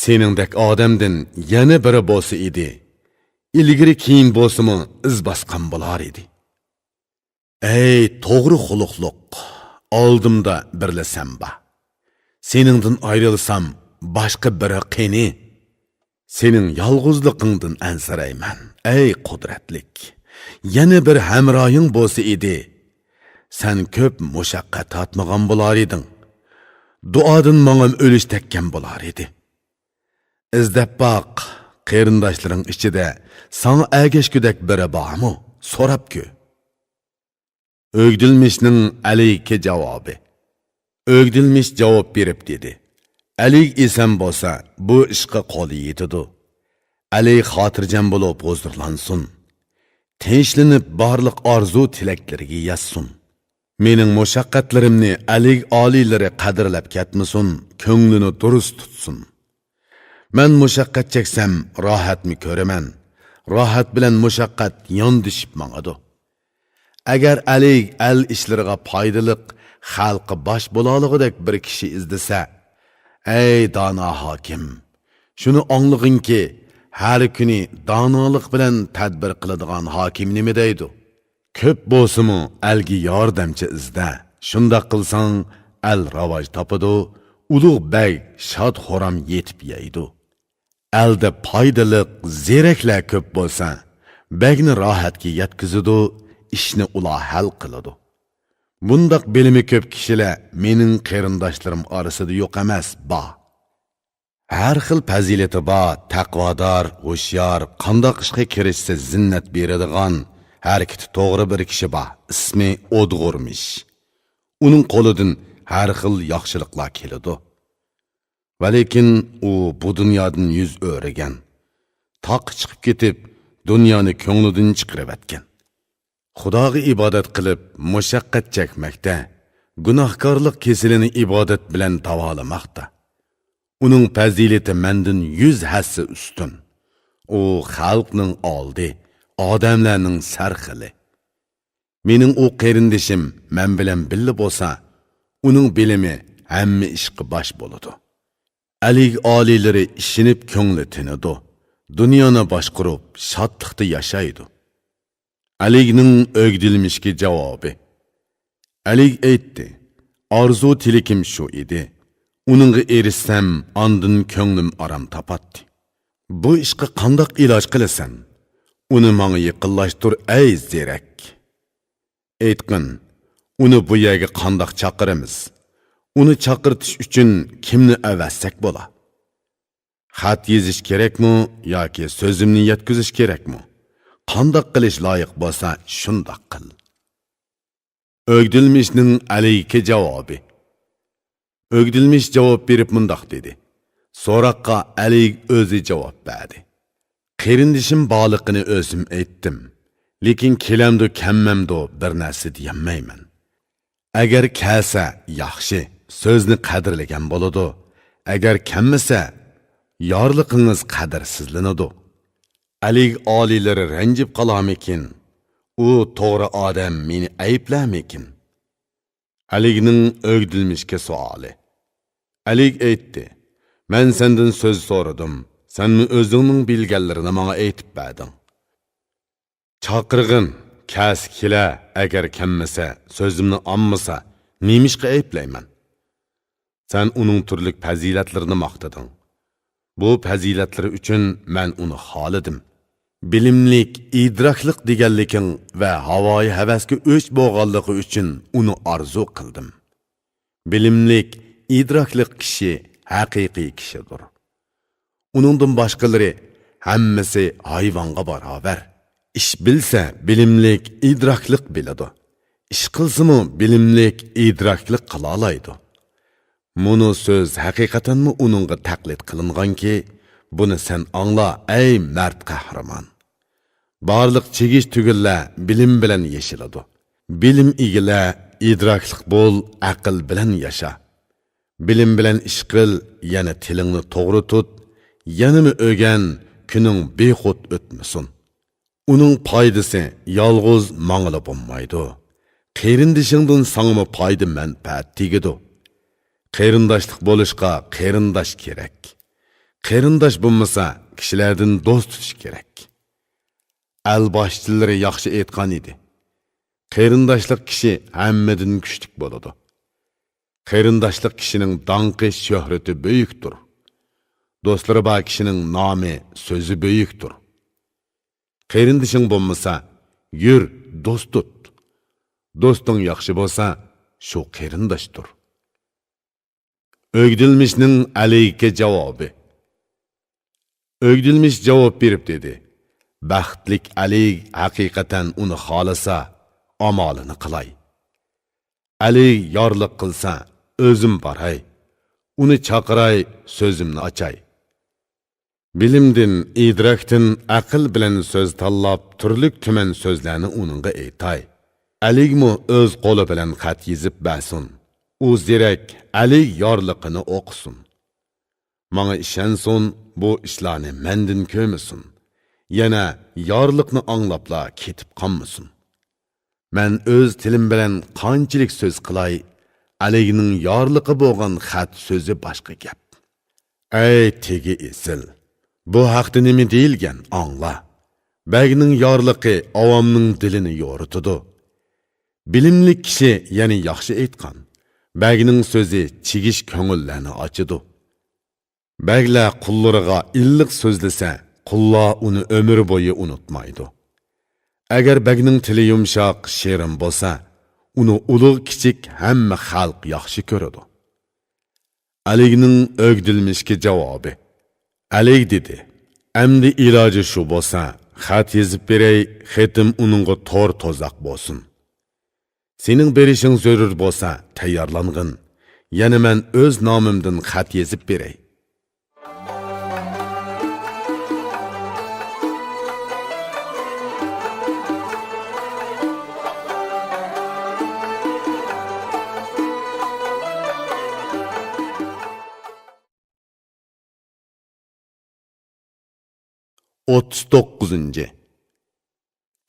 سېنىڭدەك ئادەمدىن يەنە بىرى بولسا ئىدى، ئىلگىرى كېيىن بولسىمۇ ئىز باسقان بولار ئىدى. ئەي توغرا خۇلقلۇق، ئالدىمدا بىرلا سەن بار. سېنىڭدىن ئايرىلسام، باشقا بىرى قېنى؟ سېنىڭ يالغۇزلۇقۇڭدىن ئەنسىرەيمەن، ئەي قۇدرەتلىك. يەنە بىر ھەمراھىڭ بولسا ئىدى، سەن كۆپ مۇشەققەت تارتمىغان بولار ئىدىڭ. دۇئادىن ماڭا ئۆلۈش تەگكەن بولار ئىدى. ئىزدەپ باق، قېرىنداشلىرىڭ ئىچىدە ساڭا ئەگەشكۈدەك بىرى بارمۇ؟ سوراپ كۆر. ئۆگدۈلمىشنىڭ ئەلىگە جاۋابى. ئۆگدۈلمىش جاۋاب بېرىپ دېدى، ئەلىگ ئېسەن بولسا، بۇ ئىشقا قولى يېتىدۇ. ئەلىگ خاتىرجەم بولۇپ ھۇزۇرلانسۇن. تىنچلىنىپ بارلىق ئارزۇ تىلەكلىرىگە يەتسۇن. مېنىڭ مۇشەققەتلىرىمنى ئەلىگ ئالىيلىرى قەدىرلەپ كەتمىسۇن، كۆڭلىنى دۇرۇس تۇتسۇن. مەن مۇشەققەت چەكسەم، راھەتمۇ كۆرىمەن. راھەت بىلەن مۇشەققەت ياندىشىپ ماڭىدۇ. ئەگەر ئەلىگ ئەل ئىشلىرىغا پايدىلىق، خەلققە باش بولالىغۇدەك بىر كىشى ئىزدىسە، ئەي دانا ھاكىم، شۇنى ئاڭلىغىنكى، ھەر كۈنى دانالىق بىلەن تەدبىر قىلىدىغان ھاكىم نېمە دەيدۇ؟ كۆپ بولسىمۇ ئەلگە ياردەمچى ئىزدە. شۇنداق قىلساڭ، ئەل راۋاج تاپىدۇ، ئۇلۇغ بەگ شاد-خۇرام يېتىپ يەيدۇ. ئەلدە پايدىلىق زېرەكلەر كۆپ بولسا، بەگنى راھەتكە يەتكۈزىدۇ، ئىشنى ئۇلار ھەل قىلىدۇ. بۇنداق بىلىمى كۆپ كىشىلەر مېنىڭ قېرىنداشلىرىم ئارىسىدا يوق ئەمەس، بار. ھەر خىل پەزىلىتى بار، تەقۋادار، ھوشيار، قانداق ئىشقا كىرىشسە زىننەت بېرىدىغان، ھەرىكىتى توغرا بىر كىشى بار، ئىسمى ئودغۇرمىش. ئۇنىڭ قولىدىن ھەر خىل ياخشىلىقلار كېلىدۇ. ۋەلىكىن ئۇ بۇ دۇنيادىن يۈز ئۆرۈگەن. تاغقا چىقىپ كېتىپ، دۇنيانى كۆڭلىدىن چىقىرىۋەتكەن. خۇداغا ئىبادەت قىلىپ، مۇشەققەت چەكمەكتە، گۇناھكارلىق كېسىلىنى ئىبادەت بىلەن داۋالىماقتا. ئۇنىڭ پەزىلىتى مەندىن يۈز ھەسسە ئۈستۈن. ئۇ خەلقنىڭ ئالدى، ئادەملەرنىڭ سەرخىلى. مېنىڭ ئۇ قېرىندىشىم مەن بىلەن بىللە بولسا، ئۇنىڭ بىلىمى ھەممە ئىشقا باش بولىدۇ. ئەلىگ ئالىيلىرى ئىشىنىپ كۆڭلى تىنىدۇ، دۇنيانى باشقۇرۇپ شادلىقتا ياشايدۇ. ئەلىگنىڭ ئۆگدىلمىشكە جاۋابى. ئەلىگ ئېيتتى، ئارزۇ تىلىكىم شۇ ئىدى. ئۇنىڭغا ئېرىشسەم، ئاندىن كۆڭلۈم ئارام تاپاتتى. بۇ ئىشقا قانداق ئىلاج قىلىسەن؟ ئۇنى ماڭا يېقىنلاشتۇر، ئەي زېرەك! ئېيتقىن، ئۇنى بۇ يەرگە قانداق چاقىرىمىز؟ ئۇنى چاقىرتىش ئۈچۈن كىمنى ئەۋەتسەك بولا؟ خەت يېزىش كېرەكمۇ ياكى سۆزۈمنى يەتكۈزۈش كېرەكمۇ؟ قانداق قىلىش لايىق بولسا، شۇنداق قىل. ئۆگدىلمىشنىڭ ئەلىگكە جاۋابى. ئۆگدىلمىش جاۋاب بېرىپ مۇنداق دېدى، سوراققا ئەلىگ ئۆزى جاۋاب بەردى. قېرىندىشىم بارلىقىنى ئۆزۈم ئېيتتىم، لېكىن كېلەمدۇ كەلمەمدۇ بىر نەرسە دېيەلمەيمەن. ئەگەر كەلسە ياخشى، سۆزنى قەدىرلىگەن بولىدۇ، ئەگەر كەلمىسە يارلىقىڭىز قەدىرسىزلىنىدۇ. ئەلىگ ئالىيلىرى رەنجىپ قالارمىكىن؟ ئۇ توغرا ئادەم مېنى ئەيىبلەرمىكىن؟ ئەلىگنىڭ ئۆگدىلمىشكە سوئالى. ئەلىگ ئېيتتى، مەن سەندىن سۆز سورىدىم، سەنمۇ ئۆزۈڭنىڭ بىلگەنلىرىنى ماڭا ئېيتىپ بەردىڭ. چاقىرغىن، كەلسە كېلە، ئەگەر كەلمىسە، سۆزۈمنى ئاڭلىمىسا، نېمىشقا ئەيىبلەيمەن؟ سەن ئۇنىڭ تۈرلۈك پەزىلەتلىرىنى ماختىدىڭ. بۇ پەزىلەتلىرى ئۈچۈن مەن ئۇنى خالىدىم. بىلىملىك، ئىدراكلىق دېگەنلىكىڭ ۋە ھاۋايى ھەۋەسكە ئۆچ بولغانلىقى ئۈچۈن ئۇنى ئارزۇ قىلدىم. بىلىملىك، ئىدراكلىق كىشى ھەقىقىي كىشىدۇر. ئۇنىڭدىن باشقىلىرى ھەممىسى ھايۋانغا باراۋەر. ئىش بىلسە، بىلىملىك، ئىدراكلىق بىلىدۇ. ئىش قىلسىمۇ، بىلىملىك، ئىدراكلىق قىلالايدۇ. مۇنۇ سۆز ھەقىقەتەنمۇ ئۇنىڭغا تەقلىد قىلىنغانكى، بۇنى سەن ئاڭلا، ئەي مەرد قەھرىمان! بارلىق چىگىش تۈگۈنلەر بىلىم بىلەن يېشىلىدۇ. بىلىم ئىگىلە، ئىدراكلىق بول، ئەقىل بىلەن ياشا. بىلىم بىلەن ئىش قىل، يەنە تىلىڭنى توغرا تۇت، يەنىمۇ ئۆگەن، كۈنۈڭ بىخۇد ئۆتمىسۇن. ئۇنىڭ پايدىسى يالغۇز ماڭىلا بولمايدۇ. قېرىندىشىڭدىن ساڭىمۇ پايدا مەنپەئەت تېگىدۇ. قېرىنداشلىق بولۇشقا قېرىنداش كېرەك. قېرىنداش بولمىسا، كىشىلەردىن دوست تۇتۇش كېرەك. ئەل باشچىلىرى ياخشى ئېيتقان ئىدى، قېرىنداشلىق كىشى ھەممىدىن كۈچلۈك بولىدۇ. قېرىنداشلىق كىشىنىڭ داڭقى، شۆھرىتى بۈيۈكتۇر. دوستلىرى بار كىشىنىڭ نامى، سۆزى بۈيۈكتۇر. قېرىندىشىڭ بولمىسا، يۈر، دوست تۇت. دوستۇڭ ياخشى بولسا، شۇ قېرىنداشتۇر. ئۆگدىلمىشنىڭ ئەلىگكە جاۋابى. ئۆگدىلمىش جاۋاب بېرىپ دېدى، بەختلىك ئەلىگ ھەقىقەتەن ئۇنى خالىسا، ئامالىنى قىلاي. ئەلىگ يارلىق قىلسا، ئۆزۈم باراي، ئۇنى چاقىراي، سۆزۈمنى ئاچاي. بىلىمدىن، ئىدراكتىن ئەقىل بىلەن سۆز تاللاپ، تۈرلۈك تۈمەن سۆزلەرنى ئۇنىڭغا ئېيتاي. ئەلىگمۇ ئۆز قولى بىلەن خەت يېزىپ بەرسۇن. ئۇ زېرەك ئەلىگ يارلىقىنى ئوقۇسۇن. ماڭا ئىشەنسۇن، بۇ ئىشلارنى مەندىن كۆرمىسۇن. يەنە يارلىقنى ئاڭلاپلا كېتىپ قالمىسۇن. مەن ئۆز تىلىم بىلەن قانچىلىك سۆز قىلاي، ئەلىگنىڭ يارلىقى بولغان خەت سۆزى باشقا گەپ. ئەي تېگى ئېسىل! بۇ ھەقتە نېمە دېيىلگەن، ئاڭلا. بەگنىڭ يارلىقى ئاۋامنىڭ دىلىنى يورۇتىدۇ. بىلىملىك كىشى يەنە ياخشى ئېيتقان، بەگنىڭ سۆزى چىگىش كۆڭۈللەرنى ئاچىدۇ. بەگلەر قۇللىرىغا ئىللىق سۆزلىسە، قۇللار ئۇنى ئۆمۈر بويى ئۇنتۇمايدۇ. ئەگەر بەگنىڭ تىلى يۇمشاق، شېرىن بولسا، ئۇنى ئۇلۇغ-كىچىك ھەممە خەلق ياخشى كۆرىدۇ. ئەلىگنىڭ ئۆگدىلمىشكە جاۋابى. ئەلىگ دېدى، ئەمدى ئىلاجى شۇ بولسا، خەت يېزىپ بېرەي، خېتىم ئۇنىڭغا تور-توزاق بولسۇن. سېنىڭ بېرىشىڭ زۆرۈر بولسا، تەييارلانغىن. يەنە مەن ئۆز نامىمدىن خەت يېزىپ بېرەي. ئوتتۇز توققۇزىنچى.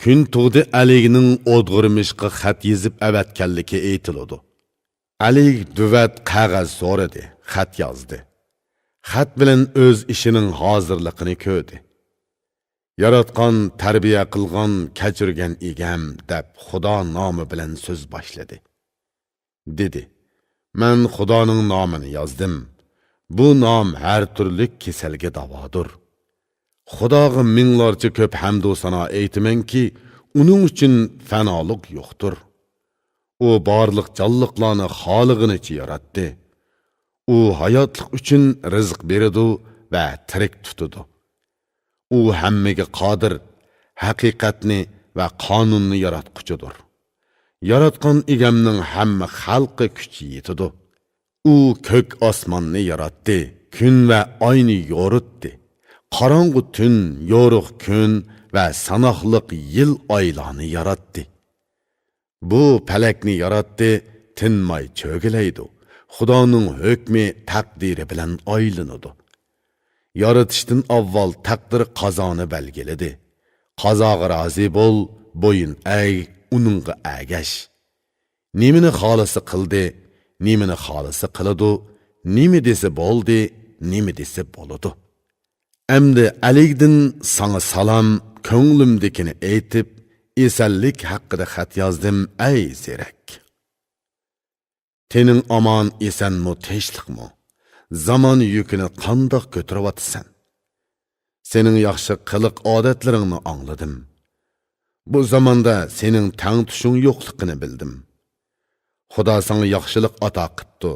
كۈن تۇغدى ئەلىگنىڭ ئودغۇرمىشقا خەت يېزىپ ئەۋەتكەنلىكى ئېيتىلىدۇ. ئەلىگ دۆۋەت قەغەز سورىدى، خەت يازدى. خەت بىلەن ئۆز ئىشىنىڭ ھازىرلىقىنى كۆردى. ياراتقان، تەربىيە قىلغان، كەچۈرگەن ئىگەم دەپ خۇدا نامى بىلەن سۆز باشلىدى. دېدى: مەن خۇدانىڭ نامىنى يازدىم. بۇ نام ھەر تۈرلۈك كېسەلگە داۋادۇر. خۇداغا مىڭلارچە كۆپ ھەمدۇ سانا ئېيتىمەنكى، ئۇنىڭ ئۈچۈن فانالىق يوقتۇر. ئۇ بارلىق جانلىقلارنى خالىغىنىچە ياراتتى. ئۇ ھاياتلىق ئۈچۈن رىزىق بېرىدۇ ۋە تىرىك تۇتىدۇ. ئۇ ھەممىگە قادىر، ھەقىقەتنى ۋە قانۇننى ياراتقۇچىدۇر. ياراتقان ئىگەمنىڭ ھەممە خەلقى كۈچى يېتىدۇ. ئۇ كۆك ئاسماننى ياراتتى، كۈن ۋە ئاينى يورۇتتى. قاراڭغۇ تۈن، يورۇق كۈن ۋە ساناقلىق يىل ئايلارنى ياراتتى. بۇ پەلەكنى ياراتتى، تىنماي چۆگىلەيدۇ. خۇدانىڭ ھۆكمى، تەقدىرى بىلەن ئايلىنىدۇ. يارىتىشتىن ئاۋۋال تەقدىر قازانى بەلگىلىدى. قازاغا رازى بول، بويۇن ئەگ، ئۇنىڭغا ئەگەش. نېمىنى خالىسا قىلدى، نېمىنى خالىسا قىلىدۇ، نېمە دېسە بولدى، نېمە دېسە بولىدۇ. ئەمدى ئەلىگدىن ساڭا سالام، كۆڭلۈمدىكىنى ئېيتىپ، ئېسەنلىك ھەققىدە خەت يازدىم، ئەي زېرەك. تېنىڭ ئامان ئېسەنمۇ، تىنچلىقمۇ؟ زامان يۈكىنى قانداق كۆتۈرۈۋاتىسەن؟ سېنىڭ ياخشى قىلىق ئادەتلىرىڭنى ئاڭلىدىم. بۇ زاماندا سېنىڭ تەڭتۇشۇڭ يوقلۇقىنى بىلدىم. خۇدا ساڭا ياخشىلىق ئاتا قىپتۇ.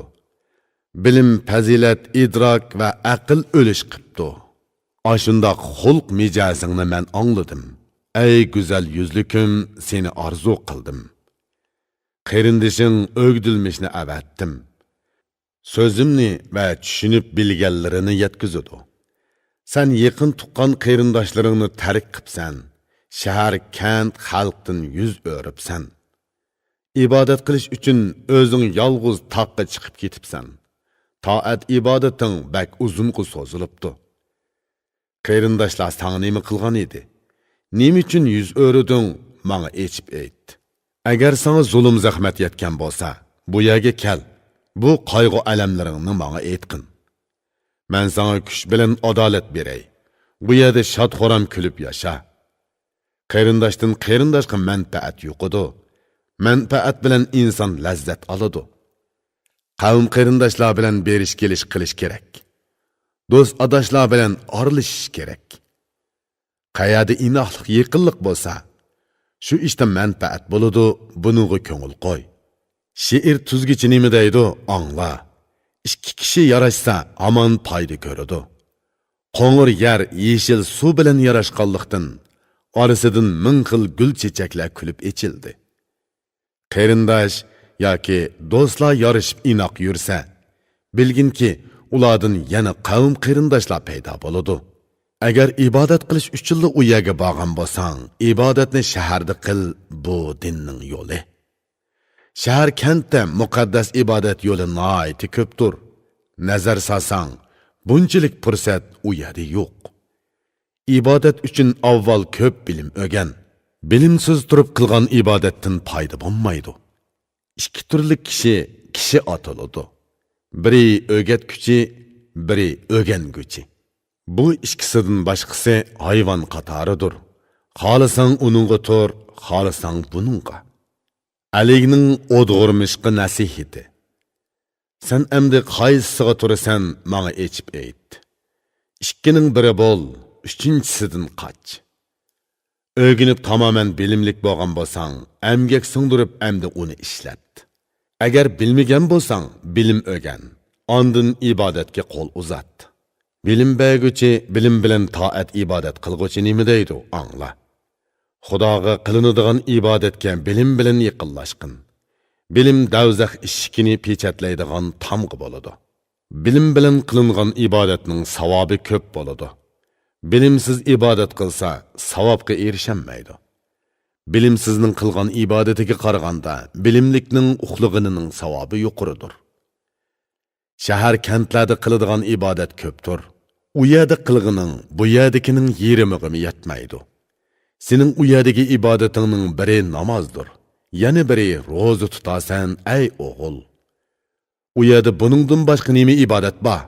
بىلىم، پەزىلەت، ئىدراك ۋە ئەقىل ئۈلۈش قىپتۇ. ئاشۇنداق خۇلق مىجەزىڭنى مەن ئاڭلىدىم. ئەي گۈزەل يۈزلۈكۈم، سېنى ئارزۇ قىلدىم. قېرىندىشىڭ ئۆگدۈلمىشنى ئەۋەتتىم. سۆزۈمنى ۋە چۈشىنىپ بىلگەنلىرىنى يەتكۈزىدۇ. سەن يېقىن تۇغقان قېرىنداشلىرىڭنى تەرك قىپسەن، شەھەر، كەنت، خەلقتىن يۈز ئۆرۈپسەن. ئىبادەت قىلىش ئۈچۈن ئۆزۈڭ يالغۇز تاغقا چىقىپ كېتىپسەن. تائەت ئىبادىتىڭ بەك ئۇزۇنغا سوزۇلۇپتۇ. قېرىنداشلار ساڭا نېمە قىلغان ئىدى؟ نېمە ئۈچۈن يۈز ئۆرۈدۈڭ؟ ماڭا ئېچىپ ئېيت. ئەگەر ساڭا زۇلۇم زەخمەت يەتكەن بولسا، بۇ يەرگە كەل. بۇ قايغۇ ئەلەملىرىڭنى ماڭا ئېيتقىن. مەن ساڭا كۈچ بىلەن ئادالەت بېرەي. بۇ يەردە شاد-خۇرام كۈلۈپ ياشا. قېرىنداشتىن قېرىنداشقا مەنپەئەت يۇقىدۇ. مەنپەئەت بىلەن ئىنسان لەززەت ئالىدۇ. قەۋم قېرىنداشلار بىلەن بېرىش-كېلىش قىلىش كېرەك. دوست-ئاداشلار بىلەن ئارىلىشىش كېرەك. قەيەردە ئىناقلىق، يېقىنلىق بولسا، شۇ ئىشتا مەنپەئەت بولىدۇ، بۇنىڭغا كۆڭۈل قوي. شېئىر تۈزگۈچى نېمە دەيدۇ، ئاڭلا. ئىككى كىشى ياراشسا، ھامان پايدا كۆرىدۇ. قوڭۇر يەر يېشىل سۇ بىلەن ياراشقانلىقتىن، ئارىسىدىن مىڭ خىل گۈل-چېچەكلەر كۈلۈپ ئېچىلدى. قېرىنداش ياكى دوستلار يارىشىپ ئىناق يۈرسە، بىلگىنكى، ئۇلاردىن يەنە قەۋم قېرىنداشلار پەيدا بولىدۇ. ئەگەر ئىبادەت قىلىش ئۈچۈنلا ئۇ يەرگە بارغان بولساڭ، ئىبادەتنى شەھەردە قىل، بۇ دىننىڭ يولى. شەھەر-كەنتتە مۇقەددەس ئىبادەت يولى ناھايىتى كۆپتۇر. نەزەر سالساڭ، بۇنچىلىك پۇرسەت ئۇ يەردە يوق. ئىبادەت ئۈچۈن ئاۋۋال كۆپ بىلىم ئۆگەن. بىلىمسىز تۇرۇپ قىلغان ئىبادەتتىن پايدا بولمايدۇ. ئىككى تۈرلۈك كىشى، كىشى ئاتىلىدۇ. بىرى ئۆگەتكۈچى، بىرى ئۆگەنگۈچى. بۇ ئىككىسىدىن باشقىسى ھايۋان قاتارىدۇر. خالىساڭ ئۇنىڭغا تۇر، خالىساڭ بۇنىڭغا. ئەلىگنىڭ ئودغۇرمىشقا نەسىھىتى. سەن ئەمدى قايسىسىغا تۇرىسەن، ماڭا ئېچىپ ئېيت. ئىككىنىڭ بىرى بول، ئۈچىنچىسىدىن قاچ. ئۆگىنىپ تامامەن بىلىملىك بولغان بولساڭ، ئەمگەك سىڭدۈرۈپ ئەمدى ئۇنى ئىشلەت. ئەگەر بىلمىگەن بولساڭ، بىلىم ئۆگەن، ئاندىن ئىبادەتكە قول ئۇزات. بىلىم بەرگۈچى، بىلىم بىلەن تائەت ئىبادەت قىلغۇچى نېمە دەيدۇ، ئاڭلا. خۇداغا قىلىنىدىغان ئىبادەتكە بىلىم بىلەن يېقىنلاشقىن. بىلىم دەۋزەخ ئىشىكىنى پېچەتلەيدىغان تامغا بولىدۇ. بىلىم بىلەن قىلىنغان ئىبادەتنىڭ ساۋابى كۆپ بولىدۇ. بىلىمسىز ئىبادەت قىلسا، ساۋابقا ئېرىشەلمەيدۇ. بىلىمسىزنىڭ قىلغان ئىبادىتىگە قارىغاندا، بىلىملىكنىڭ ئۇخلىغىنىنىڭ ساۋابى يۇقىرىدۇر. شەھەر-كەنتلەردە قىلىدىغان ئىبادەت كۆپتۇر. ئۇ يەردە قىلغىنىڭ بۇ يەردىكىنىڭ يېرىمىغىمۇ يەتمەيدۇ. سېنىڭ ئۇ يەردىكى ئىبادىتىڭنىڭ بىرى نامازدۇر، يەنە بىرى روزا تۇتارسەن، ئەي ئوغۇل. ئۇ يەردە بۇنىڭدىن باشقا نېمە ئىبادەت بار؟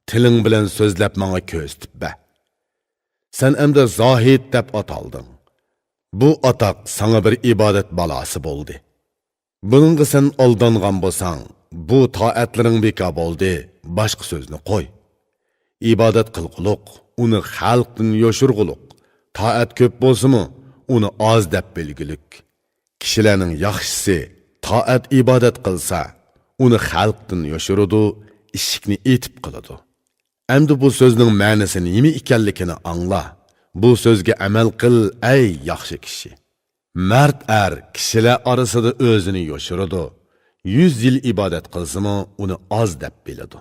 تىلىڭ بىلەن سۆزلەپ ماڭا كۆرسىتىپ بەر. سەن ئەمدى زاھىد دەپ ئاتالدىڭ. بۇ ئاتاق ساڭا بىر ئىبادەت بالاسى بولدى. بۇنىڭغا سەن ئالدانغان بولساڭ، بۇ تائەتلىرىڭ بىكار بولدى، باشقا سۆزنى قوي. ئىبادەت قىلغۇلۇق، ئۇنى خەلقتىن يوشۇرغۇلۇق. تائەت كۆپ بولسىمۇ، ئۇنى ئاز دەپ بىلگۈلۈك. كىشىلەرنىڭ ياخشىسى تائەت ئىبادەت قىلسا، ئۇنى خەلقتىن يوشۇرىدۇ، ئىشىكنى ئېتىپ قىلىدۇ. ئەمدى بۇ سۆزنىڭ مەنىسى نېمە ئىكەنلىكىنى ئاڭلا. بۇ سۆزگە ئەمەل قىل، ئەي ياخشى كىشى. مەرد ئەر كىشىلەر ئارىسىدا ئۆزىنى يوشۇرىدۇ. يۈز يىل ئىبادەت قىلسىمۇ، ئۇنى ئاز دەپ بىلىدۇ.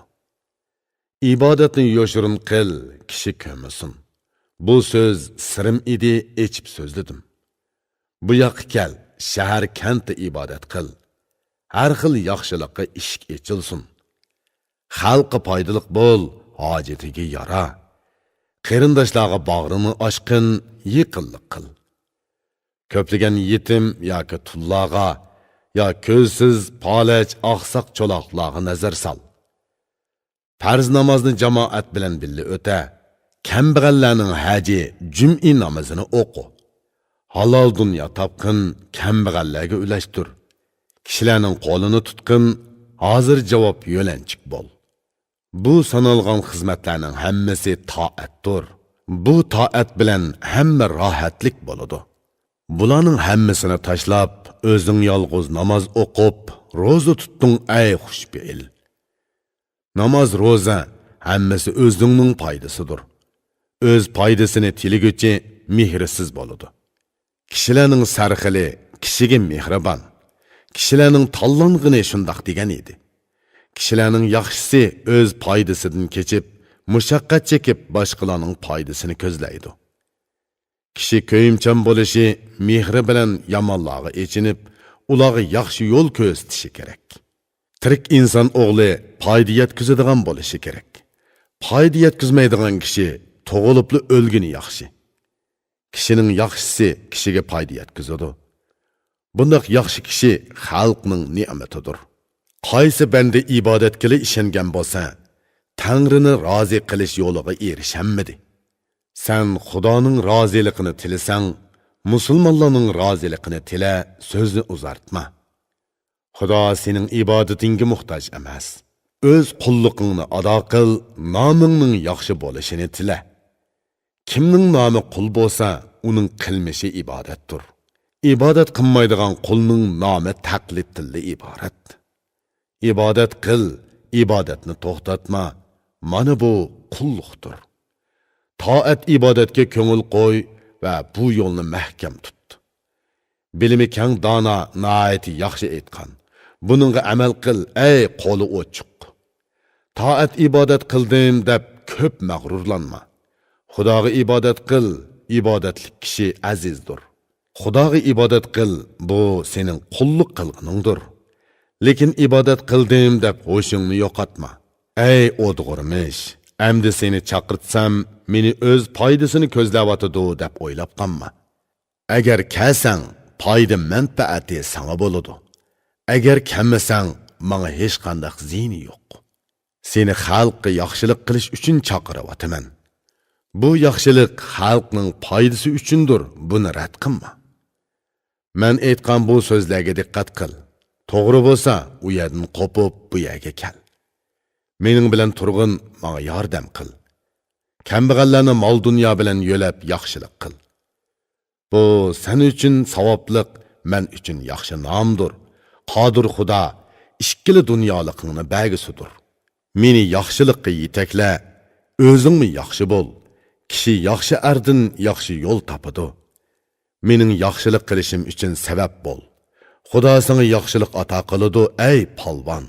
ئىبادەتنى يوشۇرۇن قىل، كىشى كۆرمىسۇن. بۇ سۆز سىرىم ئىدى، ئېچىپ سۆزلىدىم. بۇ ياققا كەل، شەھەر كەنتتە ئىبادەت قىل. ھەر خىل ياخشىلىققا ئىشىك ئېچىلسۇن. خەلققە پايدىلىق بول، ھاجىتىگە يارا. قېرىنداشلارغا باغرىڭنى ئاچقىن، يېقىنلىق قىل. كۆپلىگەن يېتىم ياكى تۇللارغا، يا كۆزسىز، پالەچ، ئاقساق چولاقلارغا نەزەر سال. پەرز نامازنى جامائەت بىلەن بىللە ئۆتە. كەمبەغەللەرنىڭ ھەجى جۈمئى نامىزىنى ئوقۇ. ھالال دۇنيا تاپقىن، كەمبەغەللەرگە ئۈلەشتۈر. كىشىلەرنىڭ قولىنى تۇتقىن، ھازىر جاۋاب يۆلەنچۈك بول. بۇ سانالغان خىزمەتلەرنىڭ ھەممىسى تائەتتۇر. بۇ تائەت بىلەن ھەممە راھەتلىك بولىدۇ. بۇلارنىڭ ھەممىسىنى تاشلاپ، ئۆزۈڭ يالغۇز ناماز ئوقۇپ، روزا تۇتتۇڭ، ئەي خۇشپېئىل! ناماز، روزا، ھەممىسى ئۆزۈڭنىڭ پايدىسىدۇر. ئۆز پايدىسىنى تىلىگۈچى مېھرىسىز بولىدۇ. كىشىلەرنىڭ سەرخىلى كىشىگە مېھرىبان. كىشىلەرنىڭ تاللانغىنى شۇنداق دېگەن ئىدى. كىشىلەرنىڭ ياخشىسى ئۆز پايدىسىدىن كېچىپ، مۇشەققەت چېكىپ، باشقىلارنىڭ پايدىسىنى كۆزلەيدۇ. كىشى كۆيۈمچان بولۇشى، مېھرى بىلەن يامانلارغا ئېچىنىپ، ئۇلارغا ياخشى يول كۆرسىتىشى كېرەك. تىرىك ئىنسان ئوغلى پايدا يەتكۈزىدىغان بولۇشى كېرەك. پايدا يەتكۈزمەيدىغان كىشى تۇغۇلۇپلا ئۆلگىنى ياخشى. كىشىنىڭ ياخشىسى كىشىگە پايدا يەتكۈزىدۇ. بۇنداق ياخشى كىشى خەلقنىڭ نېمىتىدۇر. قايسى بەندە ئىبادەتكىلا ئىشەنگەن بولسا، تەڭرىنى رازى قىلىش يولىغا ئېرىشەلمىدى. سەن خۇدانىڭ رازىلىقىنى تىلىسەڭ، مۇسۇلمانلارنىڭ رازىلىقىنى تىلە، سۆزنى ئۇزارتما. خۇدا سېنىڭ ئىبادىتىڭگە موھتاج ئەمەس. ئۆز قۇللۇقۇڭنى ئادا قىل، نامىڭنىڭ ياخشى بولۇشىنى تىلە. كىمنىڭ نامى قۇل بولسا، ئۇنىڭ قىلمىشى ئىبادەتتۇر. ئىبادەت قىلمايدىغان قۇلنىڭ نامى تەقلىدتىنلا ئىبارەت. ئىبادەت قىل، ئىبادەتنى توختاتما. مانا بۇ قۇللۇقتۇر. تائەت ئىبادەتكە كۆڭۈل قوي ۋە بۇ يولنى مەھكەم تۇت. بىلىمى كەڭ دانا ناھايىتى ياخشى ئېيتقان: «بۇنىڭغا ئەمەل قىل، ئەي قولى ئوچۇق!» تائەت ئىبادەت قىلدىم دەپ كۆپ مەغرۇرلانما. خۇداغا ئىبادەت قىل، ئىبادەتلىك كىشى ئەزىزدۇر. خۇداغا ئىبادەت قىل، بۇ سېنىڭ قۇللۇق قىلغىنىڭدۇر. لېكىن ئىبادەت قىلدىم دەپ ھوشۇڭنى يوقاتما. ئەي ئودغۇرمىش، ئەمدى سېنى چاقىرتسام، مېنى ئۆز پايدىسىنى كۆزلەۋاتىدۇ دەپ ئويلاپ قالما. ئەگەر كەلسەڭ، پايدا مەنپەئەتى ساڭا بولىدۇ. ئەگەر كەلمىسەڭ، ماڭا ھېچقانداق زىيىنى يوق. سېنى خەلققە ياخشىلىق قىلىش ئۈچۈن چاقىرىۋاتىمەن. بۇ ياخشىلىق خەلقنىڭ پايدىسى ئۈچۈندۇر، بۇنى رەت قىلما. مەن ئېيتقان بۇ سۆزلەرگە دىققەت قىل. توغرا بولسا، ئۇ يەردىن قوپۇپ، بۇ يەرگە كەل. مېنىڭ بىلەن تۇرغىن، ماڭا ياردەم قىل. كەمبەغەللەرنى مال-دۇنيا بىلەن يۆلەپ ياخشىلىق قىل. بۇ سەن ئۈچۈن ساۋابلىق، مەن ئۈچۈن ياخشى نامدۇر. قادىر خۇدا ئىككىلا دۇنيالىقىڭنى بەرگۈسىدۇر. مېنى ياخشىلىققا يېتەكلە، ئۆزۈڭمۇ ياخشى بول. كىشى ياخشى ئەردىن ياخشى يول تاپىدۇ. مېنىڭ ياخشىلىق قىلىشىم ئۈچۈن سەۋەب بول. خۇدا ساڭا ياخشىلىق ئاتا قىلىدۇ، ئەي پالۋان!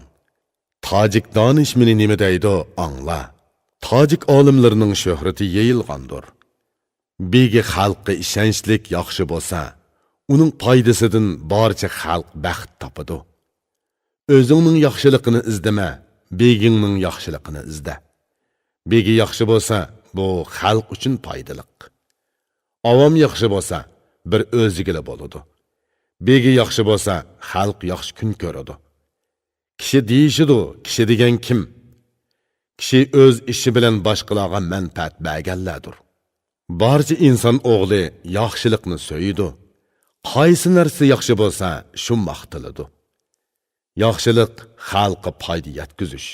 تاجىك دانىشمىنى نېمە دەيدۇ، ئاڭلا. تاجىك ئالىملىرىنىڭ شۆھرىتى يېيىلغاندۇر. بېگى خەلققە ئىشەنچلىك، ياخشى بولسا، ئۇنىڭ پايدىسىدىن بارچە خەلق بەخت تاپىدۇ. ئۆزۈڭنىڭ ياخشىلىقىنى ئىزدىمە، بېگىڭنىڭ ياخشىلىقىنى ئىزدە. بېگى ياخشى بولسا، بۇ خەلق ئۈچۈن پايدىلىق. ئاۋام ياخشى بولسا، بىر ئۆزىگىلا بولىدۇ. بېگى ياخشى بولسا، خەلق ياخشى كۈن كۆرىدۇ. كىشى دېيىشىدۇ، كىشى دېگەن كىم؟ كىشى ئۆز ئىشى بىلەن باشقىلارغا مەنپەئەت بەرگەنلەردۇر. بارچە ئىنسان ئوغلى ياخشىلىقنى سۆيىدۇ. قايسى نەرسە ياخشى بولسا، شۇ ماختىلىدۇ. ياخشىلىق خەلققە پايدا يەتكۈزۈش.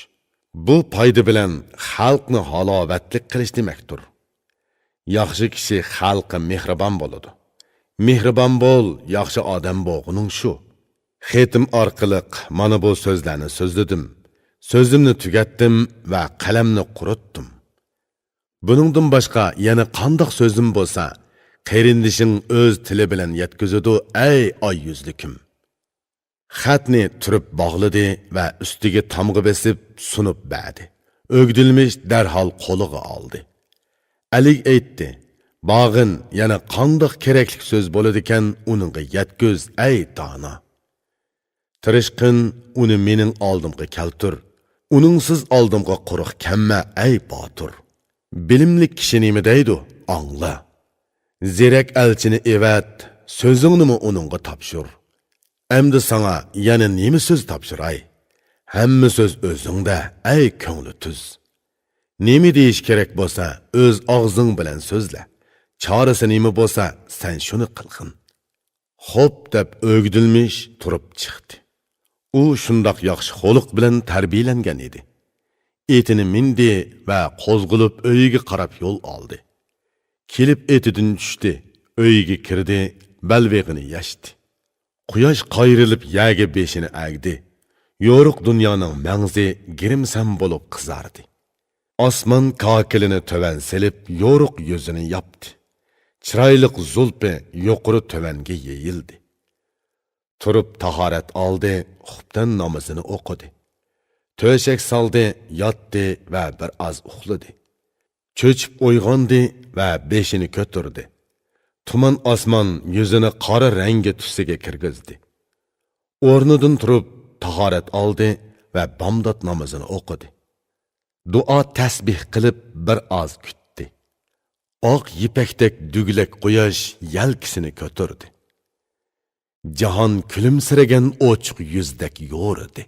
بۇ پايدا بىلەن خەلقنى ھالاۋەتلىك قىلىش دېمەكتۇر. ياخشى كىشى خەلققە مېھرىبان بولىدۇ. مېھرىبان بول، ياخشى ئادەم بولغىنىڭ شۇ. خېتىم ئارقىلىق مانا بۇ سۆزلەرنى سۆزلىدىم. سۆزۈمنى تۈگەتتىم ۋە قەلەمنى قۇرۇتتۇم. بۇنىڭدىن باشقا يەنە قانداق سۆزۈم بولسا، قېرىندىشىڭ ئۆز تىلى بىلەن يەتكۈزىدۇ، ئەي ئاي يۈزلۈكۈم. خەتنى تۈرۈپ باغلىدى ۋە ئۈستىگە تامغا بېسىپ سۇنۇپ بەردى. ئۆگدۈلمىش دەرھال قولىغا ئالدى. ئەلىگە ئېيتتى، باغىن، يەنە قانداق كېرەكلىك سۆز بولىدىكەن، ئۇنىڭغا يەتكۈز، ئەي دانا. تىرىشقىن، ئۇنى مېنىڭ ئالدىمغا كەلتۈر. ئۇنىڭسىز ئالدىمغا قۇرۇق كەلمە، ئەي باتۇر. بىلىملىك كىشى نېمە دەيدۇ، ئاڭلا. زېرەك ئەلچىنى ئەۋەت، سۆزۈڭنىمۇ ئۇنىڭغا تاپشۇر. ئەمدى ساڭا يەنە نېمە سۆز تاپشۇراي؟ ھەممە سۆز ئۆزۈڭدە، ئەي كۆڭلى تۈز. نېمە دېيىش كېرەك بولسا، ئۆز ئاغزىڭ بىلەن سۆزلە. چارىسى نېمە بولسا، سەن شۇنى قىلغىن. خوپ دەپ ئۆگدۈلمىش تۇرۇپ چىقتى. ئۇ شۇنداق ياخشى خۇلق بىلەن تەربىيەلەنگەن ئىدى. ئېتىنى مىندى ۋە قوزغىلىپ ئۆيىگە قاراپ يول ئالدى. كېلىپ ئېتىدىن چۈشتى، ئۆيىگە كىردى، بەلبېغىنى يەشتى. قۇياش قايرىلىپ يەرگە بېشىنى ئەگدى. يورۇق دۇنيانىڭ مەڭزى گىرىمسەن بولۇپ قىزاردى. ئاسمان كاكىلىنى تۆۋەن سېلىپ، يورۇق يۈزىنى ياپتى. چىرايلىق زۇلپى يۇقىرى تۆۋەنگە يېيىلدى. تۇرۇپ تاھارەت ئالدى، خۇپتەن نامىزىنى ئوقۇدى. تۆشەك سالدى، ياتتى ۋە بىر ئاز ئۇخلىدى. چۆچۈپ ئويغاندى ۋە بېشىنى كۆتۈردى. تۇمان ئاسمان يۈزىنى قارا رەڭگى تۈسىگە كىرگۈزدى. ئورنىدىن تۇرۇپ، تاھارەت ئالدى ۋە بامدات نامىزىنى ئوقۇدى. دۇئا تەسبىھ قىلىپ بىر ئاز كۈتتى. ئاق يىپەكتەك دۈگىلەك قۇياش يەلكىسىنى كۆتۈردى. جاھان كۈلۈمسىرىگەن ئوچۇق يۈزدەك يورۇدى.